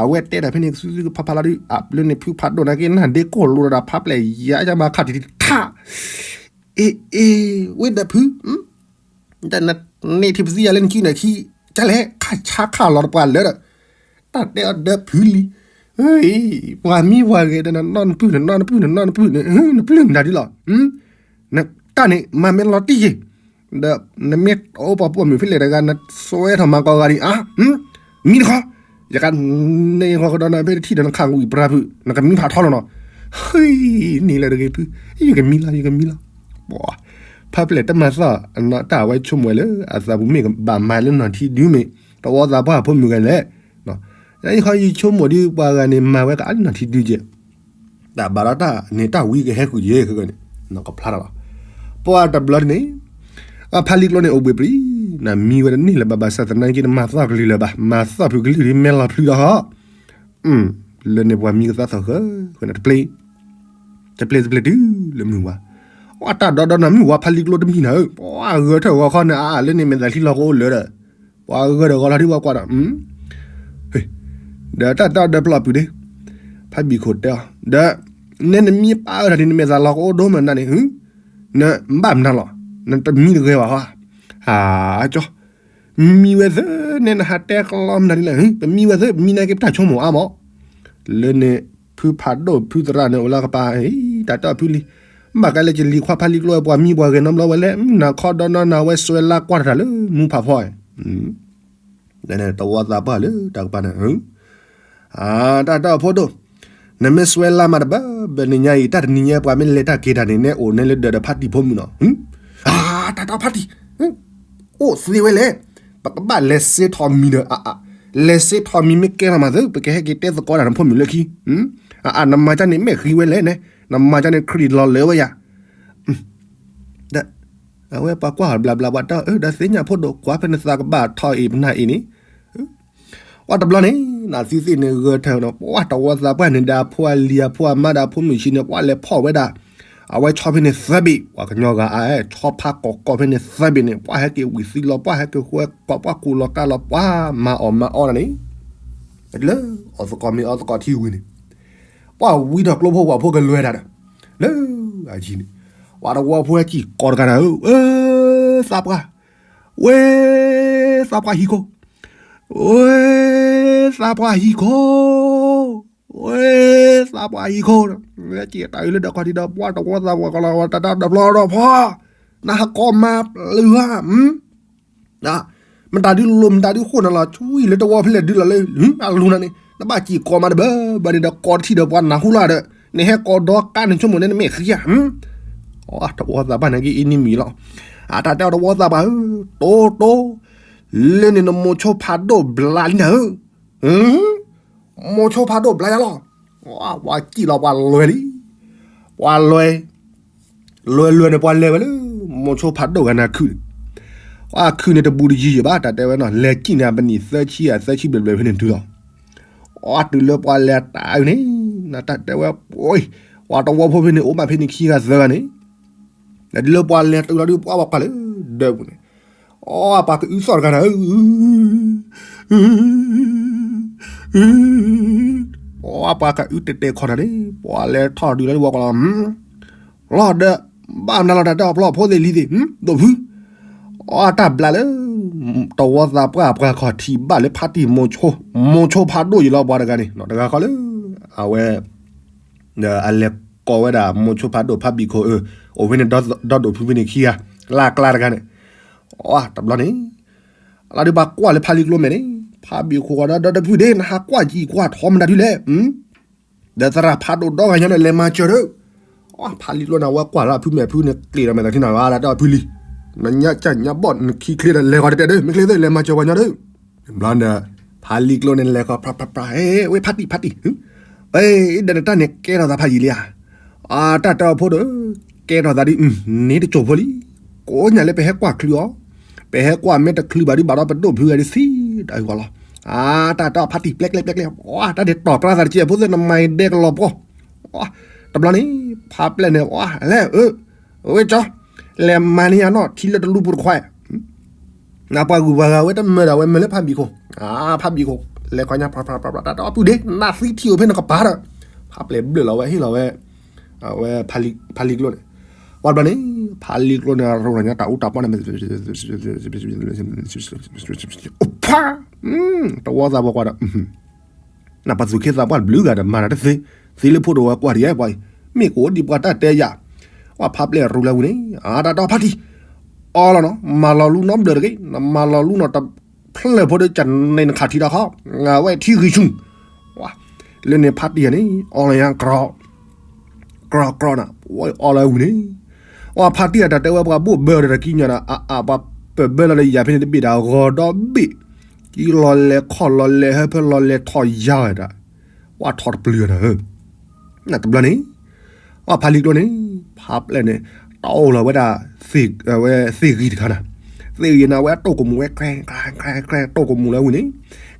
အဝဲတဲတၢ်ဖဲန့ၣ် ကသုသုကဖးဖးလီၤဒုး အပျၢန့ၣ်ဖုဖးဒိၣ်နာ်က့ နၢ်ဒ့ကိၢ်လိာ်ဒီးဖးပျဲၢ်ယၤ ယမၤခါထံထံထါ အ့ အ့ ဝ့ၢ်ဒီးဖု တၢ်နန့ၢ်ထံပသံယၤလၢနခံနခံ ကလဲၣ် ခါဆါခါလီၤတပှၤလၢဒီး တၢ်တဲအီၤဒီးဖုလံ, ပှၤမံပှၤဂဲၤဒီးနနီၢ်နပုၢ် နနီၢ်နပုၢ် နနီၢ်နပုၢ် နပျုၢ်မတၤဒ်လီၤ, တၢ်န့ၣ် မၤမ့ၢ်လီၤတံၢ်ယ့ၢ်, ဒီးနမ့ၢ်အိၣ်ပှၤပိာ်မုၣ်ဖဲလဲၣ်တဂၤ နစွဲထီၣ်မၤကီၢ်ဂၤဒံး အါ မံတခီ, ယကန့ၢ်ဃီကဒီးနဖဲတထံၣ်ဒီးနခးဝံၤပြါဖု နကမံဖးထီလီၤနီၤ, ဟံ န့ၣ်လၢတဂ့ၤဖု, ယကမံလီၤ ယကမံလီၤ, ဖးပျဲၢ်တမၤသီၣ် တၢ်အဝဲဆိကမိၣ်ဝဲလၢ အသးပူၤမ့ၢ်ကဘၣ်မၤလၢနီၢ်ထံဒုမ့ၢ် တဝီသးပှၢ်ဖိမုၣ်ဂၤလဲၣ်, ယခီယဆိကမိၣ်ဒုးပှၤဂၤန့ၣ် မၤဝဲကအါလၢနီၢ်ထံဒုကဲး, တၢ်ဘၣ်ဒီးတၢ်န့ၣ် တၢ်ဝံကဟဲဃုာ်ယဲၢ်ခဲကန့ၣ် ကဖျါထီၣ်လီၤ, ပှၤတဘျီန့ၣ် အဖးလံကျိန့ၣ်အိၣ်ဘှံးပျံၤ နမံဝဲတန့ၢ်လၢၤဘၣ်ဘၣ်ဆၣ်သနာ်က့ နမၤသီၣ်ကလုၢ်လၢၤဘၣ် မၤသီၣ်ဖုကလုၢ်ဒ်မဲလီၤဖျုးဒီးဟီ လၢန့ၣ်ပှၤမံကသါသီၣ်ဃၢ ဃၢန့ၣ်တပျ့ၤ တပျ့ၤတပျ့ၤတုၤလၢမုၢ်ဝါ, ပှၤတၢ်ဒီဒီနၤမုၢ်ဝါဖးလံကျိတမံၤနၤဧၢ, ပှၤဂၢၢ်ထၢၣ်ဂီၤခီန့ၣ် အါအါလၢန့ၣ်မဲာ်သၣ်ချံလီၤကအိၣ်လၢဒီး, ပှၤဂၢၢ်ဒီးဂီၤလီၤဒ်ပှၤကွၢ်ဒီး, ဒီးတၢ်တၢ်ဒီဖျီၣ်ပုၢ်ဒ့, ဖးဘံၣ်ခိၣ်တဲအီၤ ဒီး, နဲနမံပာ်အၢထီၣ်ဒ်နမဲာ်သၣ်လီၤကအိၣ်ဒိၣ်မးနၤန့ၣ်, နဘၣ်မနုၤလီၤ, နတမံတဂ့ၤဘၣ်ဟီ, ဟးကၠီ မံဝဲသၢ နဲနဟးတဲကလီမနုၤဒ်လဲၣ်, ပမံဝဲသၢ ပမံနာ်က့ပတၢ်ဆိကမိၣ်အါမး, လၢန့ၣ် ဖုဖးဒိၣ်ဖုသရၣ်န့ၣ်အိၣ်လၢကပၤ, တၢ်တၢ်ဖုလံ, ဘၣ်ကလဲၤကလံၤခွါဖးလံကျိဝဲပှၤမံပှၤဂဲၤနီတဘျီဝဲလဲၣ်, နခီဒီနီနၤဝဲစွဲလါကွၢ်တၢ်လၢမူဖးဖီ, တဝီသးပှၢ်လၢတၢ်ကပၤန့ၣ် တၢ်တၢ်ဖိဒိၣ်, နမ့ၢ်စွဲလါမးတဘၣ်ဘၣ်န့ၣ်ညါအံၤ တၢ်တနံၤညါပှၤမ့ၢ်လဲၤတၢ်က့ၤတၢ်န့ၣ် နဲအိၣ်နဲလၢဒၢးဒီးဖါတံၢ်ဖိမုၣ်နီၤ, တၢ်တၢ်ဖါတံၢ်, အိၣ်သ့ဝဲလဲၣ်, ပကဘၣ်လဲၤစ့ထီၣ်မံၤဒီးအါအါ, လဲၤစ့ထီၣ်မံၤမ့ၢ်ကဲထီၣ်မးသ့ ပကဟဲက့ၤတဲသကိးတၢ်နဖိမုၣ်လၢခံ, အါအါ နမၤကၢ်န့ၣ်မ့ၢ်ဃံဝဲလဲၣ်န့ၣ်, နမၤကၢ်န့ၣ်ခရံာ်လီၤလၢဝဲယၤ ဒီး အဝဲပှၤကွၢ်အီၤဘျးဘျး ပှၤတဲအၢ ဒီးသ့ၣ်ညါဖိဒိၣ် ကွၢ်ဖဲနသးကဘၣ်ထီၣ်အံၤပနၢ်အံၤန့ၣ်, ပှၤတဘျီန့ၣ် နသုသ့ၣ်န့ၣ်ဂၢၢ်ထၢၣ်နီၤ ပှၤတဝီသးပှၢ်န့ၣ်ဒီးအဖိအလံၤအဖိအမါဒီးအဖိမုၣ်ဆံးန့ၣ် ပှၤလဲၤဖီၣ်ဝဲဒၣ်, အဝဲဆီဖဲန့ၣ်သၢဘ့ၣ် ပှၤကညီဂၤအါ ဆီဖါကီၢ်ကီၢ်ဖဲန့ၣ်သၢဘ့ၣ်န့ၣ် ပှၤဟဲက့ၤဝံၤသံလီၤ ပှၤဟဲက့ၤဃဲၤကီး ပှၤကူၣ်လီၤကါလီၤ ပှၤမၤအီၣ်မၤအီတၢ်န့ၣ်, လၢအီၣ်သကိးမ့ၤအီသကိးထံဝံၤန့ၣ် ပှၤဝံထီၣ်ကျိဖိဝၤဖိကလွဲတၢ်ဒီး, လၢအယံၤန့ၣ်, ပှၤတဝီဖိဟဲက့ၤကိးတဂၤဒီး, သးပှၢ်, ဝဲ, သးပှၢ်ဟံၣ်ခိၣ်, ဝဲ, သးပှၢ်ဟံၣ်ခိၣ်, ဝဲ, သးပှၢ်ဟံၣ်ခိၣ်, က့ၤတၢ်အံၤလၢဒီးခီၣ်ထံးဒီး ပှၤတဝီသးပှၢ်ကလီၤဝဲတၢ်တၢ်ဒီးဖျီဒီးဖီ, နဟးကိးမၤပျုၤဧါ မတၤဒုလိၤ မတၤဒုဃိၣ်နၤလီၤ ဆွံလၢတဝီဖဲလဲၣ်ဒုလီၤလၢ အလူၤနၤန့ၣ် နဘၣ်စံၣ်ကိးမးတဘၣ်ဘၣ်န့ၣ်ဒီး ကိးတထံၣ်ဒီးပှၤနၢ်ဟူလီၤဒီး နဟဲကိးဒီးကါန့ၣ် ဆိကမိၣ်န့ၣ်နမဲာ်ဃံဧါ, တဝီသးပှၢ်န့ၣ်က့ၤအံၤန့ၣ်မံၤလီၤ, အတၢ်တဲအီၤတဝီသးပှၢ်ဧၢ, တိတိ, လၢန့ၣ်နမိၤဆိဖးဒိၣ်ဘျးလံနၤဧၢ မိၤဆိဖးဒိၣ်ဘျါယၤလီၤ, ပှၤစံၣ်လီၤပှၤလွဲလံ, ပှၤလွဲ, လွဲလွဲန့ၣ်ပှၤလဲၤဝဲလၢ, မိၤဆိဖးဒိၣ်ဂၤန့ၣ်ခုၣ်န့ၣ်, ပှၤခုၣ်န့ၣ်တဘူးတယံၤယံၤဘၣ် တၢ်တဲဝဲနီၤ လဲၤစံၣ်န့ၣ် ပနံၣ်သၢဆံဧါသၢဆံဘျဲၣ်ဘျဲၣ်ဖဲန့ၣ်တုၤလီၤ, အတုၤလၢပှၤလဲၤတၢ်အုၣ်န့ၣ်, နတၢ်တဲဝဲ, ပှၤတဝီဖိဖဲန့ၣ်အိၣ်ဘၣ်ဖဲန့ၣ်ခံဂၤသၢဂၤန့ၣ်, တုၤလၢပှၤလဲၤတုၤလီၤဒုးပှၤဘၣ်ပှၤလၢ, ဒၢးပူၤန့ၣ် အီ ပှၤကအုသီၣ်တဂၤန့ၣ်, အီ ပှၤကအုတဲာ်တဲာ်ခီၣ်တၢ်န့ၣ် ပှၤလဲၤထီၣ်ဒုးလၢဝီကီၢ်လီၤ, လီၤဒီး, ဘၣ်မနုၤလီၤတၢ်တဲအီၤဖျီဖိသ့ၣ်လံၤသ့ၣ်, ဒိၣ်ဖု, အီတၢ်ဘျးလၢ, တဝီသးပှၢ်ပှၤခီၣ်ထံးဘၣ်လၢဖါတံၢ်မိၤဆိ, မိၤဆိဖးဒိၣ်ယံၤလီၤပှၤတဂၤန့ၣ် တဂၤဃီလၢ, အဝဲ ဒီးအလဲၤကိးဝဲဒၣ်မိၤဆိဖးဒိၣ်ဖါဘံၣ်ခိၣ်အၢ, အိၣ်ဖဲန့ၣ်ဒီဒိၣ်ဖုဖဲန့ၣ်ခံဂၤ, လၢအကျါတဂၤန့ၣ်, အီ တဘျီန့ၣ်, အလီၤဒုးပှၤကွၢ်လၢဖါလံကျိမဲာ်န့ၣ်, ဖါဘံၣ်ခိၣ်ဃီဒီးဒီဒိၣ်ဖုဒ့ နဟးကွၢ်ကံၤကွၢ်ထီမတၤဒုလဲၣ်, ဒီးသရၣ်ဖးဒိၣ်ဒီဂၤညါန့ၣ်လဲၤမၤစၢၤဒီး, အီ ဖါလံကျိန့ၣ် အဝဲကွၢ်လၢဖုမဲာ်ဖုန့ၣ် ကျ့ၤဒီးမဲာ်သးထံနီၤ ဝဲလၢတၢ်ဖုလံ, နညါကၢ်ညါဘီၣ်နခံချ့ဒီးလဲၤဃီတတဲဒီး မ့ၢ်ချ့သ့လဲၤမၤစၢၤပှၤညီဒီး, ဘျီန့ၣ်, ဖါလံကျိန့ၣ်လဲၤဃီဖျါဖျါဖျါ ဟဲ ဝဲဖါတံၢ်ဖါတံၢ်, အ့ ဒီးနတၢ်န့ၣ်ကဲထီၣ်သးဖးယံာ်လံဧါ, အ အတၢ်တဲအီၤဖိဒီး ကဲထီၣ်သးဒ် န့ၣ်တစိၢ်ဖိလံ. ကိးညါလၢပဟဲကွၢ်ချုးအီၤ, ပဟဲကွၢ်မ့ၢ်တချုးဘၣ်ဒ်ဘၣ်ဒီးပဒိၣ်ဖုဂၤဒ်သံတၢ်အဂီၢ်လီၤ. အတၢ်တဲအီၤဖါတံၢ်ပျဲကျဲပျဲကျဲ, တၢ်ဒ်တီၢ်ပြါသးတကဲးဖိသ့ၣ်နမၤဒဲကလီၤပှီၢ်. တဘျီန့ၣ် ဖါပျဲၢ်န့ၣ် လဲၤ ဝဲကၠီ လဲၤမၤန့ၢ်ယၤနီၢ်ထံလၢတလူပူၤတခွါ နပှၤဂုၤပှၤဂၤဝဲတမၢဒီးဝဲမၢလၢဖါဘံၣ်ခိၣ်, ဖါဘံၣ်ခိၣ် လဲၤခီညါ တၢ်အီၣ်ပုၢ်ဒ့ နသံထံၣ်အိၣ်ဖဲနကပၤဒီး ဖါပျဲၢ်ဘျၢၣ်လီၤဝဲဟ့ၣ်လီၤဝဲ ဝဲ ဖါလံကျိန့ၣ်, ဝံၤဘျီန့ၣ် ဖါလံကျိန့ၣ် ရိၤလီၤညါတၢ်အူတၢ်ပီန့ၣ် ဖါ တဝီသးပှၢ်ကွၢ်ဒီး နပှၤသူၣ်က့သးပှၢ်တဘျုးဂၤဒီးမၤတၢ်တသ့, သ့လၢဖိတဝီကွၢ်ဒံးပှၤအံၤ, မ့ၢ်ကအိၣ်ဒံးပှၤတၢ်တဲယၤ, ဝဲဖါပျဲၢ်ရိၤလၢဝံၤန့ၣ် အတၢ်တဲအီၤဖါတံၢ်, အီလီၤနီၤ မၤလီၤလူနီတဘျီတဂ့ၤ, နမၤလီၤလူနီၤတဖျၢၣ်ဖိဒီးကန့ၣ်နခးထံတၢ်ခီ, ဝဲထံဂံၢ်ဆူၣ်, လၢန့ၣ်ဖါတံၢ်ဂၤန့ၣ် အီလီၤယၤ ကြီကြီနၤ, ဝဲအီလီၤဝံၤန့ၣ်, ဝဲဖါတံၢ်အတၢ်တဲဝဲပှၤဘိၣ်ဘၢဒီးတၢ်ကံးညာ်ဒီး အအပှၤပၢၢ်ဘၢလီၤလၢယၤဖဲန့ၣ်တဘ့ၣ်ဒီးဂီၤဒီဘ့ၣ်, ကံလီၤလဲၤခီၣ်လီၤလဲၤဟၢဖၢလီၤလဲၤထီၣ်ယါဝဲဒၣ်, ဝဲထီၣ်တပျုၤနၤဧၢ, နတဘျီန့ၣ် ဝဲဖါလံကျိန့ၣ် ဖါပျဲၢ်န့ၣ် တအိၣ်လီၤဝဲဒၣ် ဝဲသ့ၣ်ဂံၢ်တခါနၤ, သ့ၣ်ဂံၢ်နၤဝဲတိၢ်ကမူၤဝဲ ကြဲကြဲကြဲ တိၢ်ကမူၤလၢဝံၤန့ၣ်,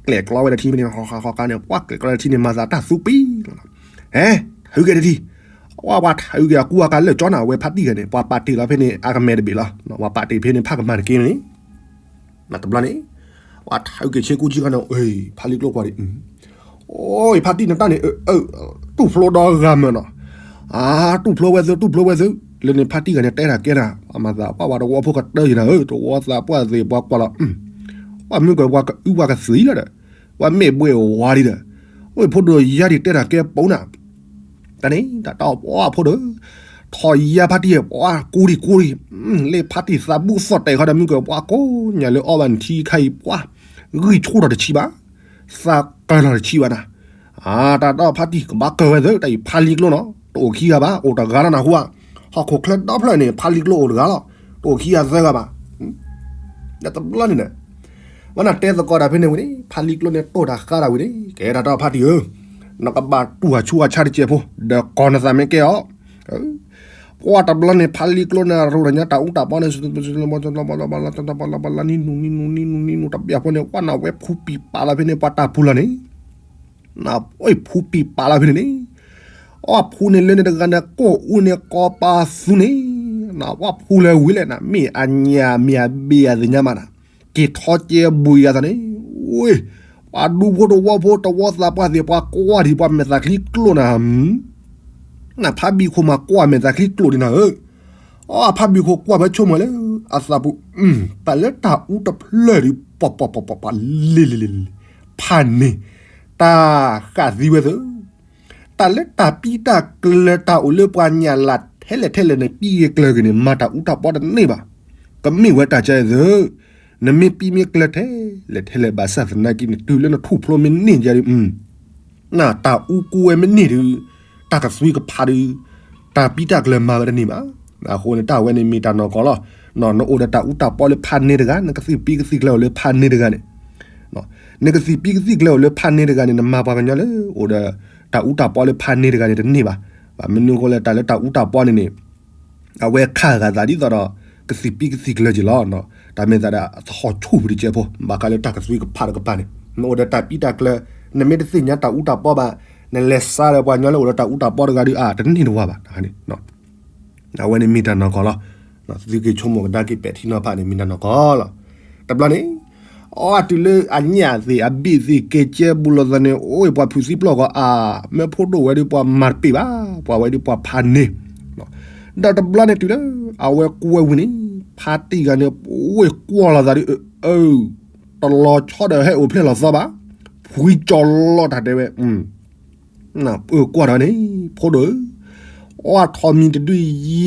ကျဲကျီဝဲဒၣ်ထံဖဲန့ၣ် ဃီဃီဃီန့ၣ် ပှၤကျဲကျီဝဲဒၣ်ထံန့ၣ် မၤသးတၢ်သူပံၤလီၤ, ဟဲ ထုးက့ၤတထံ, ဝဲပှၤထုးက့ၤအကူအကၤလၢာ်ကၠီနၤ ဝဲဖါတံၢ်ဂၤန့ၣ် ပှၤပာ်တ့ၢ်လီၤဖဲန့ၣ် အကမဲာ်တဘ့ၣ်လီၤ, ပှၤပာ်တ့ၢ်ဖဲန့ၣ် ဖးကမၤတက့ၢ်န့ၣ် နတဘျီန့ၣ်, ပှၤထုးက့ၤဆ့ကူဆ့ကၤန့ၣ် ဖါလံကျိကွၢ်ဒံး, အိ ဖါတံၢ်နတၢ်န့ၣ် တူၢ်ဖျိဒီဂၤမၢ်နီၤ, အတူၢ်ဖျိဝဲသု တူၢ်ဖျိဝဲသု, လၢန့ၣ်ဖါတံၢ်ဂၤန့ၣ် တဲတၢ်ကဲနၤ ပှၤမၤသးပှၢ်ဝဲတဝီဖိကတၢၢ်ယနၤဧၢ တဝီသးပှၢ်သ့ၣ်ပှၤကွၢ်လီၤ, ပှၤမုၢ်ကပှၤကအုပှၤကသံလီၤဒီး, ပှၤမ့ၢ်ဘှဲးဝါဒံးဒီး, အိ ဖိဒိၣ်ယါဒံးတဲတၢ်ကဲပိနၤ တၢ်န့ၣ် တၢ်တၢ်အီၣ်ပှၤဖိဒီး, ထီၣ်ယါဖါတံၢ်ပှၤကူဒံကူဒံ, လၢဖါတံၢ်သးဘူၣ်သီၣ်တဲာ်ခီဒီး မုၢ်ကပှၤကိးညါလၢအီၣ်ဘၣ်နထံခါအံၤပှၤ, ဂံၢ်ဆူၣ်ထီၣ်တဆံးဘၣ်, သးကၢၢ်ထီၣ်တဆံးဘၣ်နၤ, အတၢ်တၢ်ဖါတံၢ်ကဘၣ်ကၢၢ်ဝဲသ့ တၢ်အံၤဖါလံကျိနီၤ တအိၣ်ခံဂၤဘၣ် အိၣ်တဂၤလီၤနၢ်ဟူဧါ, ဟီၣ်ခိၣ်ချၢဒီဖျၢၣ်န့ၣ် ဖါလံကျိအိၣ်တဂၤလီၤ တအိၣ်ခံဂၤသၢဂၤဘၣ် တဘျီန့ၣ်န့ၣ်, ဝဲနတဲသကိးတၢ်ဖဲန့ၣ်ဝံၤန့ၣ် ဖါလံကျိန့ၣ်တိၢ်တၢ်ဃါတၢ်ဝံၤန့ၣ် ကဲတၢ်တၢ်ဖါတံၢ်ဧၢ, နကဘၣ်တူၢ်အဆူအဆါတစဲးဖိ ဒီးကိးနသးမ့ၢ်ကဲအီၤ, ပှၤတဘျီန့ၣ် ဖါလံကျိန့ၣ် ရိၤလီၤညါတၢ်အူတၢ်ပီန့ၣ် နံၤနူၤနံၤနူၤနံၤနူၤတဘျီဖဲန့ၣ် ပှၤနဝဲဖူပံာ်ပာ်လီၤဖဲန့ၣ် ပှၤတၢ်ဖူလီၤန့ၣ်, နဝဲဖူပံာ်ပာ်လီၤဖဲန့ၣ်န့ၣ်, အီၣ်ဖူန့ၣ်လၢန့ၣ်တဂၤန့ၣ် ကိၢ်အူန့ၣ်ကီပာ်သူန့ၣ်, နဝဲဖူလၢဝံၤလဲၣ်နၤ မ့ၢ်အညၣ်မ့ၢ်အဘ့ၣ်အသ့ၣ်ညါမးနၤ, က့ၤထီကဲဘူးယၤသးန့ၣ်, ဝ့ၢ်, ပှၤဒူဖိတဝီဖိတဝီသးပှၢ်သ့ၣ် ပှၤကွၢ်ဒံးပှၤမဲာ်သးချံကျိနၤ, နဖါဘံၣ်ခိၣ်မၤကွၢ်မဲာ်သးချံကျိဒံးနၤဧၢ, အဖါဘံၣ်ခိၣ်ကွၢ်ဖဲဆိကမိၣ်လၢ အသးပူၤ, တၢ်လၢတၢ်အူတဖျၢၣ်ဒံး ပှၤပှၤပှၤပှၤပှၤ လ့လ့လ့လ့, ဖးန့ၢ်, တၢ်ဃၣ်သံဝဲသ့ၣ် တၢ်လၢတၢ်ပံးတၢ်ကျၢၤတၢ်အိၣ်လၢပှၤညၣ်လၢ်ထဲလဲၣ်ထဲလဲၣ်န့ၣ် ပံးဂ့ၤကျၢၤဂ့ၤန့ၣ် မၤတၢ်အူတၢ်ပီတန့ၢ်ဘၣ်, ကမ့ၢ်ဝဲတၢ်ကဲသ့ၣ်, နမ့ၢ်ပံးမ့ၢ်ကျၢၤထဲလဲၣ်ထဲလဲၣ်ဘၣ်ဆၣ်သနာ်က့န့ၣ် တုၤလၢနထူၣ်ဖျိမ့ၢ်န့ၢ်ယၤဒံး နတၢ်အူကူဝဲမ့ၢ်န့ၢ်ဒုး, တၢ်ကသွံကဖးဒုး, တၢ်ပံးတၢ်ကျၢၤမၤဝဲတန့ၢ်ဘၣ်, အဃိန့ၣ် တၢ်ဝဲန့ၣ်မ့ၢ်တၢ်နီၢ်ကီၢ်လီၤ, နအိၣ်ဒီးတၢ်အူတၢ်ပီလၢဖးန့ၢ်တဂၤ နကသံၣ်ပံကသံၣ်ကျၢၤအိၣ်လၢဖးန့ၢ်တဂၤန့ၣ်, နကသံၣ်ပံကသံၣ်ကျၢၤအိၣ်လၢဖးန့ၢ်တဂၤန့ၣ် နမၤပှၤကညီလၢအိၣ်ဒီး တၢ်အူတၢ်ပီလၢဖးန့ၢ်တဂၤန့ၣ်တန့ၢ်ဘၣ်, ဘၣ်မနုၤအဃိလဲၣ် တၢ်လၢတၢ်အူတၢ်ပီန့ၣ်န့ၣ် အဝဲခးဂာ်သးဒ်သိးဒီး ကသံၣ်ပံကသံၣ်ကျၢၤက့ၤလီၤ, တၢ်မ့ၢ်သးဒၣ်အသဟီၣ်ဆူၣ်ဝံၤတကဲးဖိ ဘၣ်ဃးလၢတၢ်ကသွံကဖးတကပၤန့ၣ် နအိၣ်ဒီးတၢ်ပံးတၢ်ကျၢၤ, နမ့ၢ်တသ့ၣ်ညါတၢ်အူတၢ်ပီဘၣ်, နလဲၤစါဒီးပှၤကညီလၢအိၣ်ဒီးတၢ်အူတၢ်ပီတဂၤဒီး အါ တန့ၢ်တဝါဘၣ်န့ၣ် အဝဲန့ၣ်မ့ၢ်တၢ်နီၢ်ကီၢ်လီၤ, သုက့ၤဆိကမိၣ်ကဒါက့ၤပဲာ်ထံနီၤဖးန့ၣ် မ့ၢ်တၢ်နီၢ်ကီၢ်လီၤ, တဘျီန့ၣ် အီၣ်တုၤလၢအညၣ်သ့ၣ်အဘ့ၣ်သ့ၣ် ကဲကဲဘူးလိာ်သးန့ၣ် အိၣ်ပှၤဖုးသံပျီၢ်ဂီၤအါ, မ့ၢ်ဖိဒိၣ်ဝဲဒုးပှၤမၤတပ့ၢ်ဘၣ်, ပှၤဝဲဒုးပှၤဖးန့ၢ်, ဒီးတဘျီန့ၣ်တုၤလၢ အဝဲကွဲဝံၤန့ၣ် ဖါတံၢ်ဂၤန့ၣ် အိၣ်ကွၢ်လိာ်သးဒုး အၢ တလီၤဆီဒီးဟဲအိၣ်ဖျဲၣ်လီၤသီဘၣ်, ဖှံကၠီၤလီၤတၢ်တဲဝဲ အၢ ကွၢ်ဒီးန့ၣ် ဖိဒိၣ်ဧၢ, အီၣ်ထီၣ်မံၤတဒု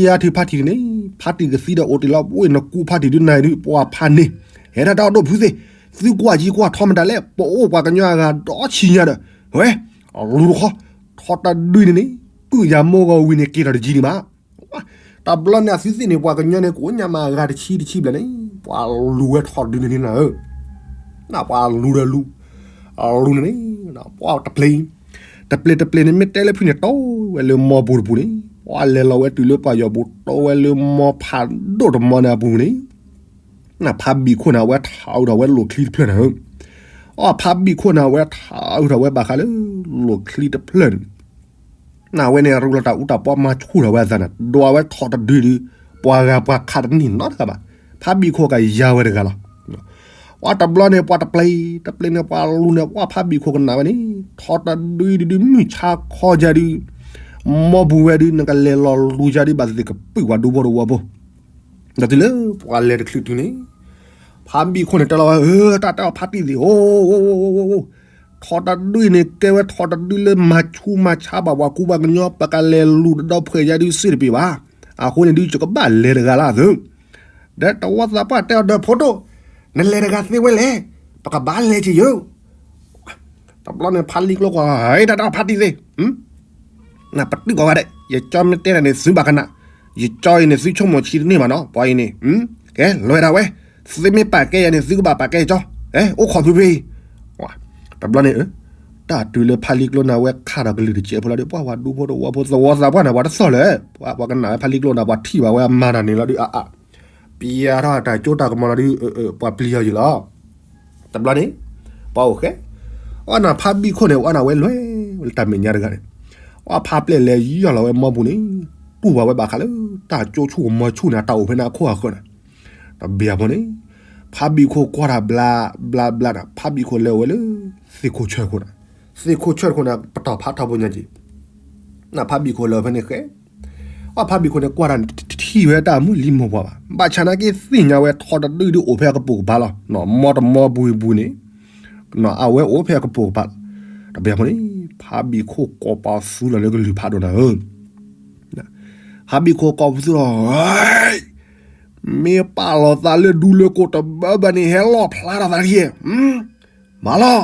ယါထံဖါတံၢ်န့ၣ် ဖါတံၢ်ကသံဒီးအိၣ်တ့ၢ်လီၤ ပဝ့ၢ်နကူဖါတံၢ်ဒုးနၤဒုး ပှၤဖးန့ၢ်, ဟဲဒၣ်တၢ်ဒိၣ်ဖုသ့ၣ်, သုကွၢ်ကံကွၢ်ထီမတၤလဲၣ် ပအိၣ်ပှၤကညီအဂၤဒီးဆံညါဒီး, ဝဲ, လူတခီ, ထီၣ်တဒုန့ၣ်န့ၣ်, ကုၢ်ယၤမိၢ်ဂီၤဝံၤန့ၣ် က့ၤထီၣ်တယံၤဒံးမး တဘျီန့ၣ် အသုသ့ၣ်န့ၣ် ပှၤကညီန့ၣ် ကိးညါမးအဂၤတဆံတဆံဘျဲၣ်န့ၣ် ပှၤလူၤဝဲထီၣ်ဒုန့ၣ်န့ၣ်နၤဧၢ, ပှၤလူၤဒီးလူၤ, လူၤန့ၣ်န့ၣ်, ပှၤတပျ့ၤ, တပျ့ၤတပျ့ၤန့ၣ် မ့ၢ်တဲလၢဖုန့ၣ် တီဝဲလၢမီပူၤတပူၤန့ၣ် ပှၤလဲၤလီၤဝဲတုၤလၢပှၤယီၤပူၤ တိဝဲလၢမီဖးဒိၣ်တမီန့ၣ်အပူၤန့ၣ်, နဖးဘံၣ်ခိၣ်န့ၣ် အဝဲထးအုးထီၣ်ဝဲလိာ်ချံတဖျၢၣ်န့ၣ်ဧၢ, အဖးဘံၣ်ခိၣ်န့ၣ် အဝဲထးအုးထီၣ်ဝဲဘၣ်ဃးလၢ လိာ်ချံတဖျၢၣ်န့ၣ် နဝဲန့ၣ် ရူလီၤတၢ်အူတၢ်ပီမၤဆူၣ်ထီၣ်ဝဲအသးန့ၣ် ဒွးဝဲထီၣ်တဒုဒု, ပှၤဂၤပှၤခးတန့ၢ်နီတဂၤဘၣ်. ဖးဘံၣ်ခိၣ်ကယၤဝဲတဂၤလီၤ. ပှၤတဘျီန့ၣ် ပှၤတပျဲၤတပျဲၤန့ၣ် ပှၤလူၤန့ၣ် ပှၤဖးဘံၣ်ခိၣ်ကနၣ်ဝဲန့ၣ် ထီၣ်တဒုဒုဒု မုၢ်ဆါခီယၤဒု, မီပူၤဝဲဒု နကလဲၤလီၤလူၤယၤဒု ဘၣ်သ့ၣ်သ့ၣ်ကပုာ်ပှၤဒူဖိတဝီဖိ ဒီးတုၤလၢပှၤလဲၤတချုးတုၤန့ၣ်, ဖးဘံၣ်ခိၣ်န့ၣ် တဲလီၤဝဲ အၢ တၢ်တဲအီၤဖးတံၢ်သ့ၣ် အိၣ် ထီၣ်တဒုအံၤန့ၣ် ကဲဝဲထီၣ်တဒုလၢမၤဆူၣ်မၤဆါဘၣ်ပှၤကူပှၤကညီ ပကလဲၤလူၤတဒီဖှဲးယါဒုစ့ၢ်တပ့ၤဘၣ်. အဃိန့ၣ်ဒု ယကဘၣ်လဲၤတဂၤလၢအသၢ, ဒီးတဝီသးပှၢ်တဲအီၤဒီး ဖိဒိၣ်, နလဲၤတဂၤသ့ဝဲလဲၣ်, ပကဘၣ်လဲၤက့ၤယိာ် တဘျီန့ၣ် ဖးလံာ်ကျိကွၢ် ဟဲ တၢ်တဲအီၤဖးတံၢ်သ့ၣ်, နပတုာ်ကွၢ်ဝဲဒၣ် ယကၠီမ့ၢ်တဲနၤန့ၣ် သုဘၣ်ကနၣ်, ယကၠီအံၤန့ၣ် သုဆိကမိၣ်ဆံတန့ၢ်ဘၣ်နီၤ ပှၤအံၤန့ၣ်, ကဲ လွဲဒၣ်ဝဲ, သုမ့ၢ်ပာ်ကဲယၤန့ၣ် သုကဘၣ်ပာ်ကဲယကၠီ, အိၣ်ခိးဖုဖုအံၤ, တဘျီန့ၣ် တၢ်တုၤလၢဖးလံာ်ကျိန့ၣ် အဝဲခးဒီးကလုၢ်တစဲးဖိလီၤဒီး ပှၤဝၤဒူဖိတဝီဖိ သဝီသးပှၢ်န့ၣ် ပှၤတသီၣ်လၢၤ, ပှၤကနၣ်ဝဲဖးလံာ်ကျိန့ၣ် ပှၤထံၣ်ဘၣ်ဝဲအမၤတၢ်န့ၣ်လီၤဒု အါအါ ပျံၤထီၣ်တၢ်ကၠိတၢ်ကမီၤလီၤဒု, ပှၤပျံၤအီၤယံၤလီၤ. တဘျီန့ၣ် ပှၤအိၣ်ဃဲ, အီနၤဖးဘံၣ်ခိၣ်န့ၣ် အီနၤဝဲလွဲၢ်ဝဲလၢတၢ်မဲာ်ညါတဂၤန့ၣ်, အီဖးပျဲၢ်လဲၤယီၢ်လီၤဝဲမီပူၤန့ၣ်, တူၢ်ဘၣ်ဝဲဘၣ်ဃးလၢ တၢ်ကၠိဆူၣ်ကမီၤဆူၣ်န့ၣ် အတၢ်အိၣ်ဖဲန့ၣ်အခိၣ်အဃၢၤန့ၣ်, တဘျီဖိန့ၣ် ဖးဘံၣ်ခိၣ်ကွၢ်တၢ်ဘျါဘျါဘျါန့ၣ် ဖးဘံၣ်ခိၣ်လဲၤအိၣ်ဝဲလၢ သ့ၣ်ခိၣ်ဆၢၣ်ခိၣ်န့ၣ်, သ့ၣ်ခိၣ်ဆၢၣ်ခိၣ်န့ၣ် ပတီၢ်ဖးထီဘိညါက့ၤ နဖးဘံၣ်ခိၣ်လဲၤအိၣ်ဖဲန့ၣ်ဃဲ, အီဖးဘံၣ်ခိၣ်န့ၣ် ကွၢ်တၢ်ထံၣ်ဝဲတၢ်မုၢ်လံမိၢ်ပှၢ်ဘၣ်, ဘၣ်ဆၣ်နာ်က့သ့ၣ်ညါဝဲထီၣ်တဒုဒုအိၣ်ဖဲအကပိာ်ကပၤလီၤ, မီတမီပူၤပူၤန့ၣ်, အဝဲအိၣ်ဖဲအကပိာ်ကပၤလီၤ. တဘျီဖိန့ၣ် ဖးဘံၣ်ခိၣ်ကိးပသူလီၤလၢကလုၢ်ဖးဒိၣ်နၤဧၢ, ဖးဘံၣ်ခိၣ်ကိးပသူလီၤ, မ့ၢ်ပာ်လီၤသးလၢဒူလၢကိာ်တဘၣ်ဘၣ်န့ၣ် ဟဲလီၣ်ဖျါထီၣ်သးတက့ၢ်, မၤလီၤ,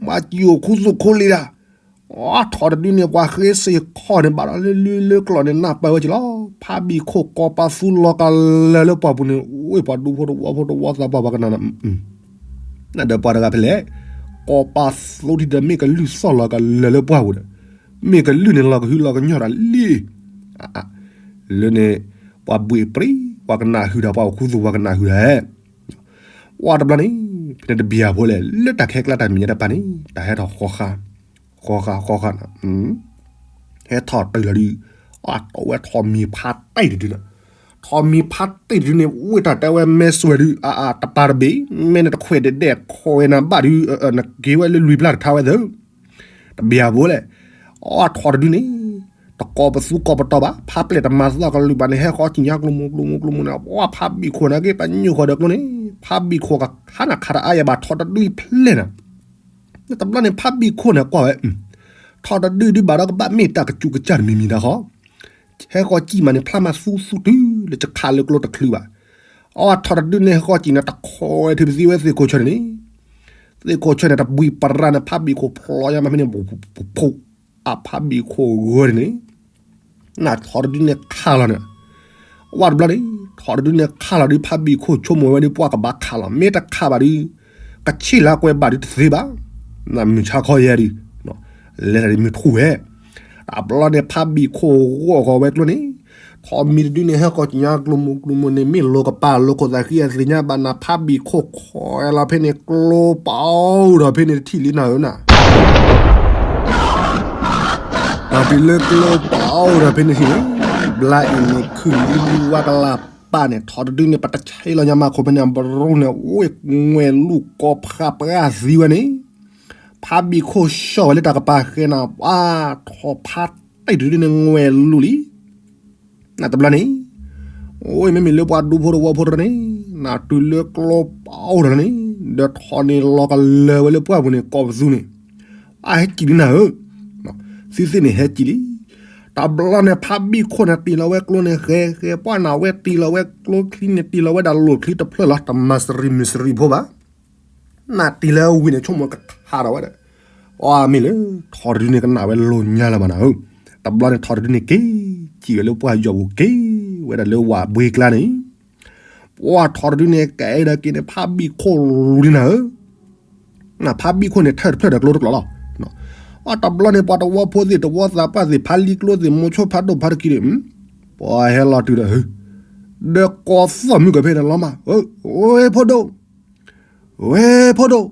မၤစံၣ်အိၣ်ခူသူၣ်ခိလံၤဒၣ် အထီၣ်တဒုန့ၣ် ပှၤဃ့စ့ၢ်ခီၣ်န့ၣ် ဘၣ်ဒီးလၢလၢလၢကျိာ်န့ၣ် နၢ်ပၢၢ်ဝဲက့ၤလီၤ. ဖးဘံၣ်ခိၣ်ကိးပသူလီၤကလၢာ်လၢပှၢ်ပူၤန့ၣ် ဝ့ၢ်ပှၤဒူဖိတဝီဖိတဝီသးပှၢ်ပှၤကနၣ်, နဒီးပှၤတဂၤဖဲလဲၣ်, ကိးပသူဒ်ဒီးမ့ၢ်ကလုၢ်သီၣ်လီၤကလၢာ်လၢပှၢ်ပူၤဒီး, မ့ၢ်ကလုၢ်န့ၣ်လီၤကဟုလီၤကညီၢ်တၢ်လံ, လၢန့ၣ် ပှၤဘှံးပြံ ပှၤကနၣ်ဟုၣ်ဒီး ပှၤအိၣ်ခူသူၣ်ပှၤကနၣ်ဟုၣ်ဒီး ဝဲတဘျီန့ၣ် ဖဲန့ၣ်တဘျီဖိလဲၣ် လၢတၢ်ခဲကျါတၢ်မဲာ်ညါတဖၣ်န့ၣ် တၢ်ဟဲထီၣ်ဃီဃာ်, ဃီဃာ်ဃီဃာ်န့ၣ်, ဟဲထီၣ်တုၤလီၤဒုး, အတီၢ်ဝဲထီၣ်မံၤဖးတံၢ်တဒုန့ၣ်, ထီၣ်မံၤဖးတံၢ်တဒုန့ၣ် ဝ့ၢ်တၢ်တဲဝဲမဲာ်စွဲးဒုး အအတပၤတဘ့ၣ်, မ့ၢ်နတခွဲးဒဲးဒဲးခိးဝဲနၤဘၣ်ဒုး, နက့ၤဝဲလၢလွံၢ်ဘျၢ်တခါဝဲသၢ တဘျီဖိလဲၣ်, အီထီၣ်တဒုန့ၣ်, တကိးပသူကိးပတီၢ်ဘၣ်, ဖးပျဲၢ်တမၤသီကလုၢ်ဘၣ်န့ၣ် ဟဲဃီကံၣ်ညါကျိၤမူကျိၤမူကျိၤမူန့ၣ်, ပှၤဖးဘံၣ်ခိၣ်န့ၣ်က့ၤ ပညိၣ်ဃီၤဒီးကျိန့ၣ်, ဖးဘံၣ်ခိၣ်ကခါနၤခါတအါယၤဘၣ်ထီၣ်တဒုဖျဲၣ်န့ၣ်, တဘျီန့ၣ် ဖးဘံၣ်ခိၣ်န့ၣ်ကွၢ်ဝဲ, ထီၣ်တဒုဒုးဘၣ်ဒီးကဘၣ်မ့ၢ်တၢ်ကစူးကစၢ်တမံၤမံၤတၢ်ဃီ ဟဲဃီကံၣ်မးန့ၣ် ဖျါမးသူသူတုၤလၢကခးလၢကျိတချုးဘၣ်, အီထီၣ်တဒုန့ၣ် ဟဲဃီကံၣ်န့ၣ် တခိးဝဲထုးပသံဝဲသ့ၣ်ခိၣ်ဆၢန့ၣ်န့ၣ်, သ့ၣ်ခိၣ်ဆၢန့ၣ် တဘှံးပရၢန့ၣ် ဖးဘံၣ်ခိၣ်ဖျိးညါမးဖဲန့ၣ်, ဖုး, အဖးဘံၣ်ခိၣ်ဂၢၢ်န့ၣ်န့ၣ်, နထီၣ်တဒုန့ၣ်ခးလီၤန့ၣ်, ဝဲတဘျီန့ၣ် ထီၣ်တဒုန့ၣ်ခးလီၤဒုး ဖးဘံၣ်ခိၣ်ဆိကမိၣ်ဝဲဒုး ပှၤကဘၣ်ခးလီၤ မ့ၢ်တခးဘၣ်ဒုး ကဆ့ၣ်လၢကွဲးဘၣ်ဒုးတသ့ဘၣ်, နမုၢ်ဆါခီယဲဒုး, လဲၤတၢ်ဒုးမုၢ်ထူၣ်ဝဲ, တဘျီန့ၣ် ဖးဘံၣ်ခိၣ်ဂီၢ်ဃီၤဝဲကျိန့ၣ်, ထီၣ်မံၤတဒုန့ၣ် ဟဲဃီကံၣ်ညါကျိၤမူကျိၤမူန့ၣ် မ့ၢ်လိၤကပာ်လိၤခိၣ်သးဃံအသ့ၣ်ညါဘၣ်နၤ ဖးဘံၣ်ခိၣ်ခိးဝဲလီၤဖဲန့ၣ် ကျိပအိၣ်ဒီးဖဲန့ၣ်တထံၣ်လံနၤဧၢနၤ တၢ်တုၤလၢကျိပအိၣ်ဒီးဖဲန့ၣ်ထံၣ်န့ၣ်, ဘျါအံၤန့ၣ် ခုၣ်လံဝါကလၢ်ပာ်န့ၣ် ထီၣ်တဒုန့ၣ် ပတဆဲးလီၤညါမးခိၣ်ဖဲန့ၣ် အဘြူၤန့ၣ် အိၣ်ငွဲၣ်လူၢ်ကိးဖးပှၢ်သံဝဲန့ၣ်, ဖးဘံၣ်ခိၣ်ဆှီၣ်ဝဲလၢတၢ်ကပၤဃဲနၤ ပှၤထီၣ်ဖးတံၢ်တဒုန့ၣ် ငွဲၣ်လူၢ်လံ နတဘျီန့ၣ်, အိၣ်မ့မ့ၢ်လၢပှၤဒူဖိတဝီဖိတန့ၣ်, နတုၤလၢကျိပအိၣ်ဒီးန့ၣ်, ဒီးထီၣ်န့ၣ်လီၤကလၢာ်ဝဲလၢပှၢ်ပူၤန့ၣ် ကိးပသူန့ၣ်, အဟဲကံၣ်လံနၤဧၢ, သုသ့ၣ်န့ၣ်ဟဲကံၣ်လံ, တဘျီန့ၣ် ဖးဘံၣ်ခိၣ်န့ၣ်တ့ၢ်လီၤဝဲကျိန့ၣ် ဃဲဃဲပှၢ်နၤဝဲတ့ၢ်လီၤဝဲကျိချံန့ၣ် တ့ၢ်လီၤဝဲဒၣ်လိာ်ချံတဖျၢၣ်လီၤ တမၤစရံမုၢ်စရံဖိဘၣ် နတ့ၢ်လၢဝံၤန့ၣ် ဆိကမိၣ်ကခးထီၣ်ဝဲဒီး, အီမ့ၢ်လၢ ထီၣ်တဒုန့ၣ်ကနၣ်ဝဲလိာ်ညါလၢၤဘၣ်နၤဧၢ, တဘျီန့ၣ်ထီၣ်တဒုန့ၣ်က့ၤ, ကံၣ်ဝဲလၢပှၢ်ယီၤပူၤက့ၤ, ဝဲဒၣ်လၢဝၤဘှ့ကျါန့ၣ်, ပှၢ်ထီၣ်တဒုန့ၣ် ကအဲၣ်ဒိးက့ၤန့ၣ် ဖးဘံၣ်ခိၣ်လူၤလံနၤဧၢ, နဖးဘံၣ်ခိၣ်န့ၣ် ထၢၣ်တဖျၢၣ်ဒီးကျိတကျိၤလီၤ, အတဘျီန့ၣ် ပှၤတဝီဖိသ့ၣ် တဝီသးပှၢ်သ့ၣ် ဖးလံကျိသ့ၣ် မိၤဆိဖးဒိၣ်ဖါတကံၤန့ၣ် ပှၤဟဲလီၤတုၤဒီး ဒီးကိးသီၣ်မုၢ်ကဖဲန့ၣ်လီၤမး, ဝဲဖိဒိၣ်, ဝဲဖိဒိၣ်,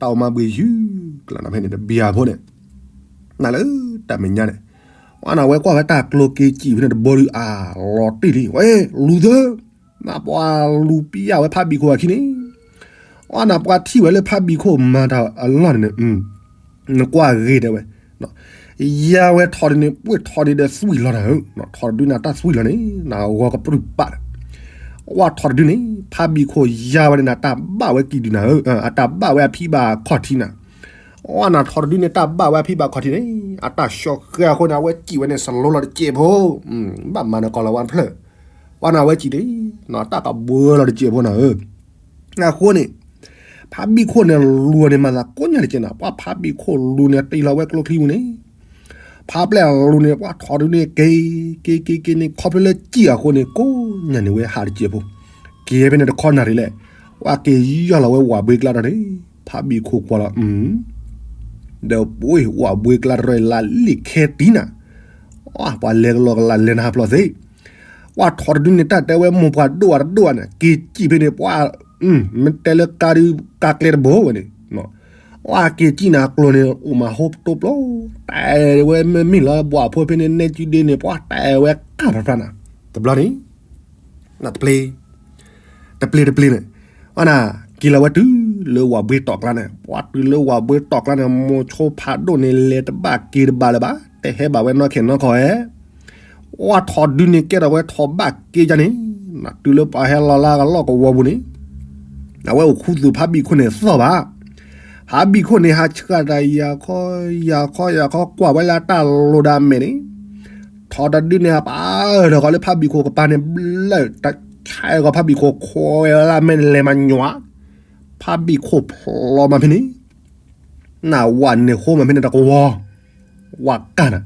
တၢ်အိၣ်မၤဘှံးယုၢ်ကျါနၤဖဲန့ၣ် တဘံယၤဖိန့ၣ်, နၤလၢတၢ်မဲာ်ညါန့ၣ်, အဝဲကွၢ်ဝဲတၢ်ကျိက့ၤစံၣ်ဖဲန့ၣ်တဘိဒုးအလီၤတံၢ်လံ, ဝဲလူၤသၢ, နပှၤလူၤပံယၢ်ဝဲဖးဘံၣ်ခိၣ်အခံန့ၣ်, အနပှၤထံၣ်ဝဲလၢဖးဘံၣ်ခိၣ်မၤတၢ်အလီၢ်န့ၣ်န့ၣ် နကွၢ်ဂ့ၤတဲဝဲ, ယၤဝဲထီၣ်ဒုန့ၣ် ပှ့ၤထီၣ်ဒုဒီးသွံၣ်လီၤနၤဧၢ, ထီၣ်တဒုန့ၣ်တၢ်သွံၣ်လီၤန့ၣ် နဂီၤကပြုၢ်ပာ်ဒီး, အဝဲထီၣ်တဒုန့ၣ် ဖးဘံၣ်ခိၣ်ယၤဝဲန့ၣ် နတၢ်ဘၣ်ဝဲကံၣ်ဒုနၤဧၢ, အတၢ်ဘၣ်ဝဲအဖံဘၣ်ခီၣ်ထံးနၤ, အဝဲနထီၣ်တဒုန့ၣ် တၢ်ဘၣ်ဝဲအဖံဘၣ်ခီၣ်ထံးန့ၣ် အတၢ်ဆှီဃဲအဃိန့ၣ် အဝဲစံၣ်ဝဲန့ၣ် စလိလီၤတစဲးဖိ, ဘၣ်မၤနၢၤကီၢ်လီၤဝါတဖျၢၣ်, ပှၤနၤဝဲစံၣ်န့ၣ် တၢ်ကဘှၢလီၤတစဲးဖိနၤဧၢ အဃိန့ၣ် ဖးဘံၣ်ခိၣ်န့ၣ်လူၤန့ၣ်မၤသးကိးညါတကဲနၤ, ပှၤဖးဘံၣ်ခိၣ်လူၤန့ၣ် တ့ၢ်လီၤဝဲကျိချံပူၤန့ၣ်, ဖးပျဲၢ်လူၤန့ၣ် ပှၤထီၣ်တဒုန့ၣ် က့ၤက့ၤက့ၤက့ၤန့ၣ် ခီဖျိလၢစံၣ်အဃိန့ၣ် ကိးညါန့ၣ်ဝဲဟးတစဲးဖိ, က့ၤဖဲန့ၣ်တခီနၣ်ရံၣ်လဲၣ်, ပှၤက့ၤယီၢ်လီၤဝဲဝၣ်ဘှ့ကျါဒီးန့ၣ်, ဖးဘံၣ်ခိၣ်ကွၢ်လီၤ ဒီးပှ့ၤဝၣ်ဘှ့ကျါတရၢၣ်လၢလံာ်ခဲတံနၤ, ပှၤလဲၤကလီကလးလဲၤနဟးဖျိးသ့, ပှၤထီၣ်တဒုန့ၣ် တၢ်တဲဝဲမိၢ်ပှၢ်ဒိၣ်အတဒိၣ်န့ၣ် က့ၤစံၣ်ဖဲန့ၣ် ပှၤ မ့ၢ်တဲလၢကါဒုး ကါကျဲတဘိဝဲန့ၣ်, ပှၤက့ၤစံၣ်န့ၣ်အကျိၤန့ၣ် အိၣ်မးဟိတပျိ, တဲဝဲမ့ၢ်မ့ၢ်လၢဘှၣ်ဖိဖဲန့ၣ် နဲကုဒ့န့ၣ် ပှၤတဲဝဲကၢ်ဖျါဖျါနၤ, တဘျီန့ၣ် တပျ့ၤ, တပျ့ၤတပျ့ၤန့ၣ်, အဝဲန့ၣ် က့ၤလီၤဝဲတုၤလၢဝၣ်ဘှ့တီၣ်ကျါန့ၣ်, ပှၤတုၤလၢဝၣ်ဘှ့တီၣ်ကျါန့ၣ် မိၤဆိဖးဒိၣ်န့ၣ် လဲၤတဘၣ်က့ၤတဘၣ်လၢၤဘၣ်, တဟဲဘၣ်ဝဲနီၢ်ခဲနီၢ်ခီဧဲ, ပှၤထီၣ်တဒုန့ၣ် ကဲထီၣ်ဝဲထီၣ်ဘၣ်က့ၤယါန့ၣ်, နတုၤလၢပှၤဟဲလီၤလၢကလီၢ်ကဝီၤပူၤန့ၣ်, အဝဲအိၣ်ခူသူၣ်ဖးဘံၣ်ခိၣ်န့ၣ်သီၣ်ဘၣ်, ဖးဘံၣ်ခိၣ်န့ၣ် ဟးဆှၣ်တၢ်ယၤခီ ယၤခီယၤခီ ကွၢ်ဝဲလၢတၢ်လိၤဒၣ်မဲာ်န့ၣ်, ထီၣ်တဒုန့ၣ် အပာ်အၢၣ်ထီၣ်ဃီလၢဖးဘံၣ်ခိၣ်ကပၤန့ၣ် ဘျၢၣ်တဆဲးဃီ ဖးဘံၣ်ခိၣ်ခွဲးဝဲလၢမဲာ်န့ၣ် လဲၤမၤညွး, ဖးဘံၣ်ခိၣ်ဖျိးမးဖဲန့ၣ်, နဝၣ်န့ၣ်ဃိမးဖဲန့ၣ်တကဝီၤ, ဝၣ်ကၢ်နၤ,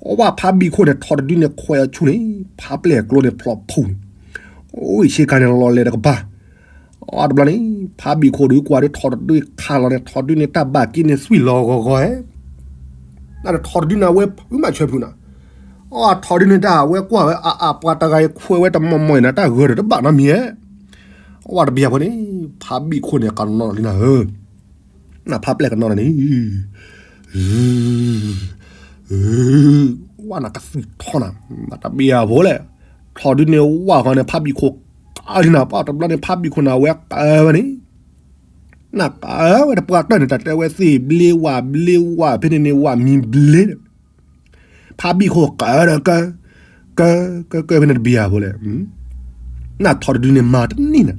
အဝဲဖးဘံၣ်ခိၣ်န့ၣ် ထီၣ်တဒုန့ၣ် ခွဲးအဆူၣ်န့ၣ် ဖးပျဲၢ်ကျိန့ၣ်ဖျိးဖူၣ်န့ၣ်, အိၣ်ဆ့ကၤန့ၣ်လီၤလဲၤတကပၤ အတဘျီန့ၣ် ဖးဘံၣ်ခိၣ်ဒုးကွၢ်ဒုးထီၣ်တဒုခးလီၤန့ၣ် ထီၣ်တဒုန့ၣ် တၢ်ဘၣ်က့ၤန့ၣ်သွံၣ်လီၤဂီၤဂီၤဧဲ, နထီၣ်တဒုန့ၣ် အဝဲဖုးမးဆၢဖုးနၤ, အထီၣ်တဒုန့ၣ် တၢ်ဝဲကွၢ်ဝဲအအပှၤတဂၤအံၤခွဲးဝဲတမီၢ်မီၢ်အံၤနၤ တၢ်ဂၢၢ်ဒီးတဘၣ်နီတမံၤဧဲ, အဝဲတဘျီဖိန့ၣ် ဖးဘံၣ်ခိၣ်န့ၣ် ကနီၤလံနၤဧၢ နဖးပျဲၢ်ကနီၤန့ၣ် ဝၣ်နၤကသံၣ်ထီနၤ, မၤတဘၣ်အဖိလဲၣ်, ထီၣ်ဒုန့ၣ်ဝၣ်ဃီန့ၣ် ဖးဘံၣ်ခိၣ်ကလံနၤ ပှၤတဘျီန့ၣ် ဖးဘံၣ်ခိၣ်န့ၣ် အဝဲကဝဲန့ၣ်, နကဝဲတပှၢ်တၢၢ်န့ၣ် တၢ်တဲဝဲသ့ၣ်ဘျ့ဝၣ်ဘျ့ဝၣ်ဖဲန့ၣ်န့ၣ် ဝၣ်မံဘျ့ ဖးဘံၣ်ခိၣ်ကဒီးက က က ကဲဖဲန့ၣ်တဘံၣ်အဖိလဲၣ်, နထီၣ်တဒုန့ၣ်မၤတန့ၢ်နၤ,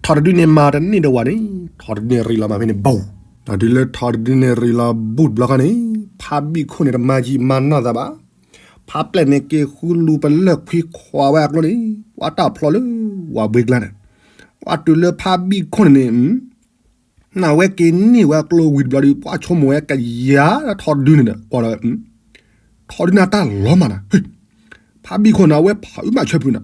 ထီၣ်တဒုန့ၣ်မၤတန့ၢ်ဒီးဝၣ်န့ၣ် ထီၣ်တဒုန့ၣ်ရံးလီၤမးဖဲန့ၣ်ဘူး, တုၤလၢထီၣ်တဒုန့ၣ်ရံးလီၤဘူးတဘျီဃီန့ၣ် ဖးဘံၣ်ခိၣ်န့ၣ်တမၤယံာ်မၤနီၢ်သးဘၣ်, ဖးပျဲၢ်န့ၣ်က့ၤဃုလူၤပလၢၢ်ခွံခွါဝဲအကျိန့ၣ် ပှၤတၢ်ဖျိးလၢဝၣ်ဘှ့ကျါန့ၣ်, ပှၤတုၤလၢဖးဘံၣ်ခိၣ်န့ၣ်န့ၣ် နဝဲက့ၤန့ၢ်ဝဲအကျိဝံၤတဘျီဒီး ပှၤဆိကမိၣ်ဝဲကယၤထီၣ်တဒုန့ၣ်ဒီး ကွၢ်လီၤဝဲ ထီၣ်တဒုန့ၣ်တၢ်လီၤမးနၤ, ဖးဘံၣ်ခိၣ်န့ၣ် အဝဲဖးအုးမးဆၢဖုးနၤ,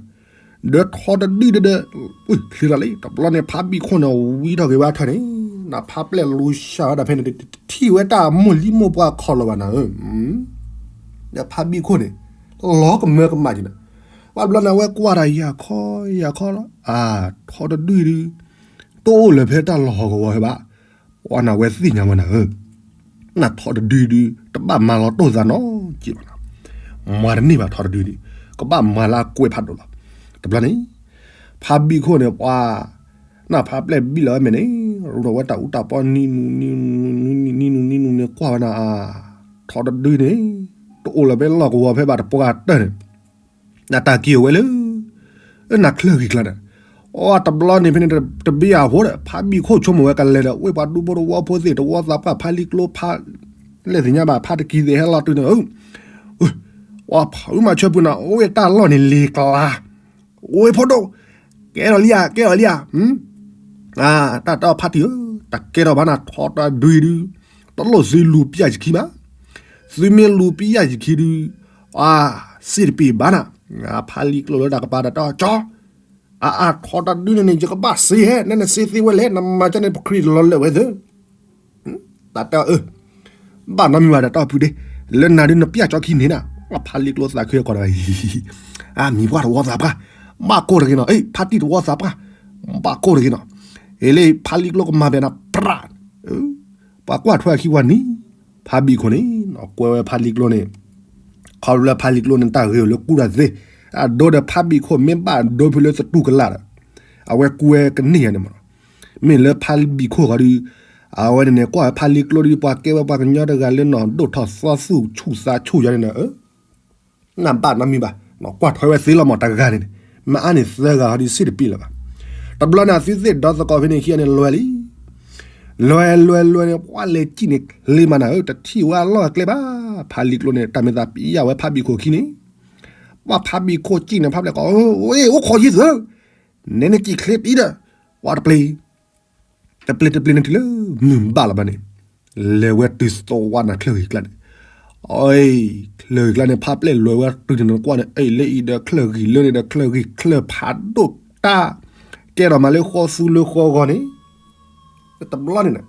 ဒီးထီၣ်တဒုဒီး ချ့ထီၣ်လံ တဘျီန့ၣ် ဖးဘံၣ်ခိၣ်န့ၣ် ဝံထီၣ်က့ၤဝဲအထၢၣ်န့ၣ် နဖးပျဲၢ်လူၤစှၤဝဲဒၣ်ဖဲန့ၣ် တထံၣ်ဝဲတၢ်မိၢ်လံမိၢ်ပှၢ်ခီၣ်လီၤဘၣ်နၤဧၢ, ဒီးဖးဘံၣ်ခိၣ်န့ၣ် လီၤကမၢကမၣ်က့ၤနၤ, ဘၣ်ဘျီန့ၣ် အဝဲကွၢ်တၢ်ယၤခီယၤခီလီၤ, အါ ထီၣ်တဒုဒု တအိၣ်လၢၤဖဲတၢ်လီၢ်ဟီၣ်ကဝီၤဖဲဘၣ်, ပှၤနဝဲသ့ၣ်ညါဝဲနၤဧၢ, နထီၣ်တဒုဒု တဘၣ်မၤလီၤတိၢ်သးနီတစဲးဘၣ်နၤ, မၤတန့ၢ်ဘၣ်ထီၣ်တဒုဒု, ကဘၣ်မၤလၢအကွဲးဖးဒိၣ်လီၤ, တဘျီန့ၣ် ဖးဘံၣ်ခိၣ်န့ၣ် ပှၤ နဖးပျဲၢ်ဘံၣ်လီၤဝဲမဲာ်န့ၣ် ရူၢ်ထီၣ်ဝဲတၢ်အူတၢ်ပီနံၤနူၤနံၤနူၤနံၤနူၤနံၤနူၤန့ၣ် ကွၢ်ဝဲနၤအါ, ထီၣ်တဒုန့ၣ် တအိၣ်လၢၤဖဲလီၢ်ကဝီၤဖဲဘၣ်တပှၢ်တၢၢ်န့ၣ် နတၢ်က့ၤအိၣ်ဝဲလၢ နချၢၣ်ဂံၢ်ကျါဒီး အတဘျီန့ၣ်ဖဲန့ၣ် တဘံၣ်အဖိဒီး ဖးဘံၣ်ခိၣ်ဆိကမိၣ်ဝဲကလဲၤဒီး ဝ့ၢ်ပှၤဒူဖိတဝီဖိသ့ၣ် တဝီသးပှၢ်ဖးလံကျိဖး လဲၣ်သ့ၣ်ညါဘၣ် ဖးတကံၤသ့ၣ်ဟဲလီၤတုၤန့ၣ် ပှၤဖးအုးမးဆၢဖုးနၤ အိၣ်ဝဲတၢ်လီၢ်န့ၣ်လ့ၤကျါ အိၣ်ဝဲဖိဒိၣ် ကဲထီၣ်လံဧါ ကဲထီၣ်လံဧါ တၢ်တဲအီၤဖးတံၢ်ဧၢ တၢ်ကဲထီၣ်ဘၣ်နၤ ထီၣ်တဒုဒု တလိၣ်သုလူၤပျၢ်ယခံဘၣ် သုမ့ၢ်လူၤပျၢ်ယခံဒု အါ စ့တပ့ၤဘၣ်နၤ ဖးလံကျိလၢတၢ်ကပၤဒီးတဲအီၤ ကၠီ အါအါ ထီၣ်တဒုန့ၣ်န့ၣ် ယကဘၣ်စ့ဟဲ နဲနစ့သ့ဝဲလဲၣ် နမၤကၠီန့ၣ် ပခရံာ်လီၤလၢာ်ဝဲသၢ တၢ်တဲအီၤအၢ ဘၣ်နီတမံၤဘၣ်ဒီး တၢ်ဖုဒ့, လၢနၤဒုးနပျၢ်ကၠီခံန့ၣ်နၤ, ဖါလံကျိသးခုအီၤကီးတဂၤ, အမံၤပှၢ်တဝီသးပှၢ်, ဘၣ်ကိၢ်တဂ့ၤနီၤ, ဖါတံၢ်တဝီသးပှၢ်, ဘၣ်ကိၢ်တဂ့ၤနီၤ, အ့လၢဖါလံကျိကမၤဘဲနၤပြး, ပှၤကွၢ်ထွဲအခံဝဲန့ၣ်, ဖါဘံၣ်ခိၣ်န့ၣ် ကွဲဝဲဖါလံကျိန့ၣ်, ခီဖျိလၢဖါလံကျိန့ၣ်တၢ်ဂ့ၤအိၣ်လၢကူတၢ်သ့, အဒိဒီးဖါဘံၣ်ခိၣ်မ့ၢ်ဘၣ်ဒိဖဲလၢသတူၢ်ကလာ်ဒီး, အဝဲကူဝဲကန့ၢ်ယၤန့ၣ်မး, မ့ၢ်လၢဖါဘံၣ်ခိၣ်ဃီဒီး, အဝဲန့ၣ်န့ၣ် ကွၢ်ဝဲဖါလံကျိဒီး ပှၤကဲဝဲပှၤကညီတဂၤလၢနီၢ်ဒိၣ်ထီၣ်သီသူၣ်ဆူၣ်သးဆူၣ်ယၤန့ၣ်ဒီး, နဘၣ်နီတမံၤဘၣ်, ကွၢ်ထွဲဝဲသ့လီၤမးတဂၤန့ၣ်, မ့ၢ်အါန့ၢ်သၢဂၤဃီဒီးစ့ၣ်တပ့ၢ်လၢၤဘၣ်. တဘျီန့ၣ် အသုသ့ၣ်ဒီသကိးဖဲန့ၣ်ခံဂၤန့ၣ်လွဲလံ, လွဲလွဲလွဲန့ၣ် ပှၤလဲၤစံၣ်န့ၣ်ချ့မးနၤဧၢ, တထံၣ်ဝဲအလီၢ်အကျဲဘၣ်, ဖါလံကျိန့ၣ် တၢ်မ့ၢ်သးပျၢ်ဝဲဖါဘံၣ်ခိၣ်ခံန့ၣ်, ပှၤဖါဘံၣ်ခိၣ်စံၣ်န့ၣ် ဖါဘျဲၣ်ကီး, အိၣ်ခိးယ့ၢ်သု, နဲန့ၣ်စံၣ်ချ့ပံဒီး, ပှၤတပျ့ၤ တပျ့ၤတပျ့ၤန့ၣ်တုၤလၢမုၢ်ဘၣ်လီၤဘၣ်န့ၣ်, လဲၤဝဲတုၤသဝီနၤချၢၣ်ဂံၢ်ကျါန့ၣ်, အ့, ချၢၣ်ဂံၢ်ကျါန့ၣ် ဖါဘျဲၣ်လဲၤဝဲတုၤန့ၣ်နကွၢ်န့ၣ် အ့ၣ်လၢအံၤဒီးချၢၣ်ဂံၢ်လၢန့ၣ်ဒီးချၢၣ်ဂံၢ်ချၢၣ်ဖးဒိၣ်တၢ်, ကဲထီၣ်မးလၢဃီသူလၢဃီဂီၤန့ၣ်, တဘျီန့ၣ်,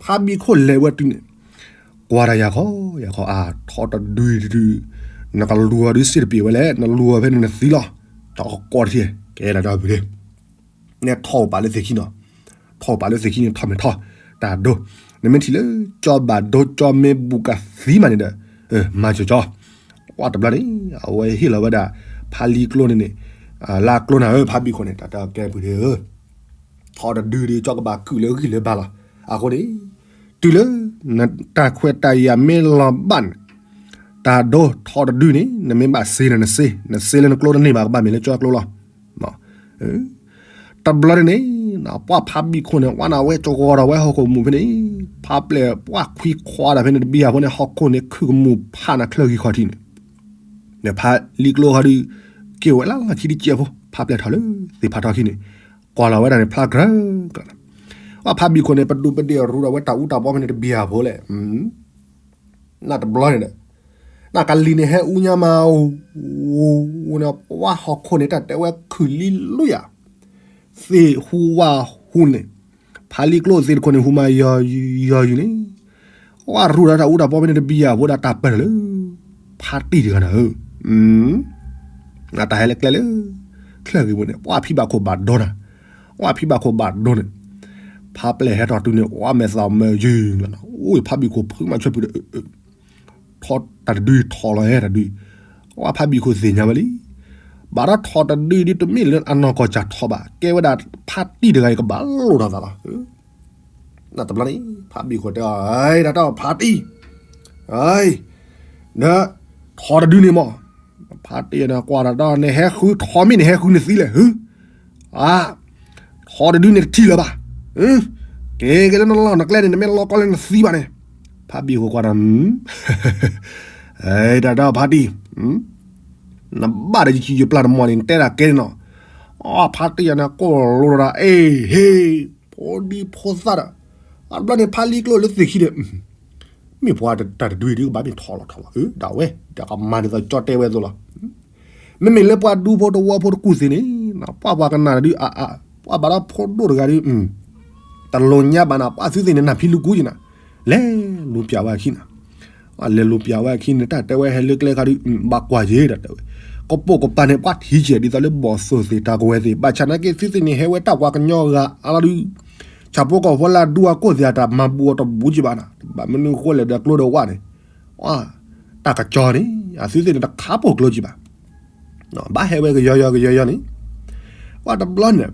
ဖါဘံၣ်ခိၣ်လဲၤဝဲတုၤန့ၣ်, ကွၢ်တၢ်ယၤခီ, ယၤခီအါ, ထီတဒုဒု, နကလူၤအီၤဒုးစ့ၣ်တပ့ၢ်ဝဲလဲၣ်, နလူၤအီၤဖဲန့ၣ်နသံလီၤ, ထီကကီတထံၣ်, ကဲဒၣ်ဒီပုၢ်ဒ့ နထီၣ်ပာ်လၢသ့ၣ်ခံနီၤ, ထီၣ်ပာ်လၢသ့ၣ်ခံန့ၣ်ထီၣ်မ့ၢ်ထီၣ်, တၢ်ဒိ, နမ့ၢ်ထံၣ်လၢ ကၠီဘၣ်ဒိကၠီမ့ၢ်ဘူးကသံမးန့ၣ်ဒီး, မၤစၢၤကၠီ, ကွၢ်တဘျီန့ၣ်, အဝဲဟ့ၣ်လီၤဝဲဒၣ်, ဖါလံကျိန့ၣ်န့ၣ်, လၢကျိနၤဧၢ ဖါဘံၣ်ခိၣ်န့ၣ် တၢ်တဲကဲပုၢ်ဒ့ဧၢ ထီတဒုဒုး ကၠီကဘၣ်ကုာ်လၢဂံၢ်လၢဘါလီၤ. အဃိန့ၣ်, တုၤလၢ, နတၢ်ခွဲးတၢ်ယာ်မ့ၢ်လီၤဘၣ်န့ၣ်, တၢ်ဒိထီတဒုန့ၣ် နမ့ၢ်ဘၣ်စ့န့ၣ် နစ့, နစ့လၢနကျိတန့ၢ်ဘၣ် ကဘၣ်မ့ၢ်လၢကၠီကျိလီၤ. တဘျီန့ၣ်န့ၣ်, ပှၤဖါဘံၣ်ခိၣ်န့ၣ် ဝဲန့ၣ်ဝဲကဝီၤဒီးဝဲဟီၣ်ခိၣ်မူၤဖဲန့ၣ်, ဖါပျဲၢ်ပှၢ်ခွံခွါဒီးဖဲန့ၣ်တဘံၣ်အဖိန့ၣ် ဟီၣ်ခိၣ်န့ၣ်ခုၣ်ကမူၣ်ဖးနၤချၢၣ်ဂံၢ်ခီၣ်ထံးန့ၣ် ဒီးဖါလံကျိဃီဒီး, က့ၤဝဲလၢလီၢ်ခံဒ်ကဲဖိ ဖါပျဲၢ်ထီၣ်လၢသ့ၣ်ဖးထီခံန့ၣ်, ကွၢ်လီၤဝဲဒၣ်န့ၣ် ဖျါကြၢးကျၢၤန့ၣ်, ပှၤဖါဘံၣ်ခိၣ်န့ၣ် ပဒူးပဒ့ၣ်ရူးဒီးဝဲတၢ်အူတၢ်ဘီဖဲန့ၣ်တဘံၣ်အဖိလဲၣ်, နတဘျီန့ၣ်ဒီး, နကလံၤန့ၣ်ဟဲအူညါမး, အိၣ်န့ၣ် ပှၤဟီၣ်ခိၣ်န့ၣ် တၢ်တဲဝဲခုၣ်လံလူယၤ, သ့ၣ်ဟူဝၣ်ဟူန့ၣ်, ဖါလံကျိသ့ၣ်တခိၣ်န့ၣ် ဟူမးယီၤယီၤယုာ်န့ၣ်, ပှၤရူးဒီးတၢ်အူတၢ်ဘီဖဲန့ၣ်တဘံၣ်အဖိဒီးတၢ်ပၢၢ်ထီၣ်လၢ, ဖါတံၢ်တဂၤနၤဧၢ, နတၢ်ဟဲလၢကျဲလၢ, ချၢၣ်ဂံၢ်ပူၤန့ၣ် ပှၤဖံဘၣ်ခိၣ်ဘၣ်ဒိနၤ, ပှၤဖံဘၣ်ခိၣ်ဘၣ်ဒိန့ၣ်, ဖါပျဲၢ်ဟဲထီၣ်တုၤန့ၣ် ပှၤမဲာ်သၣ်မဲာ်ယုာ်လီၤ, အိၣ်ဖါဘံၣ်ခိၣ်ဖုးမၤဆွဲပူၤဒီး ထီတၢ်တဒုထီၣ်လီၤဟဲတၢ်ဒု, ပှၤဖါဘံၣ်ခိၣ်သ့ၣ်ညါဝဲလံ, ဘၣ်ဒီးထီၣ်တဒုဒ်တမ့ၢ်လၢအနီၢ်ကီၢ်စၢ်ထီၣ်ဘၣ် ကဲဝဲဒၣ်ဖါတံၢ်တဂၤအံၤကဘၣ်လိာ်ဒီးသးလီၤ. နတဘျီန့ၣ် ဖါဘံၣ်ခိၣ်တဲအီၤ, တၢ်တဲအီၤဖါတံၢ်, ဒီး, ထီၣ်တဒုန့ၣ်မး, ဖါတံၢ်န့ၣ်ကွၢ်တၢ်ဒီး နဟဲဃုထီၣ်မ့ၢ်နဟဲဃုနသံလဲၣ်, အါ ထီၣ်တဒုန့ၣ်တထံၣ်လၢၤဘၣ်, က့ၤက့ၤလၢနလီၢ်နကျဲန့ၣ် နမ့ၢ်လီကီလၢနသံဘၣ်န့ၣ်, ဖါဘံၣ်ခိၣ်ကွၢ်ဒီး, တၢ်တဲအီၤဖါတံၢ်, နဘၣ်ဒီးယခံယပျၢ်တမီၢ်န့ၣ် နတဲဒၣ်ကဲန့ၣ်နီၤ, အဖါတံၢ်ယၤန့ၣ်ကိၢ်လိာ်ဒီး အ့ၣ် ဟ့ၣ်, ဖိဒံဖိသၣ်ဒီး, အဘျီန့ၣ်ဖါလံကျိလၢသ့ၣ်ခံဒီး, မ့ၢ်ပှၤတၢ်တဒုအံၤဒုကဘၣ်မ့ၢ်ထီၣ်လီၤထီၣ်လီၤ, ဒၣ်ဝဲ, ဒီးကမၤဒ်သိးကၠီတဲဝဲအသိးလီၤ. မ့မ့ၢ်လၢပှၤဒူဖိတဝီဖိတကူၢ်သ့ၣ်န့ၣ်, ပှၤပှၤကနၣ်တဒုအါအါ, ပှၤဘၣ်ဒီးဖိဒိၣ်တဂၤဒီး, တလိၣ်ညါဘၣ်နၤ ပှၤသုသ့ၣ်န့ၣ် နၢ်ဖံလူၤကူက့ၤနၤ, လဲၤလူၤပျၢ်ဝဲအခံနၤ, လဲၤလူၤပျၢ်ဝဲအခံန့ၣ် တၢ်တဲဝဲဟဲလၢကျဲခါဒီး, ဘၣ်ကွၢ်ယ့ၢ်တၢ်တဲဝဲ, ကပိာ်ကပၤန့ၣ် ပှၤထံၣ်ကဲဒ်သိးလၢဘီၣ်သိၣ်သ့ၣ်တၢ်ကဝဲၤသ့ၣ် ဘၣ်ဆၣ်နာ်က့သုသ့ၣ်န့ၣ် ဟဲဝဲတၢ်ပှၤကညီဂၤအါလီၤဒုး ဆၣ်ဖိကီၢ်ဖိလၢအဒူအကိၢ်သ့ၣ်အတၢ်မၤဘူးအီၤတဘူးက့ၤဘၣ်နၤ, ဘၣ်မနုၤဃိလဲၣ်ဒီးကျိဒီးဝဲန့ၣ်, တၢ်ကစီၣ်န့ၣ် အသုသ့ၣ်န့ၣ်တခါပိာ်ကျိက့ၤဘၣ်, ဘၣ်ဟဲဝဲကယီယီကယီယီန့ၣ်, ပှၤတဘျီန့ၣ်,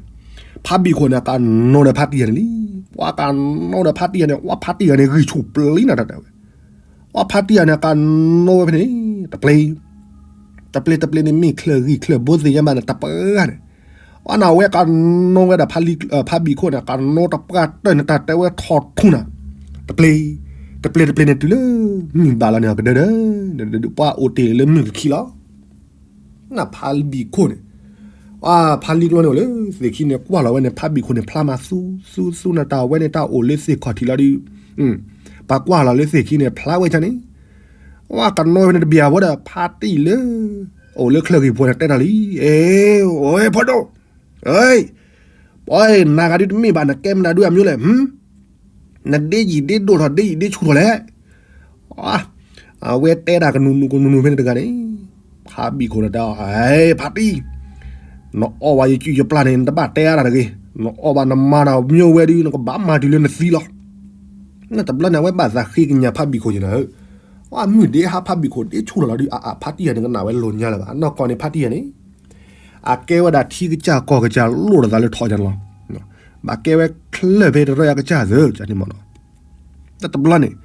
ဖါဘံၣ်ခိၣ်န့ၣ် ကနိဒီးဖါတံၢ်ယၤန့ၣ်လံ, ပှၤကနိဒီးဖါတံၢ်ယၤန့ၣ် ပှၤဖါတံၢ်ယၤန့ၣ် ဂံၢ်ဆူၣ်ပျံၤနၤတၢ်တဲဝဲ ပှၤဖါတံၢ်ယၤန့ၣ် ကနိဝဲဖဲန့ၣ်, တပျ့ၤ, တပျ့ၤတပျ့ၤန့ၣ်မ့ၢ်ချၢၣ်ဂံၢ်ချၢၣ်ဘိသ့ၣ်ညါဘၣ်န့ၣ် တပှၢ်န့ၣ်, အန့ၣ်ဝဲကနိဝဲဒၣ်ဖါလံ, ဖါဘံၣ်ခိၣ်န့ၣ် ကနိတပှၢ်တၢၢ်န့ၣ် တၢ်တဲဝဲထီၣ်ထူနၤ, တပျ့ၤ, တပျ့ၤတပျ့ၤန့ၣ်တုၤလၢ, မုၢ်ဘၣ်လီၤန့ၣ်အကဒၢဒၢ, ပှၤအိၣ်တ့ၢ်လၢမုၢ်ကခံလီၤ နဖါဘံၣ်ခိၣ်န့ၣ်, ဖါလံကျိန့ၣ်အိၣ်လၢသ့ၣ်ခံန့ၣ် ကွၢ်လီၤဝဲန့ၣ် ဖါဘံၣ်ခိၣ်န့ၣ် ဖျါမးသူသူသူနတၢ်ဝဲန့ၣ် တၢ်အိၣ်လၢသ့ၣ်ခီၣ်ထံးလီၤဒုး, ပှၤကွၢ်လီၤလၢသ့ၣ်ခံန့ၣ် ဖျါဝဲဒ်န့ၣ်, ဝဲကနိဝဲန့ၣ်တဘၣ်အဝဲဒီး ဖါတံၢ်လၢ, အိၣ်လၢချၢၣ်ဂံၢ်ဖိန့ၣ် တဲတၢ်လံ, အ့, အိၣ်ဖိဒိၣ်, အ့, ပှၤနၤဂၤဒုးတမ့ၢ်ဘၣ် နကဲမနုၤဒုးအမျိုးလဲၣ်, နဒ့ယံာ်ဒ့ဒိၣ်ထီၣ် ဒ့ယံာ်ဒ့ဆူၣ်ထီၣ်လဲၣ်, အဝဲတဲတၢ်ကနူၤနူၤကနူၤနူၤဖဲန့ၣ်တဂၤန့ၣ်, ဖါဘံၣ်ခိၣ်ဒီးတဲအီၤ, ဖါတံၢ်, နအီၣ်ဝဲယစုၣ်ယပျၢ်န့ၣ် နတဘၣ်တဲအါတၢ်တဂ့ၤ, နအီၣ်ဘၣ်နမါဒီးမ့ၢ်ဝဲဒုး နကဘၣ်မၤတုၤလၢနသံလီၤ. တဘျီန့ၣ် အဝဲဘၣ်သးဃ့ကညးဖါဘံၣ်ခိၣ်က့ၤနၤဧၢ, အမုၢ်ဒ့ဟးဖါဘံၣ်ခိၣ်ဒ့ဆူၣ်လီၤလီၤဒုး အအဖါတံၢ်ယၤန့ၣ် ကနၣ်ဝဲလိၤညါလၢၤဘၣ်, နီၢ်ကီၢ်န့ၣ်ဖါတံၢ်ယၤန့ၣ် အကဲဝဲဒၣ်ထံကစၢ်ကီၢ်ကစၢ်လိၣ်ဒီးသးလၢထီၣ်ယၤန့ၣ်လီၤ. ဘၣ်ကဲဝဲချၢၣ်ဖဲတရၢယၤကစၢ်သၢန့ၣ်မ့ၢ်နီၤ. တဘျီန့ၣ်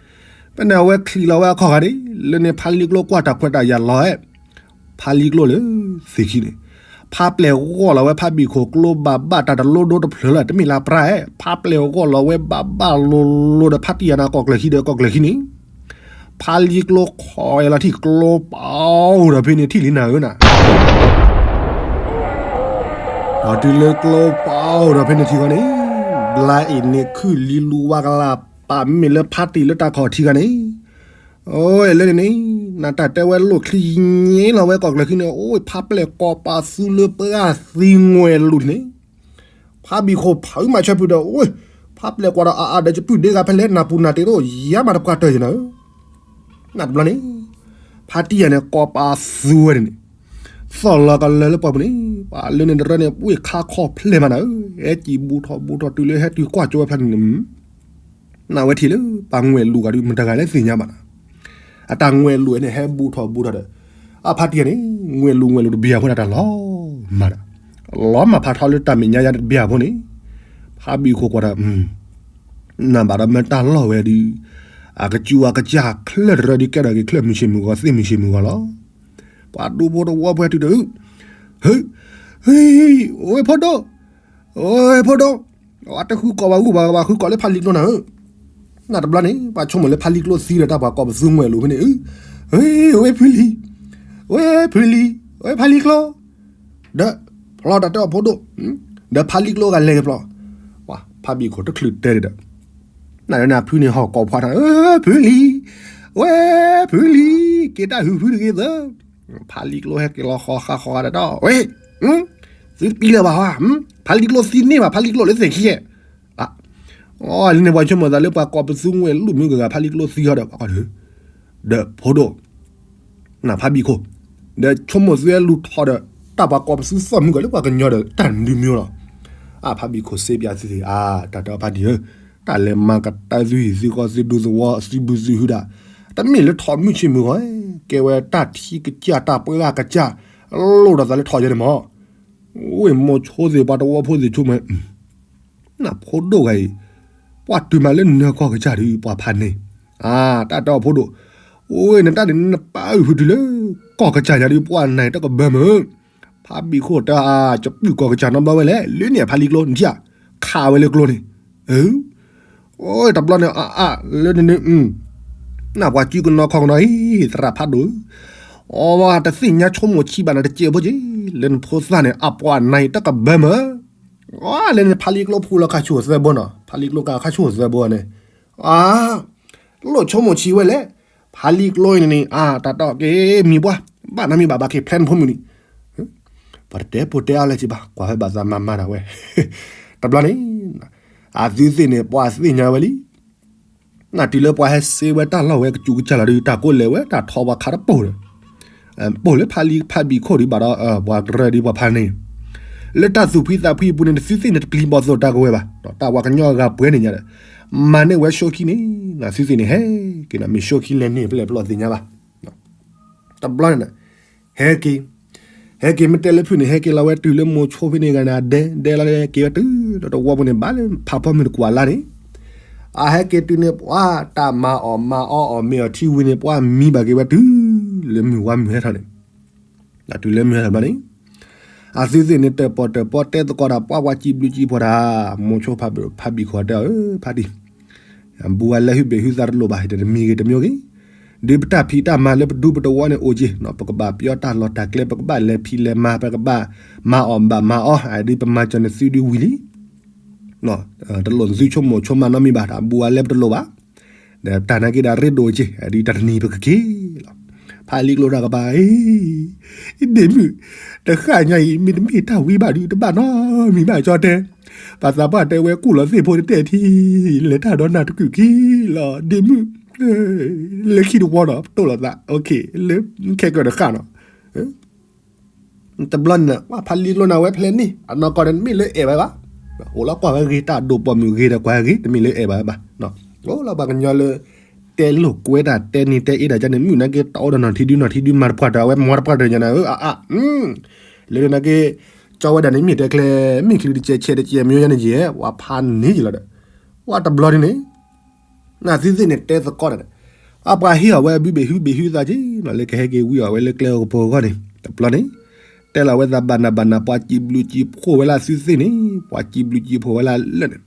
ဖဲန့ၣ်အဝဲချံးလီၤဝဲအခီၣ်ခါန့ၣ် လၢန့ၣ်ဖါလံကျိကွၢ်တၢ်ခွဲးတၢ်ယာ်လီၤဧဲ, ဖါလံကျိလၢသ့ၣ်ခံန့ၣ်, ဖါပျဲၢ်ဂီၢ်လီၤဝဲဖါဘံၣ်ခိၣ်ကျိဘၣ်ဘၣ်တၢ်တလိဒိတဖျၢၣ်လၢ တမ့ၢ်လၢပြၢ်ဧဲ, ဖါပျဲၢ်ဂီၢ်လီၤဝဲဘၣ်ဘၣ်လိၤလိၤဒီးဖါတံၢ်ယၤန့ၣ် ကီၢ်ကျၢၢ်ခံဒီးကီၢ်ကျၢၢ်ခံန့ၣ် ဖါလံကျိခီၣ်အလီၤထံၣ်ကျိပာ်အိၣ်ဒီးဖဲန့ၣ်ထံၣ်လံနၤဧၢနၤ. ဒီးတုၤလၢကျိပာ်အိၣ်ဒီးဖဲန့ၣ်ထံဃီန့ၣ်, ဘျါအံၤန့ၣ်ခုၣ်လံလူဝါကလၢ်ပာ်မ့ၢ်လၢဖါတံၢ်လၢတၢ်ခီၣ်ထံဂၤန့ၣ်, အိလၢန့ၣ်န့ၣ်, နတၢ်တဲဝဲလိၣ်ချံယ့လီၤဝဲကီၢ်ကျၢၢ်ခံန့ၣ် အိဖါပျဲၢ်ကီးပာ်သူလၢပှၢ်သံငွဲၣ်လူၤန့ၣ် ဖါဘံၣ်ခိၣ်ဖုးမးဆၢဖုးဒီး အိ ဖါပျဲၢ်ကွၢ်ဒီးအအါဒီး ယပုၢ်ဒ့ဂၤဖဲလဲၣ် နၢ်ပူၤနၢ်တ့ၢ်တအိၣ် ယါမးတပှၢ်တၢၢ်ယၤနၤဧၢ. နတဘျီန့ၣ် ဖါတံၢ်ယၤန့ၣ် ကီးပာ်သူဝဲန့ၣ်န့ၣ် သီၣ်လီၤကလၢၤလၢပှၢ်ပူၤန့ၣ် ပှၤလၢန့ၣ်တရၢန့ၣ် ဝ့ၢ်ခါခီၣ်ဖျဲၣ်မးနၤဧၢ. ဟဲက့ၤဘူးထီၣ်ဘူးထီၣ်တုၤလၢဟဲတုၤကွၢ်ကၠိဝဲဖျါန့ၣ် နဝဲထံၣ်လၢပှၤငွဲၣ်လူၤဂၤဒုး မတၤဂၤလဲၣ်သ့ၣ်ညါဘၣ်နၤ. အတၢ်ငွဲၣ်လူၤန့ၣ် ဟဲဘူးထီၣ်ဘူးထီၣ်ဒီး အဖါတံၢ်ယၤန့ၣ် ငွဲၣ်လူၤငွဲၣ်လူၤတဘျီအဖိဒၣ်တၢ်လီၤမၢ်ဒီး လီၤမၢ်ဖးထီလၢတၢ်မဲာ်ညါယါတဘျီအဖိန့ၣ် ဖါဘံၣ်ခိၣ်ကွၢ်ဒီး နဘၣ်ဒီးမ့ၢ်တၢ်လီၢ်ဝဲဒုး အကစူၢ်အကစၢ်ချၢၣ်တရၢဒုးကဲထီၣ်က့ၤချၢၣ်မုၢ်ဆ့ၣ်မုၢ်ဂီၤသ့ၣ်မုၢ်ဆ့ၣ်မုၢ်ဂီၤလီၤ. ပှၤဒူဖိတဝီဖိဟဲတုၤဒီး ဟ့ၣ် ဟ့ၣ် အိၣ်ဝဲဖိဒိၣ် အိၣ်ဝဲဖိဒိၣ် အတဃုကိးဘၣ်ဂုၢ်ဘၣ်ဘၣ်ဃုကိးလၢဖါလံကျိနၤဧၢ. နတဘျီန့ၣ် ပှၤဆိကမိၣ်လၢဖါလံကျိသံဒီးတၢ်ပှၤကိးပသူငွဲၣ်လူၤဖဲန့ၣ် ဝဲဖုလံ ဝဲဖုလံ ဝဲဖါလံကျိ ဒီး ဖျီတၢ်တဲအီၤဖိဒိၣ် ဒီးဖါလံကျိဂၤလဲၤက့ၤဖျီ ပှၤဖါဘံၣ်ခိၣ်တချုးတဲန့ၣ်ဒီး နနဖုန့ၣ်ဟီၣ်ကိးဖှါထီၣ် ဖုလံ ဝဲဖုလံ က့ၤတၢ်ဟုၣ်ဖုတဂ့ၤသၢ ဖါလံကျိဟဲက့ၤလီၤဃီဃါဃီဃါဒီး ဝဲ သုတပျံၤလၢၤဘၣ်ဟီ ဖါလံကျိသံန့ၢ်ဘၣ် ဖါလံကျိလၢသ့ၣ်ခံဧဲ အ လၢန့ၣ်ပှၤဆိကမိၣ်သးလၢပှၤကိးပသူငွဲၣ်လူၤမုၢ်ဂၤဂၤ ဖါလံကျိသံဟီဒီး ပှၤကိးဒီး ဒီးဖိဒိၣ် နဖါဘံၣ်ခိၣ် ဒီးဆိကမိၣ်သုဝဲလူၤထီၣ်ဒီး တၢ်ပှၤကိးပသူသီၣ်မုၢ်ဂၤလၢပှၤကညီဒီး တၢ်ဒုးမံလီၤ. အ ဖါဘံၣ်ခိၣ်စ့ပၠးသုသ့ၣ် အ တၢ်တဲအီၤဖါတံၢ်ဧၢ, တၢ်လဲၤမၤကတၢၢ်သုဟံၣ်သုဃီသုဒူသဝီသုဘုသုဟုဒၣ်, တမ့ၢ်လၢထီၣ်မုၢ်ဆ့ၣ်မုၢ်ဂီၤ, ကဲဝဲတၢ်ထံကစၢ်တၢ်ပှၢ်ကစၢ်, လိၣ်ဒီးသးလၢထီၣ်ယဲန့ၣ်မး, ဝ့ၢ်မိၤဆိသ့ၣ်ပှၤတဝီဖိသ့ၣ်ဆိကမိၣ် နဖိဒိၣ်ဂၤအံၤ, ပှၤတုၤမးလၢနၢၤကီၢ်ကစၢ်ဒီး ပှၤဖးန့ၢ်, အ တၢ်တဲအီၤဖိဒိၣ်, အိၣ်နတၢ်န့ၣ် နပာ်အုၣ်ဖုတုၤလၢ ကီၢ်ကစၢ်ယၤဒီး ပှၤနၤတကဘၢမုၢ်, ဖါဘံၣ်ခိၣ်တဲအါ ကပုၢ်ကီၢ်ကစၢ်နီတဘျီဝဲလဲၣ်, လၢန့ၣ်ဖါလံကျိ နထံၣ်ဧါ, ခးဝဲလၢကျိန့ၣ်, အိၣ်တဘျီန့ၣ် အအ လၢန့ၣ် နပှၤစုကနီၤခီကနီၤအံၤ သရၣ်ဖးဒိၣ်ဧၢ, အဝဲတသ့ၣ်ညါဆိကမိၣ်ဆံးဘၣ်နၤ တစဲးဖိက့ၤ, လၢနဖိသၣ်န့ၣ် အပှၤနၤအံၤတကဘၢမုၢ်, အ လၢန့ၣ်ဖါလံကျိဖူလီၤခါဆူၣ်သၢဘိနီၤ, ဖါလံကျိကါခါဆူၣ်သၢဘိန့ၣ်, အ လိၣ်ဆိကမိၣ်ဆံးဝဲလဲၣ်, ဖါလံကျိအံၤန့ၣ်န့ၣ် အ တၢ်တီၢ်က့ၤမံၤပှၢ်, ဘၣ်နမံၤဘၣ်ဘၣ်က့ၤ plan ဖိမုၢ်နံၤ, ပှၤတတဲပိာ်တဲအါလဲၣ်က့ၤဘၣ်, ကွၢ်ဖဲဘၣ်သးမၤမၤဒၣ်ဝဲ, တဘျီန့ၣ် အသုသ့ၣ်န့ၣ် ပှၤသ့ၣ်ညါဝဲလံ, နတုၤလၢပှၤဟဲစ့ဝဲတၢ်လီၢ်ဝဲကစူးကစၢ်လီၤဒီး တၢ်ကိးလဲၤဝဲတၢ်ထီပှၤခးတပိာ်ဒီး, ပိာ်လၢဖါလံဖါဘံၣ်ခိၣ်ဒံးဘၣ်ဒီး ပှၤကရၢဒံးပှၤဖးန့ၣ်, လၢတၢ်သူၣ်ဖှံသးဖှံအပူၤန့ၣ် သုသ့ၣ်န့ၣ်တပျံၤဘီၣ်သိၣ်တၢ်ကဝဲၤဘၣ်, တၢ်ပှၤကညီအဂၤပှဲၤန့ၣ်ညါဒီး, မၤန့ၢ်ဝဲဆိခံန့ၣ်, နသုသ့ၣ်န့ၣ်ဟဲက့ၤနၤ မ့ၢ်ဆိခံလဲၤန့ၢ်ပလဲၤပျီသ့ၣ်ညါဘၣ် တဘျီန့ၣ်, ဟဲက့ၤ, ဟဲက့ၤမ့ၢ်တဲလၢဖုၣ်န့ၣ် ဟဲက့ၤလီၤဝဲတုၤလၢမိၤဆိဖဲန့ၣ်ဂၤန့ၣ် အဒဲဒဲလီၤက့ၤဝဲတုၤ, ဒီးတဝီပူၤန့ၣ် ဘၣ်လၢဖးဖီမုၢ်တကွၢ်လါန့ၣ်, အဟဲက့ၤတုၤန့ၣ် ပှၤတၢ်မၤအီၣ်မၤအီအီၣ်မ့ၤအီၣ်ထံဝံၤန့ၣ် ပှၤမံဘၣ်က့ၤဝဲတုၤ, လၢမုၢ်ဝါမုၢ်ဟဲထီၣ်န့ၣ်, တုၤလၢမုၢ်ဟဲထီၣ်ဘျီန့ၣ်, အသုသ့ၣ်န့ၣ် တၢၣ်ပီၣ်တၢၣ်ပီတဲသကိးဒီး ပှၤကွၢ်စံးဘျုးစံးဖှိၣ်တၢ်, မိၤဆိဖးဘံၣ်ခိၣ်တဲအီၤ ဖါတံၢ် ဘူးဝဲလၢဟုဘ့ၣ်ဟုသးတလိၣ်ဘၣ် တမံၤဂ့ၤတမံၤဂ့ၤ, ဒ်ပတၢ်ဖံးတၢ်မၤလၢပဒူပတဝီန့ၣ်အိၣ်က့ၤ, ပကဘၣ်ပျီတၢ်လီၢ်တၢ်ကျဲ ပကဘၣ်လဲၤဖံးလဲၤမၤ ပကဘၣ်မၤအီၣ်ဘၣ်မၤအီၣ် ဒ်ပမၤစၢၤနသုဒုဝံၤလံ, တလိၣ်နသုဆိကမိၣ်ဆိကမးနီတမံၤဘၣ် တၢ်ဘူးဝဲလၢပတလိၣ်ဘၣ်, ဒီးတၢ်နာ်က့ၤဒီးရ့ဒိၣ်က့ၤ ဒ်တၢ်တနံၤပကက့ၤလီၤ, ဖါလံကျိတၢ်ကပၤ ဒ့မုၣ်, တဃၣ်ညါအံၤ မ့တမ့ၢ်တၢ်ဝံဘၣ်ဒုး တဘၣ်နီတမံၤဘၣ်ကၠီတဲ, ပှၤသးပှၢ်တဲဝဲကူၣ်လီၤသ့ၣ်ဖိတတဲာ်ထံ, လဲၤတၢ်ဒီးနၢ်တကုာ်ခံလီၤ ဒ့မုၣ်, လၢခံတဝီနီၤ ပတိၢ်လိာ်သး လၢခဲကၢၢ်တဃၣ်နီၤ တဘျီန့ၣ် ဝဲဖါလံကျိန့ၣ် အဝဲဖဲလဲၣ်န့ၣ် အနီၢ်ကီၢ်န့ၣ် မ့ၢ်လၢအဲၣ်ဝဲဘၣ်, အိၣ်လီၤကွၢ်ဝဲဂ့ၤ တၢ်ဒိၣ်ပိာ်မုၣ်ဂ့ၤဒီးကွၢ်ဂ့ၤ တမ့ၢ်လၢအဲၣ်ဘၣ်ဘၣ်, အိၣ်လီၤပှၤကညီလၢ တဲလိာ်ကွဲတၢ်တဲနံၤတဲအ့ၣ်တၢ်ကန့ၣ် မုၢ်နၤက့ၤတအိၣ်ဒီးနီၢ်ထံဒုနီၢ်ထံဒုမၤတပှၢ်တၢၢ် အဝဲမၤတပှၢ်တၢၢ်ညါနၤဧၢ အအါ, လၢနက့ၤ ကၠီဝဲဒၣ်န့ၣ် မ့ၢ်တဲကျဲ မ့ၢ်ချုးတကဲးဆဲးတကဲးမ့ၢ်ညါန့ၣ်ယဲၢ် ဝဲဖးန့ၢ်ယလီၤဒီး ဝဲတဘျီန့ၣ်န့ၣ် နသုသ့ၣ်န့ၣ်တဲသကိးတၢ်ဒီး အပှၤဟ့ၣ်အီၤဝဲဘုဘ့ၣ်ဟုဘ့ၣ်ဟုသးက့ၤနီၤ လၢကဟဲက့ၤဝံအီၤဝဲလၢကျဲအိၣ်ကပူၤအဂီၢ်န့ၣ် တဘျီန့ၣ် တဲလီၤဝဲသးဘၣ်နးဘၣ်နး ပှၤစံးဘျုးစံးဖှိၣ်ဝဲလၢသုသ့ၣ်န့ၣ် ပှၤစံးဘျုးစံးဖှိၣ်ဝဲလၢလၢာ်န့ၣ်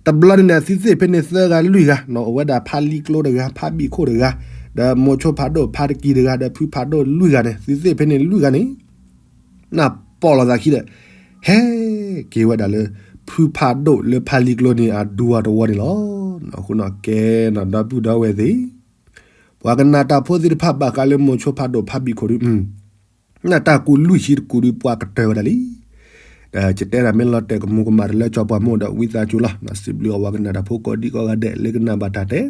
တဘျီန့ၣ်န့ၣ် သုသ့ၣ်ဖဲန့ၣ်သၢဂၤလွံၢ်ဂၤနီၤ အိၣ်ဝဲဒၣ်ဖါလံကျိတဂၤ ဖါဘံၣ်ခိၣ်တဂၤ ဒီးမိၤဆိဖးဒိၣ်ဖါတကံၤတဂၤ ဒီးဖုဖးဒိၣ်လွံၢ်ဂၤန့ၣ် သုသ့ၣ်ဖဲန့ၣ်လွံၢ်ဂၤန့ၣ် နၢ်ပီၢ်လိာ်သးခံဒီး ဟဲက့ၤဝဲဒၣ်လၢ ဖုဖးဒိၣ်လၢဖါလံကျိန့ၣ် အဒူအတဝီန့ၣ်လီၤ. အဃိနီၣ်ကဲနီၣ်ဒီပုၢ်ဒီဝဲၢ်သ့ၣ်, ပှၤကနၣ်တၢ်ဖိသ့ၣ်တဖၣ်ဘၣ်ဃးလၢမိၤဆိဖးဒိၣ်ဖါဘံၣ်ခိၣ်ဒု နၢ်တၢ်ကူလွံၢ်ဆံတကူဒု ပှၤကတၢၢ်ဝဲဒၣ်လံ. ဒီးယတဲဒၣ်မ့ၢ်လီၤတဲာ်ကမူၤကမၣ်တလၢကၠီပှၤမိၢ်ဒီးဝံသးစူၤလီၤ. စံးဘျုးအဝဲကနၣ်တၢ်ဖိကိးဒံကိးဂၤဒဲးလၢကနၣ်ဘၣ်တၢ်တဲ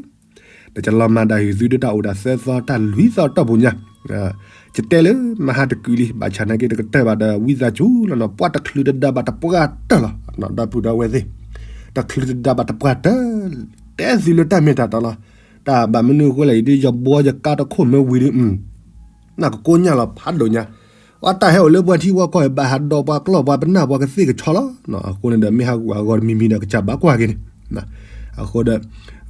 ဒီးယလီၤမၢ်ဒၣ်ယုာ်သုဒုတၢ်အိၣ်ဒၣ်သၢသီတၢ်လွံၢ်သီတီၢ်ပူၤညါ, ယတဲလၢမဟါတကုာ်လံ ဘၣ်ဆၣ်နာ်က့တကတၢၢ်ဘၣ်ဒီးဝံသးစူၤလီၤနီၤ ပှၤတချုးတဒါဘၣ်တပှၢ်တၢၢ်လီၤ. ဒီပုၢ်ဒီဝဲၢ်သ့ၣ်, တချုးတဒါဘၣ်တပှၢ်တၢၢ်, တဲသုလၢတၢ်မ့ၢ်တၢ်တီလီၤ. တၢ်ဘၣ်မနုၤအဃိလဲၣ် ယဒုးယဘှီယကါတခိၣ်မ့ၢ်ဝံၤဒု နၢ်ကကိညၢ်လီၤဖးဒိၣ်ညါ, အတၢ်ဟဲအိၣ်လၢပှၤထံပှၤကီၢ်ဘၣ်ဟးဒီးပှၤကျီၢ်ပှၤပနၢ်ပှၤကသ့ၣ်ကဆီလီၤ. အဃိန့ၣ်ဒီးမ့ၢ်ဟးဂူာ်အဂီၢ်တမံၤမံၤဒီးကစၢ်ဘၣ်ကွၢ်က့ၤန့ၣ်, အဃိဒီး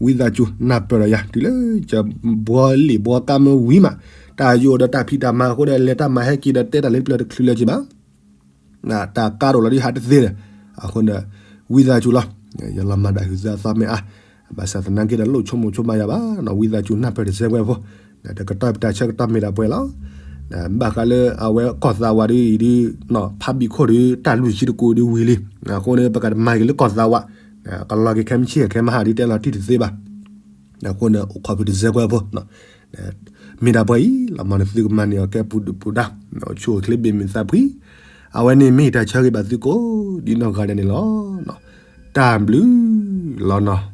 ဝံသးစူၤနၢ်ပၢၢ်ဒီးယၤ တုၤလၢယဘှီလံာ်ဘှီကါမ့ၢ်ဝံၤမး, တၢ်ယိာ်ဒီးတၢ်ဖံးတၢ်မၤအဃိဒီးလဲၤတၢ်မၤဟဲက့ၤဒီးတဲတၢ်လၢပျၢၤတချုးလၢၤက့ၤဘၣ် တၢ်ကါဒိၣ်လီၤဒုးဟးတသ့ဒီး, အဃိန့ၣ် ဝံသးစူၤလီၤ. ယလီၤမၢ်ဒၣ်ဟုးသၢသီမ့ၢ်အါ, ဘၣ်ဆၣ်သနာ်က့ဒီးလိၣ်ဆိကမိၣ်ဆိကမးယၤဘၣ်, ဝံသးစူၤနၢ်ပၢၢ်တစဲးဝဲဖိ, တကတီၢ်ပတၢ်ဆၢကတီၢ်မ့ၢ်ဒၣ်ပှဲၤလီၤ. ဘၣ်ဃးလၢအဝဲကီၢ်သးဝးဒုးအံၤဒုး, ဖးဘံၣ်ခိၣ်ဒုး တၢ်လွံၢ်ဆံတကူဒုးဝံၤလံ, အဃိန့ၣ် ပကတမၤက့ၤလၢကီၢ်သးဝး, ကလီၤက့ၤခဲမုၢ်ဆ့ၣ်ခဲမုၢ်ဟါဒုးတဲလီၤတံၢ်တသ့ဘၣ် အဃိန့ၣ် အိၣ်ခိးဖုးတစဲးကွဲးဖိ, မ့ၢ်ဒၣ်ပှဲၤအံၤ လီၤမၢ်နသုကမၤန့ၢ်အီၤကဲပူၤဒုးပူၤဒါ, ဆူၣ်အိၣ်ချ့ဘ့ၣ်မုာ်သးဖှံ, အဝဲန့ၣ်မ့ၢ်တၢ်ဆၢဂ့ၤဘၣ်သုကိးဒ်နီၢ်ဂၤဒဲးန့ၣ်လီၤ. တၢ်ဘျုးလီၤနီၤ.